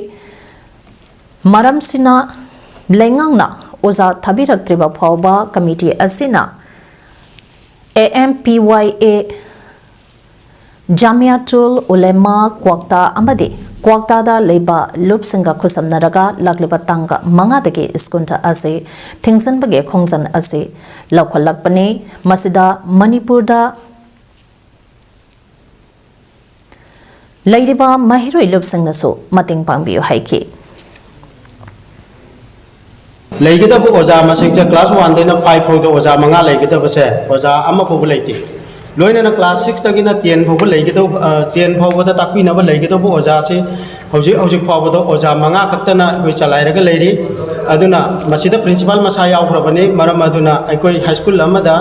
ꯃꯔꯝꯁꯤꯅ ꯂꯩꯉꯥꯛꯅ ꯑꯣꯖꯥ ꯊꯥꯕꯤꯔꯛꯇ꯭ꯔꯤꯕ ꯐꯥꯎꯕ ꯀꯃꯤꯇꯤ ꯑꯁꯤꯅ ꯑꯦ ꯑꯦꯝ ꯄꯤ ꯋꯥꯏ ꯑꯦ, ꯖꯥꯃꯤꯌꯥꯇꯨꯜ ꯎꯂꯦꯃꯥ ꯀ꯭ꯋꯥꯛꯇꯥ ꯑꯃꯗꯤ ꯀ꯭ꯋꯥꯛꯇꯥꯗ ꯂꯩꯕ ꯂꯨꯞꯁꯤꯡꯒ ꯈꯨꯠꯁꯝꯅꯔꯒ ꯂꯥꯛꯂꯤꯕ ꯇꯥꯡ ꯃꯉꯥꯗꯒꯤ ꯁ꯭ꯀꯨꯜ ꯑꯁꯤ ꯊꯤꯡꯖꯤꯟꯕꯒꯤ ꯈꯣꯡꯖꯪ ꯑꯁꯤ ꯂꯧꯈꯠꯂꯛꯄꯅꯤ꯫ ꯃꯁꯤꯗ ꯃꯅꯤꯄꯨꯔꯗ ꯂꯩꯔꯤꯕ ꯃꯍꯩꯔꯣꯏ ꯂꯨꯞꯁꯤꯡꯅꯁꯨ ꯃꯇꯦꯡ ꯄꯥꯡꯕꯤꯌꯨ ꯍꯥꯏꯈꯤ꯫ ꯂꯩꯒꯗꯕ ꯑꯣꯖꯥ ꯃꯁꯤꯡꯁꯦ class one ꯗꯩꯅ five ꯐꯥꯎꯗ ꯑꯣꯖꯥ ꯃꯉꯥ ꯂꯩꯒꯗꯕꯁꯦ ꯑꯣꯖꯥ ꯑꯃ ꯐꯥꯎꯕ ꯂꯩꯇꯦ꯫ ꯂꯣꯏꯅꯅ class six ꯇꯒꯤꯅ ten ꯐꯥꯎꯕ ꯂꯩꯒꯗꯧꯕ, ꯑ, ten ꯐꯥꯎꯕꯗ ꯇꯥꯛꯄꯤꯅꯕ ꯂꯩꯒꯗꯧꯕ ꯑꯣꯖꯥꯁꯤ ꯍꯧꯖꯤꯛ, ꯍꯧꯖꯤꯛ ꯐꯥꯎꯕꯗ ꯑꯣꯖꯥ ꯃꯉꯥ ꯈꯛꯇꯅ ꯑꯩꯈꯣꯏ ꯆꯂꯥꯏꯔꯒ ꯂꯩꯔꯤ꯫ ꯑꯗꯨꯅ ꯃꯁꯤꯗ principal ꯃꯁꯥ ꯌꯥꯎꯈ꯭ꯔꯕꯅꯤ꯫ ꯃꯔꯝ ꯑꯗꯨꯅ ꯑꯩꯈꯣꯏ high school ꯑꯃꯗ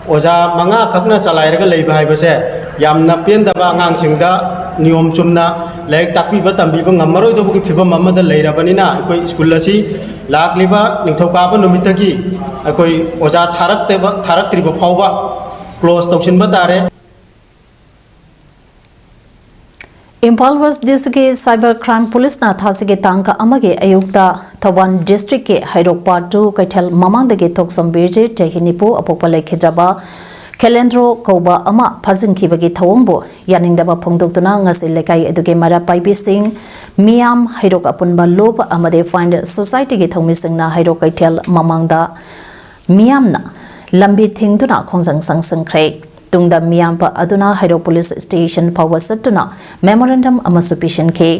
ꯑꯣꯖꯥ ꯃꯉꯥ ꯈꯛꯅ ꯆꯂꯥꯏꯔꯒ ꯂꯩꯕ ꯍꯥꯏꯕꯁꯦ ꯌꯥꯝꯅ ꯄꯦꯟꯗꯕ, ꯑꯉꯥꯡꯁꯤꯡꯗ ꯅꯤꯌꯣꯝ ꯆꯨꯝꯅ ꯂꯥꯏꯔꯤꯛ ꯇꯥꯛꯄꯤꯕ ꯇꯝꯕꯤꯕ ꯉꯝꯃꯔꯣꯏꯗꯧꯕꯒꯤ ꯐꯤꯕꯝ ꯑꯃꯗ ꯂꯩꯔꯕꯅꯤꯅ, ꯑꯩꯈꯣꯏ ꯁ꯭ꯀꯨꯜ ꯑꯁꯤ ꯂꯥꯛꯂꯤꯕ ꯅꯤꯡꯊꯧꯀꯥꯕ ꯅꯨꯃꯤꯠꯇꯒꯤ ꯑꯩꯈꯣꯏ ꯑꯣꯖꯥ ꯊꯥꯔꯛꯇꯕ, ꯊꯥꯔꯛꯇ꯭ꯔꯤꯕ ꯐꯥꯎꯕ ꯀ꯭ꯂꯣꯖ ꯇꯧꯁꯤꯟꯕ ꯇꯥꯔꯦ꯫ ꯏꯝꯐꯥꯜ ꯋꯦꯁ ꯗꯤꯁꯇ꯭ꯔꯤꯛꯀꯤ ꯁꯥꯏꯕꯔ ꯀ꯭ꯔꯥꯏꯝ ꯄꯨꯂꯤꯁꯅ ꯊꯥꯁꯤꯒꯤ ꯇꯥꯡ ꯑꯃꯒꯤ ꯑꯌꯨꯛꯇ ꯊꯧꯕꯥꯜ ꯗꯤꯁꯇ꯭ꯔꯤꯛꯀꯤ ꯍꯩꯔꯣꯛ ꯄꯥꯔꯠ ꯇꯨ ꯀꯩꯊꯦꯜ ꯃꯃꯥꯡꯗꯒꯤ ꯊꯣꯛꯆꯝ ꯕꯤꯔꯖꯤꯠ, ꯆꯍꯤ ꯅꯤꯐꯨ, ꯑꯄꯣꯛꯄ ꯂꯩꯈꯤꯗ꯭ꯔꯕ ꯈꯦꯂꯦꯟꯗ꯭ꯔꯣ ꯀꯧꯕ ꯑꯃ ꯐꯥꯖꯤꯟꯈꯤꯕꯒꯤ ꯊꯧꯑꯣꯡꯕꯨ ꯌꯥꯅꯤꯡꯗꯕ ꯐꯣꯡꯗꯣꯛꯇꯨꯅ ꯉꯁꯤ ꯂꯩꯀꯥꯏ ꯑꯗꯨꯒꯤ ꯃꯩꯔꯥ ꯄꯥꯏꯕꯤꯁꯤꯡ, ꯃꯤꯌꯥꯝ, ꯍꯩꯔꯣꯛ ꯑꯄꯨꯟꯕ ꯂꯨꯞ ꯑꯃꯗꯤ ꯐ꯭ꯔꯦꯟꯗ ꯁꯣꯁꯥꯏꯇꯤꯒꯤ ꯊꯧꯃꯤꯁꯤꯡꯅ ꯍꯩꯔꯣꯛ ꯀꯩꯊꯦꯜ ꯃꯃꯥꯡꯗ ꯃꯤꯌꯥꯝꯅ ꯂꯝꯕꯤ ꯊꯤꯡꯗꯨꯅ ꯈꯣꯡꯖꯪ ꯆꯪꯁꯤꯟꯈ꯭ꯔꯦ꯫ ꯇꯨꯡꯗ ꯃꯤꯌꯥꯝ ꯑꯗꯨꯅ ꯍꯩꯔꯣꯛ ꯄꯨꯂꯤꯁ ꯁ꯭ꯇꯦꯁꯟ ꯐꯥꯎꯕ ꯆꯠꯇꯨꯅ ꯃꯦꯃꯣꯔꯦꯟꯗꯝ ꯑꯃꯁꯨ ꯄꯤꯁꯤꯟꯈꯤ꯫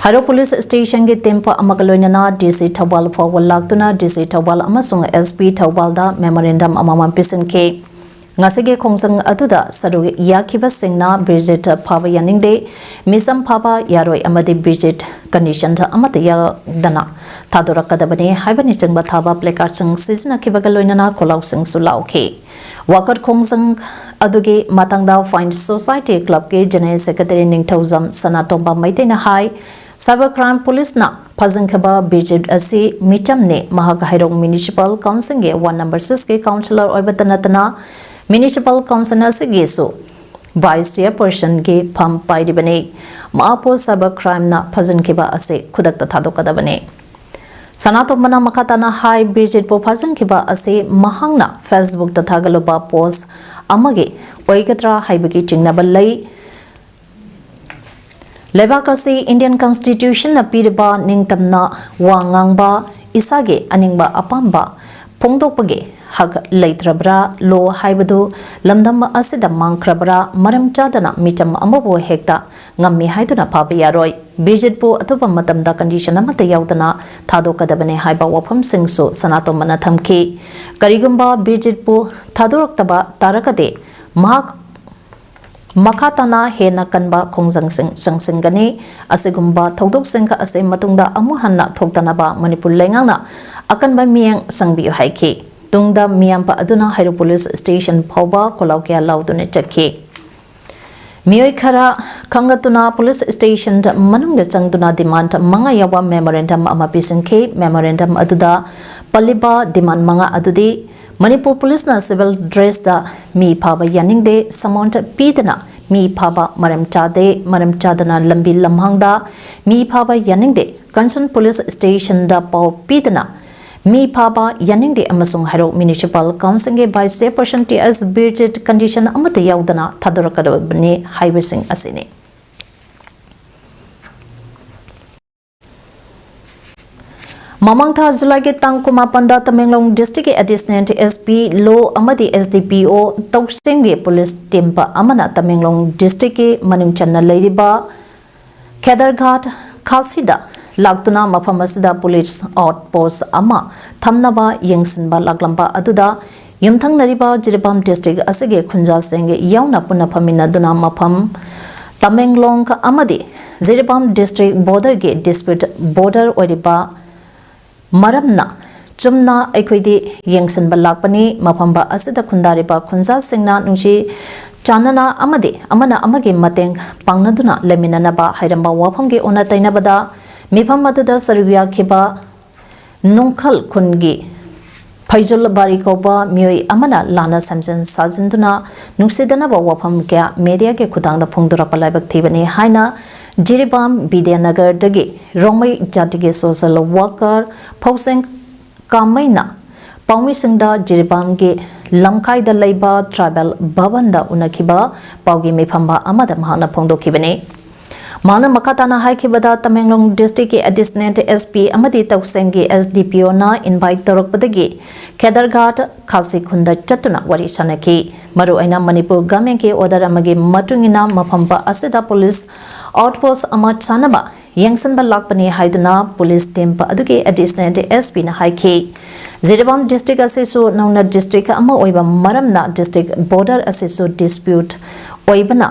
ꯍꯩꯔꯣꯛ ꯄꯨꯂꯤꯁ ꯁ꯭ꯇꯦꯁꯟꯒꯤ ꯇꯤꯝ ꯑꯃꯒ ꯂꯣꯏꯅꯅ ꯗꯤ ꯁꯤ ꯊꯧꯕꯥꯜ ꯐꯥꯎꯕ ꯂꯥꯛꯇꯨꯅ ꯗꯤ ꯁꯤ ꯊꯧꯕꯥꯜ ꯑꯃꯁꯨꯡ ꯑꯦꯁ ꯄꯤ ꯊꯧꯕꯥꯜꯗ ꯃꯦꯃꯣꯔꯦꯟꯗꯝ ꯑꯃꯃꯝ ꯄꯤꯁꯤꯟꯈꯤ꯫ ꯉꯁꯤꯒꯤ ꯈꯣꯡꯖꯪ ꯑꯗꯨꯗ ꯁꯔꯨꯛ ꯌꯥꯈꯤꯕꯁꯤꯡꯅ ꯕꯤꯔꯖꯤꯠ ꯐꯥꯕ ꯌꯥꯅꯤꯡꯗꯦ, ꯃꯤꯆꯝ ꯐꯥꯕ ꯌꯥꯔꯣꯏ ꯑꯃꯗꯤ ꯕꯤꯔꯖꯤꯠ ꯀꯟꯗꯤꯁꯟꯗ ꯑꯃꯠꯇ ꯌꯥꯎꯗꯅ ꯊꯥꯗꯣꯔꯛꯀꯗꯕꯅꯤ ꯍꯥꯏꯕꯅꯆꯤꯡꯕ ꯊꯥꯕ ꯄ꯭ꯂꯦꯀꯥꯔꯗꯁꯤꯡ ꯁꯤꯖꯤꯟꯅꯈꯤꯕꯒ ꯂꯣꯏꯅꯅ ꯈꯣꯜꯂꯥꯎꯁꯤꯡꯁꯨ ꯂꯥꯎꯈꯤ꯫ ꯋꯥꯀꯠ ꯈꯣꯡꯖꯪ ꯑꯗꯨꯒꯤ ꯃꯇꯥꯡꯗ ꯐ꯭ꯔꯦꯟꯗ ꯁꯣꯁꯥꯏꯇꯤ ꯀ꯭ꯂꯕꯀꯤ ꯖꯦꯅꯔꯦꯜ ꯁꯦꯀ꯭ꯔꯦꯇꯔꯤ ꯅꯤꯡꯊꯧꯖꯝ ꯁꯅꯥꯇꯣꯝꯕ ꯃꯩꯇꯩꯅ ꯍꯥꯏ, ꯁꯥꯏꯕꯔ ꯀ꯭ꯔꯥꯏꯝ ꯄꯨꯂꯤꯁꯅ ꯐꯥꯖꯤꯟꯈꯤꯕ ꯕꯤꯔꯖꯤꯠ ꯑꯁꯤ ꯃꯤꯆꯝꯅꯤ꯫ ꯃꯍꯥꯛ ꯍꯩꯔꯣꯛ ꯃ꯭ꯌꯨꯅꯤꯁꯤꯄꯥꯜ ꯀꯥꯎꯟꯁꯤꯜꯒꯤ ꯋꯥꯔꯗ ꯅꯝꯕꯔ ꯁꯤꯛꯁꯀꯤ ꯀꯥꯎꯟꯁꯤꯂꯔ ꯑꯣꯏꯕꯇ ꯅꯠꯇꯅ ꯃ꯭ꯌꯨꯅꯤꯁꯤꯄꯥꯜ ꯀꯥꯎꯟꯁꯤꯜ ꯑꯁꯤꯒꯤꯁꯨ ꯚꯥꯏꯁ ꯆꯦꯌꯔꯄꯔꯁꯟꯒꯤ ꯐꯝ ꯄꯥꯏꯔꯤꯕꯅꯤ꯫ ꯃꯍꯥꯛꯄꯨ ꯁꯥꯏꯕꯔ ꯀ꯭ꯔꯥꯏꯝꯅ ꯐꯥꯖꯤꯟꯈꯤꯕ ꯑꯁꯤ ꯈꯨꯗꯛꯇ ꯊꯥꯗꯣꯛꯀꯗꯕꯅꯤ꯫ ꯁꯅꯥꯇꯣꯝꯕꯅ ꯃꯈꯥ ꯇꯥꯅ ꯍꯥꯏ, ꯕꯤꯔꯖꯤꯠꯄꯨ ꯐꯥꯖꯤꯟꯈꯤꯕ ꯑꯁꯤ ꯃꯍꯥꯛꯅ ꯐꯦꯁꯕꯨꯛꯇ ꯊꯥꯒꯠꯂꯨꯕ ꯄꯣꯁ ꯑꯃꯒꯤ ꯑꯣꯏꯒꯗ꯭ꯔꯥ ꯍꯥꯏꯕꯒꯤ ꯆꯤꯡꯅꯕ ꯂꯩ꯫ ꯂꯩꯕꯥꯛ ꯑꯁꯤ ꯏꯟꯗꯤꯌꯟ ꯀꯟꯁꯇꯤꯇ꯭ꯌꯨꯁꯟꯅ ꯄꯤꯔꯤꯕ ꯅꯤꯡꯇꯝꯅ ꯋꯥ ꯉꯥꯡꯕ, ꯏꯁꯥꯒꯤ ꯑꯅꯤꯡꯕ ꯑꯄꯥꯝꯕ ꯐꯣꯡꯗꯣꯛꯄꯒꯤ ꯍꯛ ꯂꯩꯇ꯭ꯔꯕ꯭ꯔꯥ? ꯂꯣ ꯍꯥꯏꯕꯗꯨ ꯂꯝꯗꯝ ꯑꯁꯤꯗ ꯃꯥꯡꯈ꯭ꯔꯕ꯭ꯔꯥ? ꯃꯔꯝ ꯆꯥꯗꯅ ꯃꯤꯆꯝ ꯑꯃꯕꯨ ꯍꯦꯛꯇ ꯉꯝꯃꯤ ꯍꯥꯏꯗꯨꯅ ꯐꯥꯕ ꯌꯥꯔꯣꯏ꯫ ꯕꯤꯔꯖꯤꯠꯄꯨ ꯑꯊꯨꯕ ꯃꯇꯝꯗ ꯀꯟꯗꯤꯁꯟ ꯑꯃꯠꯇ ꯌꯥꯎꯗꯅ ꯊꯥꯗꯣꯛꯀꯗꯕꯅꯤ ꯍꯥꯏꯕ ꯋꯥꯐꯝꯁꯤꯡꯁꯨ ꯁꯅꯥꯇꯣꯝꯕꯅ ꯊꯝꯈꯤ꯫ ꯀꯔꯤꯒꯨꯝꯕ ꯕꯤꯔꯖꯤꯠꯄꯨ ꯊꯥꯗꯣꯔꯛꯇꯕ ꯇꯥꯔꯒꯗꯤ ꯃꯍꯥꯛ ꯃꯈꯥ ꯇꯥꯅ ꯍꯦꯟꯅ ꯀꯟꯕ ꯈꯣꯡꯖꯪꯁꯤꯡ ꯆꯪꯁꯤꯟꯒꯅꯤ꯫ ꯑꯁꯤꯒꯨꯝꯕ ꯊꯧꯗꯣꯛꯁꯤꯡ ꯑꯁꯤ ꯃꯇꯨꯡꯗ ꯑꯃꯨꯛ ꯍꯟꯅ ꯊꯣꯛꯇꯅꯕ ꯃꯅꯤꯄꯨꯔ ꯂꯩꯉꯥꯛꯅ ꯑꯀꯟꯕ ꯃꯤꯠꯌꯦꯡ ꯆꯪꯕꯤꯌꯨ ꯍꯥꯏꯈꯤ꯫ ꯇꯨꯡꯗ ꯃꯤꯌꯥꯝꯕ ꯑꯗꯨꯅ ꯍꯩꯔꯣꯛ ꯄꯨꯂꯤꯁ ꯁ꯭ꯇꯦꯁꯟ ꯐꯥꯎꯕ ꯈꯣꯜꯂꯥꯎ ꯀꯌꯥ ꯂꯥꯎꯗꯨꯅ ꯆꯠꯈꯤ꯫ ꯃꯤꯑꯣꯏ ꯈꯔ ꯈꯟꯒꯠꯇꯨꯅ ꯄꯨꯂꯤꯁ ꯁ꯭ꯇꯦꯁꯟ ꯃꯅꯨꯡꯗ ꯆꯪꯗꯨꯅ ꯗꯤꯃꯥꯟꯗ ꯃꯉꯥ ꯌꯥꯎꯕ ꯃꯦꯃꯣꯔꯦꯟꯗꯝ ꯑꯃ ꯄꯤꯁꯤꯟꯈꯤ꯫ ꯃꯦꯃꯣꯔꯦꯟꯗꯝ ꯑꯗꯨꯗ ꯄꯜꯂꯤꯕ ꯗꯤꯃꯥꯟꯗ ꯃꯉꯥ ꯑꯗꯨꯗꯤ ꯃꯅꯤꯄꯨꯔ ꯄꯨꯂꯤꯁꯅ civil dressꯇ ꯃꯤ ꯐꯥꯕ ꯌꯥꯅꯤꯡꯗꯦ, summon ꯄꯤꯗꯅ ꯃꯤ ꯐꯥꯕ ꯃꯔꯝ ꯆꯥꯗꯦ, ꯃꯔꯝ ꯆꯥꯗꯅ ꯂꯝꯕꯤ ꯂꯝꯍꯥꯡꯗ ꯃꯤ ꯐꯥꯕ ꯌꯥꯅꯤꯡꯗꯦ, concerned police stationꯗ ꯄꯥꯎ ꯄꯤꯗꯅ ꯃꯤ ꯐꯥꯕ ꯌꯥꯅꯤꯡꯗꯦ ꯑꯃꯁꯨꯡ ꯍꯩꯔꯣꯛ Municipal Councilꯒꯤ Vice Chairperson T S ꯕꯤꯔꯖꯤꯠ condition ꯑꯃꯠꯇ ꯌꯥꯎꯗꯅ ꯊꯥꯗꯣꯔꯛꯀꯗꯕꯅꯤ ꯍꯥꯏꯕꯁꯤꯡ ꯑꯁꯤꯅꯤ꯫ ꯃꯃꯥꯡ ꯊꯥ ꯖꯨꯂꯥꯏꯒꯤ ꯇꯥꯡ ꯀꯨꯟꯃꯥꯄꯟꯗ Tamenglong districtꯀꯤ Additional S P Law ꯑꯃꯗꯤ S D P O ꯇꯧꯁꯦꯡꯒꯤ police team ꯑꯃꯅ ꯇꯃꯦꯡꯂꯣꯡ districtꯀꯤ ꯃꯅꯨꯡ ꯆꯟꯅ ꯂꯩꯔꯤꯕ ꯈꯦꯗꯔꯘꯥꯠ ꯈꯥꯁꯤꯗ ꯂꯥꯛꯇꯨꯅ ꯃꯐꯝ ꯑꯁꯤꯗ police outpost ꯑꯃ ꯊꯝꯅꯕ ꯌꯦꯡꯁꯤꯟꯕ ꯂꯥꯛꯂꯝꯕ ꯑꯗꯨꯗ ꯌꯨꯝꯊꯪꯅꯔꯤꯕ ꯖꯤꯔꯤꯕꯥꯝ district ꯑꯁꯤꯒꯤ ꯈꯨꯟꯖꯥꯁꯤꯡ ꯌꯥꯎꯅ ꯄꯨꯟꯅ ꯐꯝꯃꯤꯟꯅꯗꯨꯅ ꯃꯐꯝ ꯇꯃꯦꯡꯂꯣꯡ ꯑꯃꯗꯤ ꯖꯤꯔꯤꯕꯥꯝ district borderꯒꯤ dispute border ꯑꯣꯏꯔꯤꯕ ꯃꯔꯝꯅ ꯆꯨꯝꯅ ꯑꯩꯈꯣꯏꯗꯤ ꯌꯦꯡꯁꯤꯟꯕ ꯂꯥꯛꯄꯅꯤ, ꯃꯐꯝ ꯑꯁꯤꯗ ꯈꯨꯟꯗꯥꯔꯤꯕ ꯈꯨꯟꯖꯥꯁꯤꯡꯅ ꯅꯨꯡꯁꯤ ꯆꯥꯟꯅꯅ ꯑꯃꯗꯤ ꯑꯃꯅ ꯑꯃꯒꯤ ꯃꯇꯦꯡ ꯄꯥꯡꯅꯗꯨꯅ ꯂꯩꯃꯤꯟꯅꯅꯕ ꯍꯥꯏꯔꯝꯕ ꯋꯥꯐꯝꯒꯤ ꯑꯣꯟꯅ ꯇꯩꯅꯕꯗ ꯃꯤꯐꯝ ꯑꯗꯨꯗ ꯁꯔꯨꯛ ꯌꯥꯈꯤꯕ ꯅꯨꯡꯈꯜ ꯈꯨꯟꯒꯤ ꯐꯩꯖꯨꯜ ꯕꯥꯔꯤ ꯀꯧꯕ ꯃꯤꯑꯣꯏ ꯑꯃꯅ ꯂꯥꯟꯅ ꯁꯦꯝꯖꯤꯟ ꯁꯥꯖꯤꯟꯗꯨꯅ ꯅꯨꯡꯁꯤꯗꯅꯕ ꯋꯥꯐꯝ ꯀꯌꯥ mediaꯒꯤ ꯈꯨꯠꯊꯥꯡꯗ ꯐꯣꯡꯗꯣꯔꯛꯄ ꯂꯥꯏꯕꯛ ꯊꯤꯕꯅꯤ ꯍꯥꯏꯅ ꯖꯤꯔꯤꯕꯥꯝ ꯕꯤꯗ꯭ꯌꯥꯅꯒꯔꯗꯒꯤ ꯔꯣꯡꯃꯩ ꯖꯥꯇꯤꯒꯤ social worker ꯐꯧꯁꯦꯡ ꯀꯥꯃꯩꯅ ꯄꯥꯎꯃꯤꯁꯤꯡꯗ ꯖꯤꯔꯤꯕꯥꯝꯒꯤ ꯂꯝꯈꯥꯏꯗ ꯂꯩꯕ tribal ꯚꯕꯟꯗ ꯎꯅꯈꯤꯕ ꯄꯥꯎꯒꯤ ꯃꯤꯐꯝ ꯑꯃꯗ ꯃꯍꯥꯛꯅ ꯐꯣꯡꯗꯣꯛꯈꯤꯕꯅꯤ꯫ ꯃꯍꯥꯛꯅ ꯃꯈꯥ ꯇꯥꯅ ꯍꯥꯏꯈꯤꯕꯗ ꯇꯃꯦꯡꯂꯣꯡ districtꯀꯤ Additional S P ꯑꯃꯗꯤ ꯇꯧꯁꯦꯡꯒꯤ S D P Oꯅ invite ꯇꯧꯔꯛꯄꯗꯒꯤ ꯈꯦꯗꯔꯘꯥꯠ ꯈꯥꯁꯤ ꯈꯨꯟꯗ ꯆꯠꯇꯨꯅ ꯋꯥꯔꯤ ꯁꯥꯅꯈꯤ꯫ ꯃꯔꯨꯑꯣꯏꯅ ꯃꯅꯤꯄꯨꯔ governmentꯀꯤ order ꯑꯃꯒꯤ ꯃꯇꯨꯡ ꯏꯟꯅ ꯃꯐꯝ ꯑꯁꯤꯗ police outpost ꯑꯃ ꯁꯥꯅꯕ ꯌꯦꯡꯁꯤꯟꯕ ꯂꯥꯛꯄꯅꯤ ꯍꯥꯏꯗꯨꯅ police team ꯑꯗꯨꯒꯤ Additional S Pꯅ ꯍꯥꯏꯈꯤ꯫ ꯖꯤꯔꯤꯕꯥꯝ district ꯑꯁꯤꯁꯨ ꯅꯧꯅ district ꯑꯃ ꯑꯣꯏꯕ ꯃꯔꯝꯅ district border ꯑꯁꯤꯁꯨ dispute ꯑꯣꯏꯕꯅ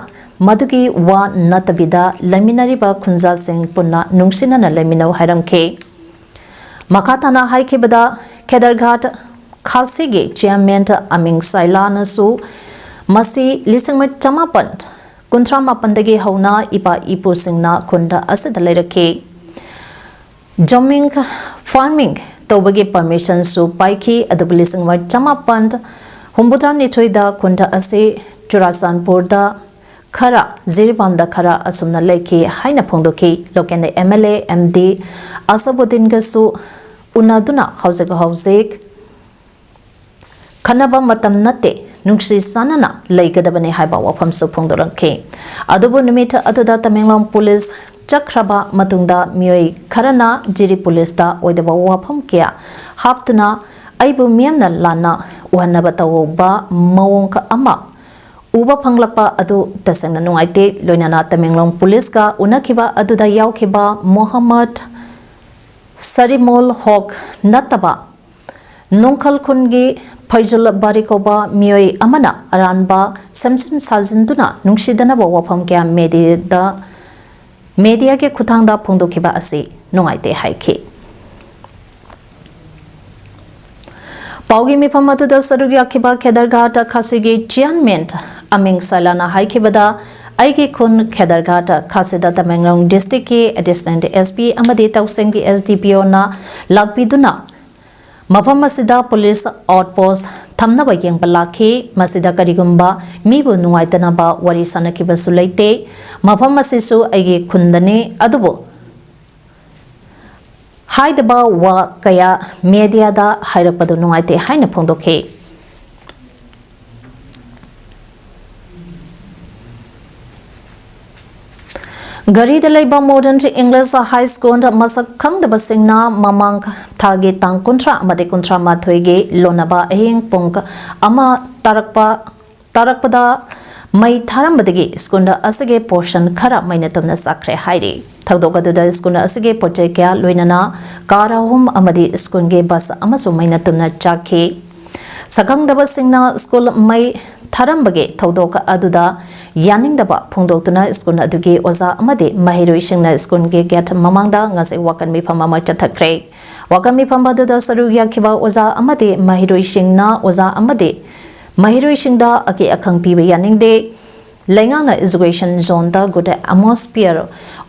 ꯃꯗꯨꯒꯤ ꯋꯥ ꯅꯠꯇꯕꯤꯗ ꯂꯩꯃꯤꯟꯅꯔꯤꯕ ꯈꯨꯟꯖꯥꯁꯤꯡ ꯄꯨꯟꯅ ꯅꯨꯡꯁꯤꯅꯅ ꯂꯩꯃꯤꯟꯅꯧ ꯍꯥꯏꯔꯝꯈꯤ꯫ ꯃꯈꯥ ꯇꯥꯅ ꯍꯥꯏꯈꯤꯕꯗ ꯈꯦꯗꯔꯘꯥꯠ ꯈꯥꯁꯤꯒꯤ chairman ꯑꯃꯤꯡ ꯁꯥꯏꯂꯥꯅꯁꯨ ꯃꯁꯤ ꯂꯤꯁꯤꯡ ꯑꯃ ꯆꯃꯥꯄꯟ ꯀꯨꯟꯊ꯭ꯔꯥ ꯃꯥꯄꯟꯗꯒꯤ ꯍꯧꯅ ꯏꯄꯥ ꯏꯄꯨꯁꯤꯡꯅ ꯈꯨꯟꯗ ꯑꯁꯤꯗ ꯂꯩꯔꯛꯈꯤ꯫ Zooming, farming, ꯇꯧꯕꯒꯤ ꯄꯔꯃꯤꯁꯟꯁꯨ ꯄꯥꯏꯈꯤ꯫ ꯑꯗꯨꯕꯨ ꯂꯤꯁꯤꯡ ꯑꯃ ꯆꯃꯥꯄꯟ ꯍꯨꯝꯐꯨꯇꯔꯥꯅꯤꯊꯣꯏꯗ ꯈꯨꯟꯗ ꯑꯁꯤ ꯆꯨꯔꯥꯆꯥꯟꯄꯨꯔꯗ ꯈꯔ, ꯖꯤꯔꯤꯕꯥꯝꯗ ꯈꯔ ꯑꯁꯨꯝꯅ ꯂꯩꯈꯤ ꯍꯥꯏꯅ ꯐꯣꯡꯗꯣꯛꯈꯤ꯫ Local M L A M D ꯑꯁꯕꯨꯗꯤꯟꯒꯁꯨ ꯎꯅꯗꯨꯅ ꯍꯧꯖꯤꯛ ꯍꯧꯖꯤꯛ ꯈꯟꯅꯕ ꯃꯇꯝ ꯅꯠꯇꯦ, ꯅꯨꯡꯁꯤ ꯆꯥꯟꯅꯅ ꯂꯩꯒꯗꯕꯅꯤ ꯍꯥꯏꯕ ꯋꯥꯐꯝꯁꯨ ꯐꯣꯡꯗꯣꯔꯛꯈꯤ꯫ ꯑꯗꯨꯕꯨ ꯅꯨꯃꯤꯠ ꯑꯗꯨꯗ ꯇꯃꯦꯡꯂꯣꯡ ꯄꯨꯂꯤꯁ ꯆꯠꯈ꯭ꯔꯕ ꯃꯇꯨꯡꯗ ꯃꯤꯑꯣꯏ ꯈꯔꯅ ꯖꯤꯔꯤ ꯄꯨꯂꯤꯁꯇ ꯑꯣꯏꯗꯕ ꯋꯥꯐꯝ ꯀꯌꯥ ꯍꯥꯞꯇꯨꯅ ꯑꯩꯕꯨ ꯃꯤꯌꯥꯝꯅ ꯂꯥꯟꯅ ꯎꯍꯟꯅꯕ ꯇꯧꯕ ꯃꯑꯣꯡ ꯑꯃ ꯎꯕ ꯐꯪꯂꯛꯄ ꯑꯗꯨ ꯇꯁꯦꯡꯅ ꯅꯨꯡꯉꯥꯏꯇꯦ꯫ ꯂꯣꯏꯅꯅ ꯇꯃꯦꯡꯂꯣꯡ ꯄꯨꯂꯤꯁꯀ ꯎꯅꯈꯤꯕ ꯑꯗꯨꯗ ꯌꯥꯎꯈꯤꯕ ꯃꯣꯍꯝꯃꯗ ꯁꯔꯤꯃꯣꯜ ꯍꯣꯛ ꯅꯠꯇꯕ ꯅꯣꯡꯈꯜ ꯈꯨꯟꯒꯤ ꯐꯩꯖꯨꯜ ꯕꯥꯔꯤ ꯀꯧꯕ ꯃꯤꯑꯣꯏ ꯑꯃꯅ ꯑꯔꯥꯟꯕ ꯁꯦꯝꯖꯤꯟ ꯁꯥꯖꯤꯟꯗꯨꯅ ꯅꯨꯡꯁꯤꯗꯅꯕ ꯋꯥꯐꯝ ꯀꯌꯥ ꯃꯦꯗꯤꯌꯥꯗ, ꯃꯦꯗꯤꯌꯥꯒꯤ ꯈꯨꯠꯊꯥꯡꯗ ꯐꯣꯡꯗꯣꯛꯈꯤꯕ ꯑꯁꯤ ꯅꯨꯡꯉꯥꯏꯇꯦ ꯍꯥꯏꯈꯤ꯫ ꯄꯥꯎꯒꯤ ꯃꯤꯐꯝ ꯑꯗꯨꯗ ꯁꯔꯨꯛ ꯌꯥꯈꯤꯕ ꯈꯦꯗꯔꯒꯥꯠ ꯈꯥꯁꯤꯒꯤ ꯆꯤꯌꯥꯟꯃꯦꯟ ꯑꯃꯤꯡ ꯁꯥꯏꯂꯥꯅ ꯍꯥꯏꯈꯤꯕꯗ, ꯑꯩꯒꯤ ꯈꯨꯟ ꯈꯦꯗꯔꯒꯥꯠ ꯈꯥꯁꯤꯗ ꯇꯃꯦꯡꯂꯣꯡ ꯗꯤꯁꯇ꯭ꯔꯤꯛꯀꯤ ꯑꯦꯗꯤꯁꯅꯦꯜ ꯑꯦꯁ ꯄꯤ ꯑꯃꯗꯤ ꯇꯧꯁꯦꯡꯒꯤ ꯑꯦꯁ ꯗꯤ ꯄꯤ ꯑꯣꯅ ꯂꯥꯛꯄꯤꯗꯨꯅ ꯃꯐꯝ ꯑꯁꯤꯗ ꯄꯨꯂꯤꯁ ꯑꯥꯎꯠꯄꯣꯁ ꯊꯝꯅꯕ ꯌꯦꯡꯕ ꯂꯥꯛꯈꯤ꯫ ꯃꯁꯤꯗ ꯀꯔꯤꯒꯨꯝꯕ ꯃꯤꯕꯨ ꯅꯨꯡꯉꯥꯏꯇꯅꯕ ꯋꯥꯔꯤ ꯁꯥꯅꯈꯤꯕꯁꯨ ꯂꯩꯇꯦ꯫ ꯃꯐꯝ ꯑꯁꯤꯁꯨ ꯑꯩꯒꯤ ꯈꯨꯟꯗꯅꯤ, ꯑꯗꯨꯕꯨ ꯍꯥꯏꯗꯕ ꯋꯥ ꯀꯌꯥ ꯃꯦꯗꯤꯌꯥꯗ ꯍꯥꯏꯔꯛꯄꯗꯨ ꯅꯨꯡꯉꯥꯏꯇꯦ ꯍꯥꯏꯅ ꯐꯣꯡꯗꯣꯛꯈꯤ꯫ ꯒꯥꯔꯤꯗ ꯂꯩꯕ ꯃꯣꯗꯔꯟ ꯏꯪꯂꯤꯁ ꯍꯥꯏ ꯁ꯭ꯀꯨꯜ ꯃꯁꯛ ꯈꯪꯗꯕꯁꯤꯡꯅ ꯃꯃꯥꯡ ꯊꯥꯒꯤ ꯇꯥꯡ ꯀꯨꯟꯊ꯭ꯔꯥ ꯑꯃꯗꯤ ꯀꯨꯟꯊ꯭ꯔꯥ ꯃꯥꯊꯣꯏꯒꯤ ꯂꯣꯟꯅꯕ ꯑꯍꯤꯡ ꯄꯨꯡ ꯑꯃ ꯇꯥꯔꯛꯄ, ꯇꯥꯔꯛꯄꯗ ꯃꯩ ꯊꯥꯔꯝꯕꯗꯒꯤ ꯁ꯭ꯀꯨꯜ ꯑꯁꯤꯒꯤ ꯄꯣꯔꯁꯟ ꯈꯔ ꯃꯩꯅ ꯇꯨꯝꯅ ꯆꯥꯛꯈ꯭ꯔꯦ ꯍꯥꯏꯔꯤ꯫ ꯊꯧꯗꯣꯛ ꯑꯗꯨꯗ ꯁ꯭ꯀꯨꯜ ꯑꯁꯤꯒꯤ ꯄꯣꯠ ꯆꯩ ꯀꯌꯥ, ꯂꯣꯏꯅꯅ ꯀꯥꯔ ꯑꯍꯨꯝ ꯑꯃꯗꯤ ꯁ꯭ꯀꯨꯜꯒꯤ ꯕꯁ ꯑꯃꯁꯨ ꯃꯩꯅ ꯇꯨꯝꯅ ꯆꯥꯛꯈꯤ꯫ ꯁꯛꯈꯪꯗꯕꯁꯤꯡꯅ ꯁ꯭ꯀꯨꯜ ꯃꯩ ꯊꯥꯔꯝꯕꯒꯤ ꯊꯧꯗꯣꯛ ꯑꯗꯨꯗ ꯌꯥꯅꯤꯡꯗꯕ ꯐꯣꯡꯗꯣꯛꯇꯨꯅ ꯁ꯭ꯀꯨꯜ ꯑꯗꯨꯒꯤ ꯑꯣꯖꯥ ꯑꯃꯗꯤ ꯃꯍꯩꯔꯣꯏꯁꯤꯡꯅ ꯁ꯭ꯀꯨꯜꯒꯤ ꯒꯦꯠ ꯃꯃꯥꯡꯗ ꯉꯁꯤ ꯋꯥꯀꯠ ꯃꯤꯐꯝ ꯑꯃ ꯆꯠꯊꯈ꯭ꯔꯦ꯫ ꯋꯥꯀꯠ ꯃꯤꯐꯝ ꯑꯗꯨꯗ ꯁꯔꯨꯛ ꯌꯥꯈꯤꯕ ꯑꯣꯖꯥ ꯑꯃꯗꯤ ꯃꯍꯩꯔꯣꯏꯁꯤꯡꯅ ꯑꯣꯖꯥ ꯑꯃꯗꯤ ꯃꯍꯩꯔꯣꯏꯁꯤꯡꯗ ꯑꯀꯤ ꯑꯈꯪ ꯄꯤꯕ ꯌꯥꯅꯤꯡꯗꯦ꯫ ꯂꯩꯉꯥꯛꯅ ꯏꯖꯨꯀꯦꯁꯟ ꯖꯣꯟꯗ ꯒꯨꯗ ꯑꯦꯠꯃꯣꯁꯐꯤꯌꯔ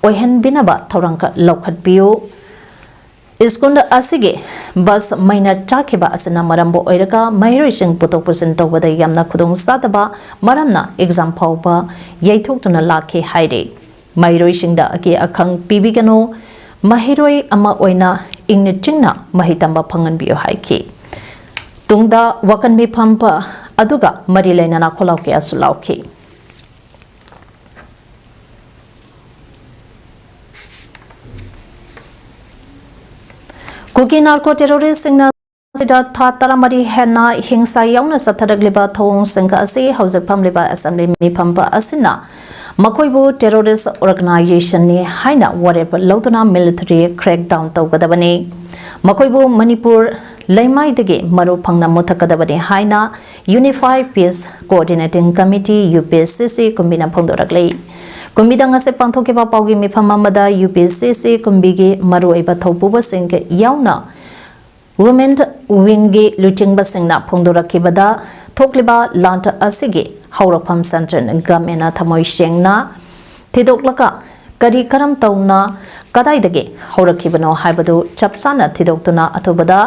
ꯑꯣꯏꯍꯟꯕꯤꯅꯕ ꯊꯧꯔꯥꯡ ꯂꯧꯈꯠꯄꯤꯌꯨ꯫ ꯁ꯭ꯀꯨꯜ ꯑꯁꯤꯒꯤ ꯕꯁ ꯃꯩꯅ ꯆꯥꯛꯈꯤꯕ ꯑꯁꯤꯅ ꯃꯔꯝꯕꯨ ꯑꯣꯏꯔꯒ ꯃꯍꯩꯔꯣꯏꯁꯤꯡ ꯄꯨꯊꯣꯛ ꯄꯨꯁꯤꯟ ꯇꯧꯕꯗ ꯌꯥꯝꯅ ꯈꯨꯗꯣꯡ ꯆꯥꯗꯕ ꯃꯔꯝꯅ ꯑꯦꯛꯖꯥꯝ ꯐꯥꯎꯕ ꯌꯩꯊꯣꯛꯇꯨꯅ ꯂꯥꯛꯈꯤ ꯍꯥꯏꯔꯤ꯫ ꯃꯍꯩꯔꯣꯏꯁꯤꯡꯗ ꯑꯀꯤ ꯑꯈꯪ ꯄꯤꯕꯤꯒꯅꯨ, ꯃꯍꯩꯔꯣꯏ ꯑꯃ ꯑꯣꯏꯅ ꯏꯪꯅ ꯆꯤꯡꯅ ꯃꯍꯩ ꯇꯝꯕ ꯐꯪꯍꯟꯕꯤꯌꯨ ꯍꯥꯏꯈꯤ꯫ ꯇꯨꯡꯗ ꯋꯥꯀꯟ ꯃꯤꯐꯝ ꯑꯗꯨꯒ ꯃꯔꯤ ꯂꯩꯅꯅ ꯈꯣꯜꯂꯥꯎ ꯀꯌꯥꯁꯨ ꯂꯥꯎꯈꯤ꯫ ꯀꯨꯀꯤ ꯅꯥꯔꯀꯣ ꯇꯦꯔꯣꯔꯤꯁꯁꯤꯡꯅ ꯁꯤꯗ ꯊꯥ ꯇꯔꯥꯃꯔꯤ ꯍꯦꯟꯅ ꯍꯤꯡꯁꯥ ꯌꯥꯎꯅ ꯆꯠꯊꯔꯛꯂꯤꯕ ꯊꯧꯑꯣꯡꯁꯤꯡ ꯑꯁꯤ ꯍꯧꯖꯤꯛ ꯐꯝꯂꯤꯕ ꯑꯦꯁꯦꯝꯕ꯭ꯂꯤ ꯃꯤꯐꯝ ꯑꯁꯤꯅ ꯃꯈꯣꯏꯕꯨ ꯇꯦꯔꯣꯔꯤꯁ ꯑꯣꯔꯒꯅꯥꯏꯖꯦꯁꯟꯅꯤ ꯍꯥꯏꯅ ꯋꯥꯔꯦꯞ ꯂꯧꯗꯨꯅ ꯃꯤꯂꯤꯇꯔꯤ ꯀ꯭ꯔꯦꯛꯗꯥꯎꯟ ꯇꯧꯒꯗꯕꯅꯤ꯫ ꯃꯈꯣꯏꯕꯨ ꯃꯅꯤꯄꯨꯔ ꯂꯩꯃꯥꯏꯗꯒꯤ ꯃꯔꯨ ꯐꯪꯅ ꯃꯨꯠꯊꯛꯀꯗꯕꯅꯤ ꯍꯥꯏꯅ ꯌꯨꯅꯤꯐꯥꯏ ꯄꯤꯁ ꯀꯣꯑꯣꯔꯗꯤꯅꯦꯇꯤꯡ ꯀꯃꯤꯇꯤ, ꯌꯨ ꯄꯤ ꯁꯤ ꯁꯤ, ꯀꯨꯝꯕꯤꯅ ꯐꯣꯡꯗꯣꯔꯛꯂꯤ꯫ ꯀꯨꯝꯕꯤꯗ ꯉꯁꯤ ꯄꯥꯡꯊꯣꯛꯈꯤꯕ ꯄꯥꯎꯒꯤ ꯃꯤꯐꯝ ꯑꯃꯗ ꯌꯨ ꯄꯤ ꯁꯤ ꯁꯤ ꯀꯨꯝꯕꯤꯒꯤ ꯃꯔꯨꯑꯣꯏꯕ ꯊꯧꯄꯨꯕꯁꯤꯡ ꯌꯥꯎꯅ ꯋꯨꯃꯦꯟ ꯋꯤꯡꯒꯤ ꯂꯨꯆꯤꯡꯕꯁꯤꯡꯅ ꯐꯣꯡꯗꯣꯔꯛꯈꯤꯕꯗ, ꯊꯣꯛꯂꯤꯕ ꯂꯥꯟ ꯑꯁꯤꯒꯤ ꯍꯧꯔꯛꯐꯝ ꯁꯦꯟꯇ꯭ꯔꯦꯜ ꯒꯚꯔꯟꯃꯦꯟꯅ ꯊꯃꯣꯏ ꯁꯦꯡꯅ ꯊꯤꯗꯣꯛꯂꯒ ꯀꯔꯤ ꯀꯔꯝ ꯇꯧꯅ ꯀꯗꯥꯏꯗꯒꯤ ꯍꯧꯔꯛꯈꯤꯕꯅꯣ ꯍꯥꯏꯕꯗꯨ ꯆꯞ ꯆꯥꯅ ꯊꯤꯗꯣꯛꯇꯨꯅ ꯑꯊꯨꯕꯗ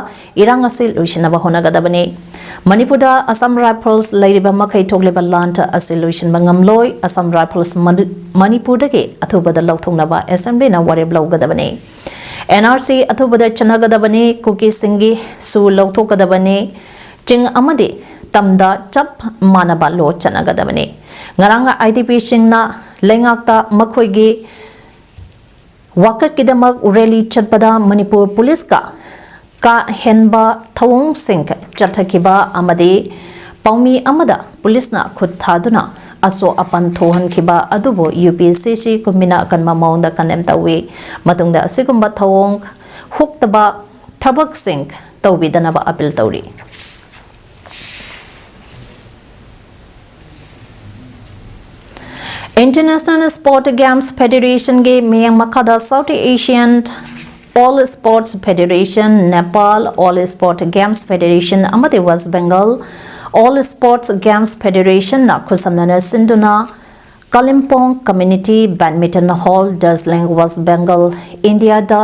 ꯏꯔꯥꯡ ꯑꯁꯤ ꯂꯣꯏꯁꯤꯟꯅꯕ ꯍꯣꯠꯅꯒꯗꯕꯅꯤ꯫ ꯃꯅꯤꯄꯨꯔꯗ ꯑꯁꯥꯝ ꯔꯥꯏꯐꯜꯁ ꯂꯩꯔꯤꯕ ꯃꯈꯩ ꯊꯣꯛꯂꯤꯕ ꯂꯥꯟ ꯑꯁꯤ ꯂꯣꯏꯁꯤꯟꯕ ꯉꯝꯂꯣꯏ꯫ ꯑꯁꯥꯝ ꯔꯥꯏꯐꯜꯁ ꯃꯅꯤ-, ꯃꯅꯤꯄꯨꯔꯗꯒꯤ ꯑꯊꯨꯕꯗ ꯂꯧꯊꯣꯛꯅꯕ ꯑꯦꯁꯦꯝꯕ꯭ꯂꯤꯅ ꯋꯥꯔꯦꯞ ꯂꯧꯒꯗꯕꯅꯤ꯫ ꯑꯦꯟ ꯑꯥꯔ ꯁꯤ ꯑꯊꯨꯕꯗ ꯆꯠꯅꯒꯗꯕꯅꯤ꯫ ꯀꯨꯀꯤꯁꯤꯡꯒꯤꯁꯨ ꯂꯧꯊꯣꯛꯀꯗꯕꯅꯤ꯫ ꯆꯤꯡ ꯑꯃꯗꯤ ꯇꯝꯗ ꯆꯞ ꯃꯥꯟꯅꯕ ꯂꯣ ꯆꯠꯅꯒꯗꯕꯅꯤ꯫ ꯉꯔꯥꯡ ꯑꯥꯏ ꯗꯤ ꯄꯤꯁꯤꯡꯅ ꯂꯩꯉꯥꯛꯇ ꯃꯈꯣꯏꯒꯤ ꯋꯥꯀꯠꯀꯤꯗꯃꯛ ꯔꯦꯂꯤ ꯆꯠꯄꯗ ꯃꯅꯤꯄꯨꯔ ꯄꯨꯂꯤꯁꯀ ꯀꯥ ꯍꯦꯟꯕ ꯊꯧꯑꯣꯡꯁꯤꯡ ꯆꯠꯊꯈꯤꯕ ꯑꯃꯗꯤ ꯄꯥꯎꯃꯤ ꯑꯃꯗ ꯄꯨꯂꯤꯁꯅ ꯈꯨꯠ ꯊꯥꯗꯨꯅ ꯑꯁꯣꯛ ꯑꯄꯟ ꯊꯣꯛꯍꯟꯈꯤꯕ ꯑꯗꯨꯕꯨ ꯌꯨ ꯄꯤ ꯁꯤ ꯁꯤ ꯀꯨꯝꯕꯤꯅ ꯑꯀꯟꯕ ꯃꯑꯣꯡꯗ ꯀꯟꯗꯦꯝ ꯇꯧꯏ꯫ ꯃꯇꯨꯡꯗ ꯑꯁꯤꯒꯨꯝꯕ ꯊꯧꯑꯣꯡ ꯍꯨꯛꯇꯕ ꯊꯕꯛꯁꯤꯡ ꯇꯧꯕꯤꯗꯅꯕ ꯑꯄꯤꯜ ꯇꯧꯔꯤ꯫ International Sport Games Federation ꯒꯤ ꯃꯤꯠꯌꯦꯡ ꯃꯈꯥꯗ South Asian All Sports Federation, Nepal All Sport Games Federation ꯑꯃꯗꯤ West Bengal All Sports Games Federation ꯅ ꯈꯨꯠꯁꯝꯅꯅ ꯁꯤꯟꯗꯨꯅ Kalimpong Community Badminton Hall, Darjeeling, West Bengal, ꯏꯟꯗꯤꯌꯥꯗ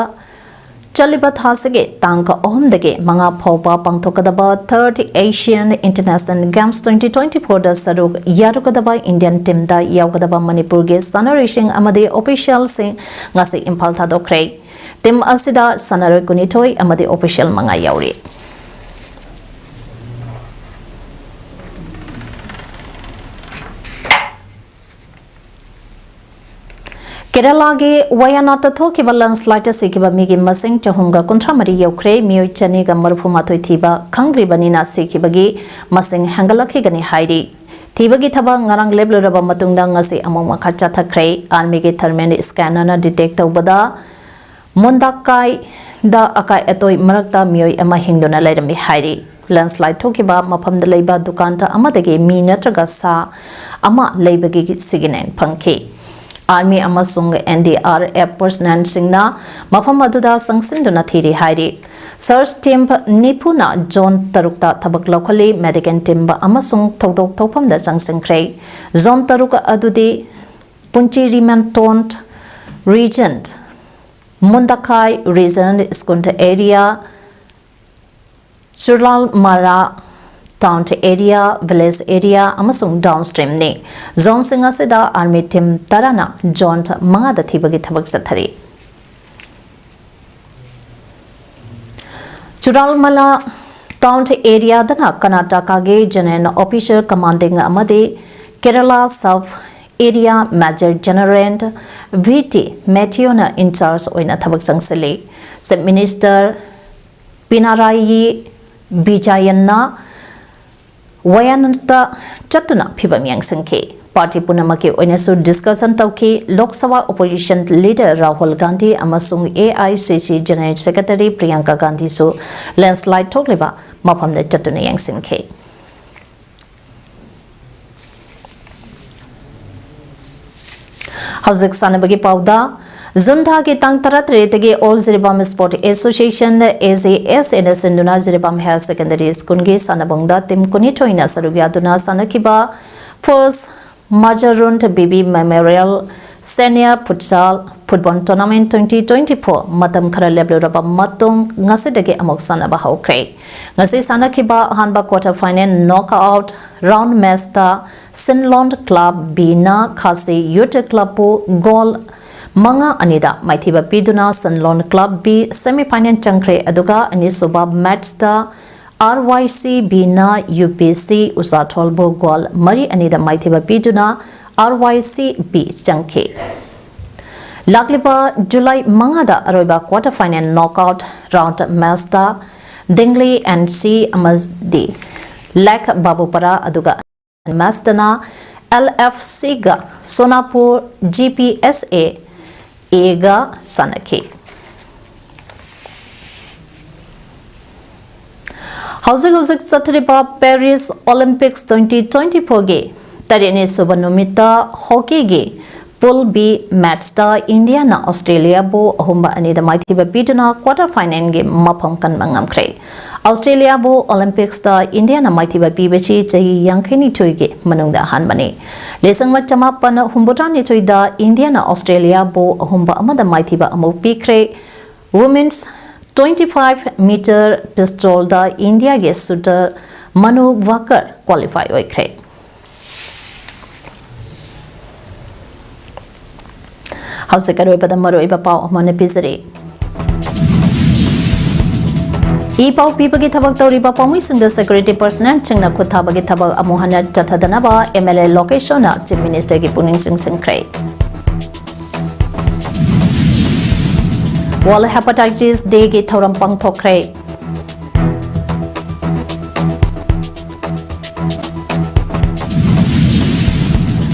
ꯆꯠꯂꯤꯕ ꯊꯥꯁꯤꯒꯤ ꯇꯥꯡ ꯑꯍꯨꯝꯗꯒꯤ ꯃꯉꯥ ꯐꯥꯎꯕ ꯄꯥꯡꯊꯣꯛꯀꯗꯕ Third Asian International Games twenty twenty fourꯗ ꯁꯔꯨꯛ ꯌꯥꯔꯨꯒꯗꯕ Indian teamꯗ ꯌꯥꯎꯒꯗꯕ ꯃꯅꯤꯄꯨꯔꯒꯤ ꯁꯥꯟꯅꯔꯣꯏꯁꯤꯡ ꯑꯃꯗꯤ officialꯁꯤꯡ ꯉꯁꯤ ꯏꯝꯐꯥꯜ ꯊꯥꯗꯣꯛꯈ꯭ꯔꯦ꯫ Team ꯑꯁꯤꯗ ꯁꯥꯟꯅꯔꯣꯏ ꯀꯨꯟꯅꯤꯊꯣꯏ ꯑꯃꯗꯤ official ꯃꯉꯥ ꯌꯥꯎꯔꯤ꯫ ꯀꯦꯔꯂꯥꯒꯤ ꯋꯥꯌꯥꯅꯥꯠꯇ ꯊꯣꯛꯈꯤꯕ landslideꯇ ꯁꯤꯈꯤꯕ ꯃꯤꯒꯤ ꯃꯁꯤꯡ ꯆꯍꯨꯝꯒ ꯀꯨꯟꯊ꯭ꯔꯥ ꯃꯔꯤ ꯌꯧꯈ꯭ꯔꯦ꯫ ꯃꯤꯑꯣꯏ ꯆꯅꯤꯒ ꯃꯔꯤꯐꯨ ꯃꯥꯊꯣꯏ ꯊꯤꯕ ꯈꯪꯗ꯭ꯔꯤꯕꯅꯤꯅ ꯁꯤꯈꯤꯕꯒꯤ ꯃꯁꯤꯡ ꯍꯦꯟꯒꯠꯂꯛꯈꯤꯒꯅꯤ ꯍꯥꯏꯔꯤ꯫ ꯊꯤꯕꯒꯤ ꯊꯕꯛ ꯉꯔꯥꯡ ꯂꯦꯞꯂꯨꯔꯕ ꯃꯇꯨꯡꯗ ꯉꯁꯤ ꯑꯃꯨꯛ ꯃꯈꯥ ꯆꯠꯊꯈ꯭ꯔꯦ꯫ Armyꯒꯤ thermal scannerꯅ detect ꯇꯧꯕꯗ ꯃꯨꯟꯗꯥꯀꯥꯏꯗ ꯑꯀꯥꯏ ꯑꯇꯣꯏ ꯃꯔꯛꯇ ꯃꯤꯑꯣꯏ ꯑꯃ ꯍꯤꯡꯗꯨꯅ ꯂꯩꯔꯝꯃꯤ ꯍꯥꯏꯔꯤ꯫ Landslide ꯊꯣꯛꯈꯤꯕ ꯃꯐꯝꯗ ꯂꯩꯕ ꯗꯨꯀꯥꯟꯗ ꯑꯃꯗꯒꯤ ꯃꯤ ꯅꯠꯇ꯭ꯔꯒ ꯁꯥ ꯑꯃ ꯂꯩꯕꯒꯤ signal ꯐꯪꯈꯤ꯫ Army ꯑꯃꯁꯨꯡ N D R F personnelꯁꯤꯡꯅ ꯃꯐꯝ ꯑꯗꯨꯗ ꯆꯪꯁꯤꯟꯗꯨꯅ ꯊꯤꯔꯤ ꯍꯥꯏꯔꯤ꯫ Search team ꯅꯤꯐꯨꯅ zone ꯇꯔꯨꯛꯇ ꯊꯕꯛ ꯂꯧꯈꯠꯂꯤ꯫ Medical team ꯑꯃꯁꯨꯡ ꯊꯧꯗꯣꯛ ꯊꯣꯛꯐꯝꯗ ꯆꯪꯁꯤꯟꯈ꯭ꯔꯦ꯫ Zone ꯇꯔꯨꯛ ꯑꯗꯨꯗꯤ ꯄꯨꯟꯆꯤ ꯔꯤꯃꯟꯇꯣꯟ region, ꯃꯨꯟꯗꯥꯈꯥꯏ region, ꯁ꯭ꯀꯨꯟ area, ꯆꯨꯔꯥꯜꯃꯥꯂꯥ town area, village area ꯑꯃꯁꯨꯡ downstreamꯅꯤ꯫ Zoneꯁꯤꯡ ꯑꯁꯤꯗ Army team ꯇꯔꯥꯅ zone ꯃꯉꯥꯗ ꯊꯤꯕꯒꯤ ꯊꯕꯛ ꯆꯠꯊꯔꯤ꯫ ꯆꯨꯔꯥꯜꯃꯥꯂꯥ town areaꯗꯅ ꯀꯔꯅꯥꯇꯀꯥꯒꯤ General Officer Commanding ꯑꯃꯗꯤ Kerala Sub Area Major General V T Matthewꯅ in charge ꯑꯣꯏꯅ ꯊꯕꯛ ꯆꯪꯁꯤꯜꯂꯤ꯫ Chief Minister ꯄꯤꯅꯔꯥꯌꯤ ꯕꯤꯖꯌꯟꯅ ꯋꯥꯌꯥꯅꯥꯠꯇ ꯆꯠꯇꯨꯅ ꯐꯤꯕꯝ ꯌꯦꯡꯁꯤꯟꯈꯤ꯫ Party ꯄꯨꯝꯅꯃꯛꯀꯤ ꯑꯣꯏꯅꯁꯨ discussion ꯇꯧꯈꯤ꯫ Lok Sabha opposition leader Rahul Gandhi ꯑꯃꯁꯨꯡ A I C C General Secretary Priyanka ꯒꯥꯟꯙꯤꯁꯨ landslide ꯊꯣꯛꯂꯤꯕ ꯃꯐꯝꯗ ꯆꯠꯇꯨꯅ ꯌꯦꯡꯁꯤꯟꯈꯤ꯫ ꯍꯧꯖꯤꯛ ꯁꯥꯟꯅꯕꯒꯤ ꯄꯥꯎꯗ, ꯖꯨꯟ ꯊꯥꯒꯤ ꯇꯥꯡ ꯇꯔꯥꯇꯔꯦꯠꯇꯒꯤ All Jiribam Sport Association, A J S Aꯅ ꯁꯤꯟꯗꯨꯅ ꯖꯤꯔꯤꯕꯥꯝ Higher Secondary Schoolꯒꯤ ꯁꯥꯟꯅꯕꯨꯡꯗ team ꯀꯨꯟꯅꯤꯊꯣꯏꯅ ꯁꯔꯨꯛ ꯌꯥꯗꯨꯅ ꯁꯥꯟꯅꯈꯤꯕ First Major Round B B Memorial Senior Futsal Football Tournament twenty twenty-four ꯃꯇꯝ ꯈꯔ ꯂꯦꯞꯂꯨꯔꯕ ꯃꯇꯨꯡ ꯉꯁꯤꯗꯒꯤ ꯑꯃꯨꯛ ꯁꯥꯟꯅꯕ ꯍꯧꯈ꯭ꯔꯦ꯫ ꯉꯁꯤ ꯁꯥꯟꯅꯈꯤꯕ ꯑꯍꯥꯟꯕ quarter final knockout round matchꯇ Sinlon Club Bꯅ Khasi Youth Clubꯄꯨ goal ꯃꯉꯥ ꯑꯅꯤꯗ ꯃꯥꯏꯊꯤꯕ ꯄꯤꯗꯨꯅ Sinlon Club B semi final ꯆꯪꯈ꯭ꯔꯦ꯫ ꯑꯗꯨꯒ ꯑꯅꯤꯁꯨꯕ matchꯇ RYCBꯅ UPC ꯎꯆꯥꯊꯣꯜꯕꯨ goal ꯃꯔꯤ ꯑꯅꯤꯗ ꯃꯥꯏꯊꯤꯕ ꯄꯤꯗꯨꯅ RYCB ꯆꯪꯈꯤ꯫ ꯂꯥꯛꯂꯤꯕ ꯖꯨꯂꯥꯏ ꯃꯉꯥꯗ ꯑꯔꯣꯏꯕ quarter final knockout round matchꯇ Dingli NC ꯑꯃꯗꯤ Lake Babupara, ꯑꯗꯨꯒ matchꯇꯅ LFCꯒ Sonapur GPSA Aꯒ ꯁꯥꯟꯅꯈꯤ꯫ ꯍꯧꯖꯤꯛ ꯍꯧꯖꯤꯛ ꯆꯠꯊꯔꯤꯕ Paris Olympics twenty twenty-fourꯒꯤ ꯇꯔꯦꯠꯅꯤ ꯁꯨꯕ ꯅꯨꯃꯤꯠꯇ hockeyꯒꯤ Pool B matchꯇ Indiaꯅ Australiaꯕꯨ ꯑꯍꯨꯝꯕ ꯑꯅꯤꯗ ꯃꯥꯏꯊꯤꯕ ꯄꯤꯗꯨꯅ quarter finalꯒꯤ ꯃꯐꯝ ꯀꯟꯕ ꯉꯝꯈ꯭ꯔꯦ꯫ Australiaꯕꯨ Olympicsta Indiaꯅ ꯃꯥꯏꯊꯤꯕ ꯄꯤꯕꯁꯤ ꯆꯍꯤ ꯌꯥꯡꯈꯩꯅꯤꯊꯣꯏꯒꯤ ꯃꯅꯨꯡꯗ ꯑꯍꯥꯟꯕꯅꯤ꯫ ꯂꯤꯁꯤꯡ ꯑꯃ ꯆꯃꯥꯄꯟ ꯍꯨꯝꯐꯨꯇꯔꯥꯅꯤꯊꯣꯏꯗ Indiaꯅ Australiaꯕꯨ ꯑꯍꯨꯝꯕ ꯑꯃꯗ ꯃꯥꯏꯊꯤꯕ ꯑꯃꯨꯛ ꯄꯤꯈ꯭ꯔꯦ꯫ Women's twenty-five meter pistolꯗ Indiaꯒꯤ shooter Manu Bhaker qualify ꯑꯣꯏꯈ꯭ꯔꯦ꯫ ꯍꯧꯖꯤꯛ ꯑꯔꯣꯏꯕꯗ ꯃꯔꯨꯑꯣꯏꯕ ꯄꯥꯎ ꯑꯃꯅ ꯄꯤꯖꯔꯤ꯫ ꯏ ꯄꯥꯎ ꯄꯤꯕꯒꯤ ꯊꯕꯛ ꯇꯧꯔꯤꯕ ꯄꯥꯎꯃꯤꯁꯤꯡꯗ security personnelꯁꯤꯡꯅ ꯈꯨꯠ ꯊꯥꯕꯒꯤ ꯊꯕꯛ ꯑꯃꯨꯛ ꯍꯟꯅ ꯆꯠꯊꯗꯅꯕ MLA ꯂꯣꯀꯦꯁꯣꯅ Chief Ministerꯒꯤ ꯄꯨꯛꯅꯤꯡ ꯆꯤꯡꯁꯤꯟꯈ꯭ꯔꯦ꯫ World Hepatitis Dayꯒꯤ ꯊꯧꯔꯝ ꯄꯥꯡꯊꯣꯛꯈ꯭ꯔꯦ꯫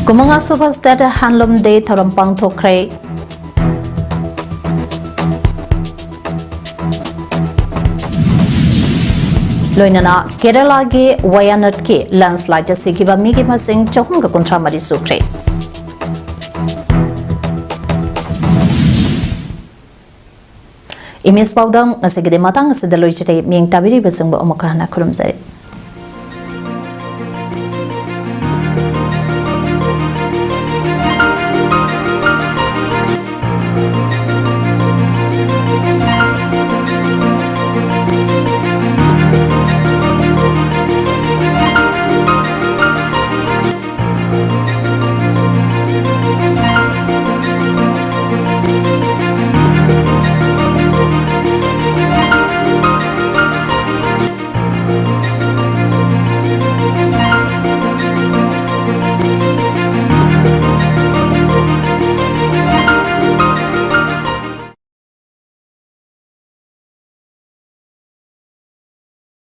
ꯀꯨꯟꯃꯉꯥ ꯁꯨꯕ State Handloom Day ꯊꯧꯔꯝ ꯄꯥꯡꯊꯣꯛꯈ꯭ꯔꯦ꯫ ꯂꯣꯏꯅꯅ ꯀꯦꯔꯂꯥꯒꯤ ꯋꯌꯥꯅꯥꯗꯀꯤ landslideꯇ ꯁꯤꯈꯤꯕ ꯃꯤꯒꯤ ꯃꯁꯤꯡ ꯆꯍꯨꯝꯒ ꯀꯨꯟꯊ꯭ꯔꯥ ꯃꯔꯤ ꯁꯨꯈ꯭ꯔꯦ꯫ ꯏꯃꯦꯖ ꯄꯥꯎꯗꯝ ꯉꯁꯤꯒꯤꯗꯤ ꯃꯇꯥꯡ ꯑꯁꯤꯗ ꯂꯣꯏꯖꯔꯦ꯫ ꯃꯤꯠꯌꯦꯡ ꯇꯥꯕꯤꯔꯤꯕꯁꯤꯡꯕꯨ ꯑꯃꯨꯛꯀ ꯍꯟꯅ ꯈꯨꯔꯨꯝꯖꯔꯤ꯫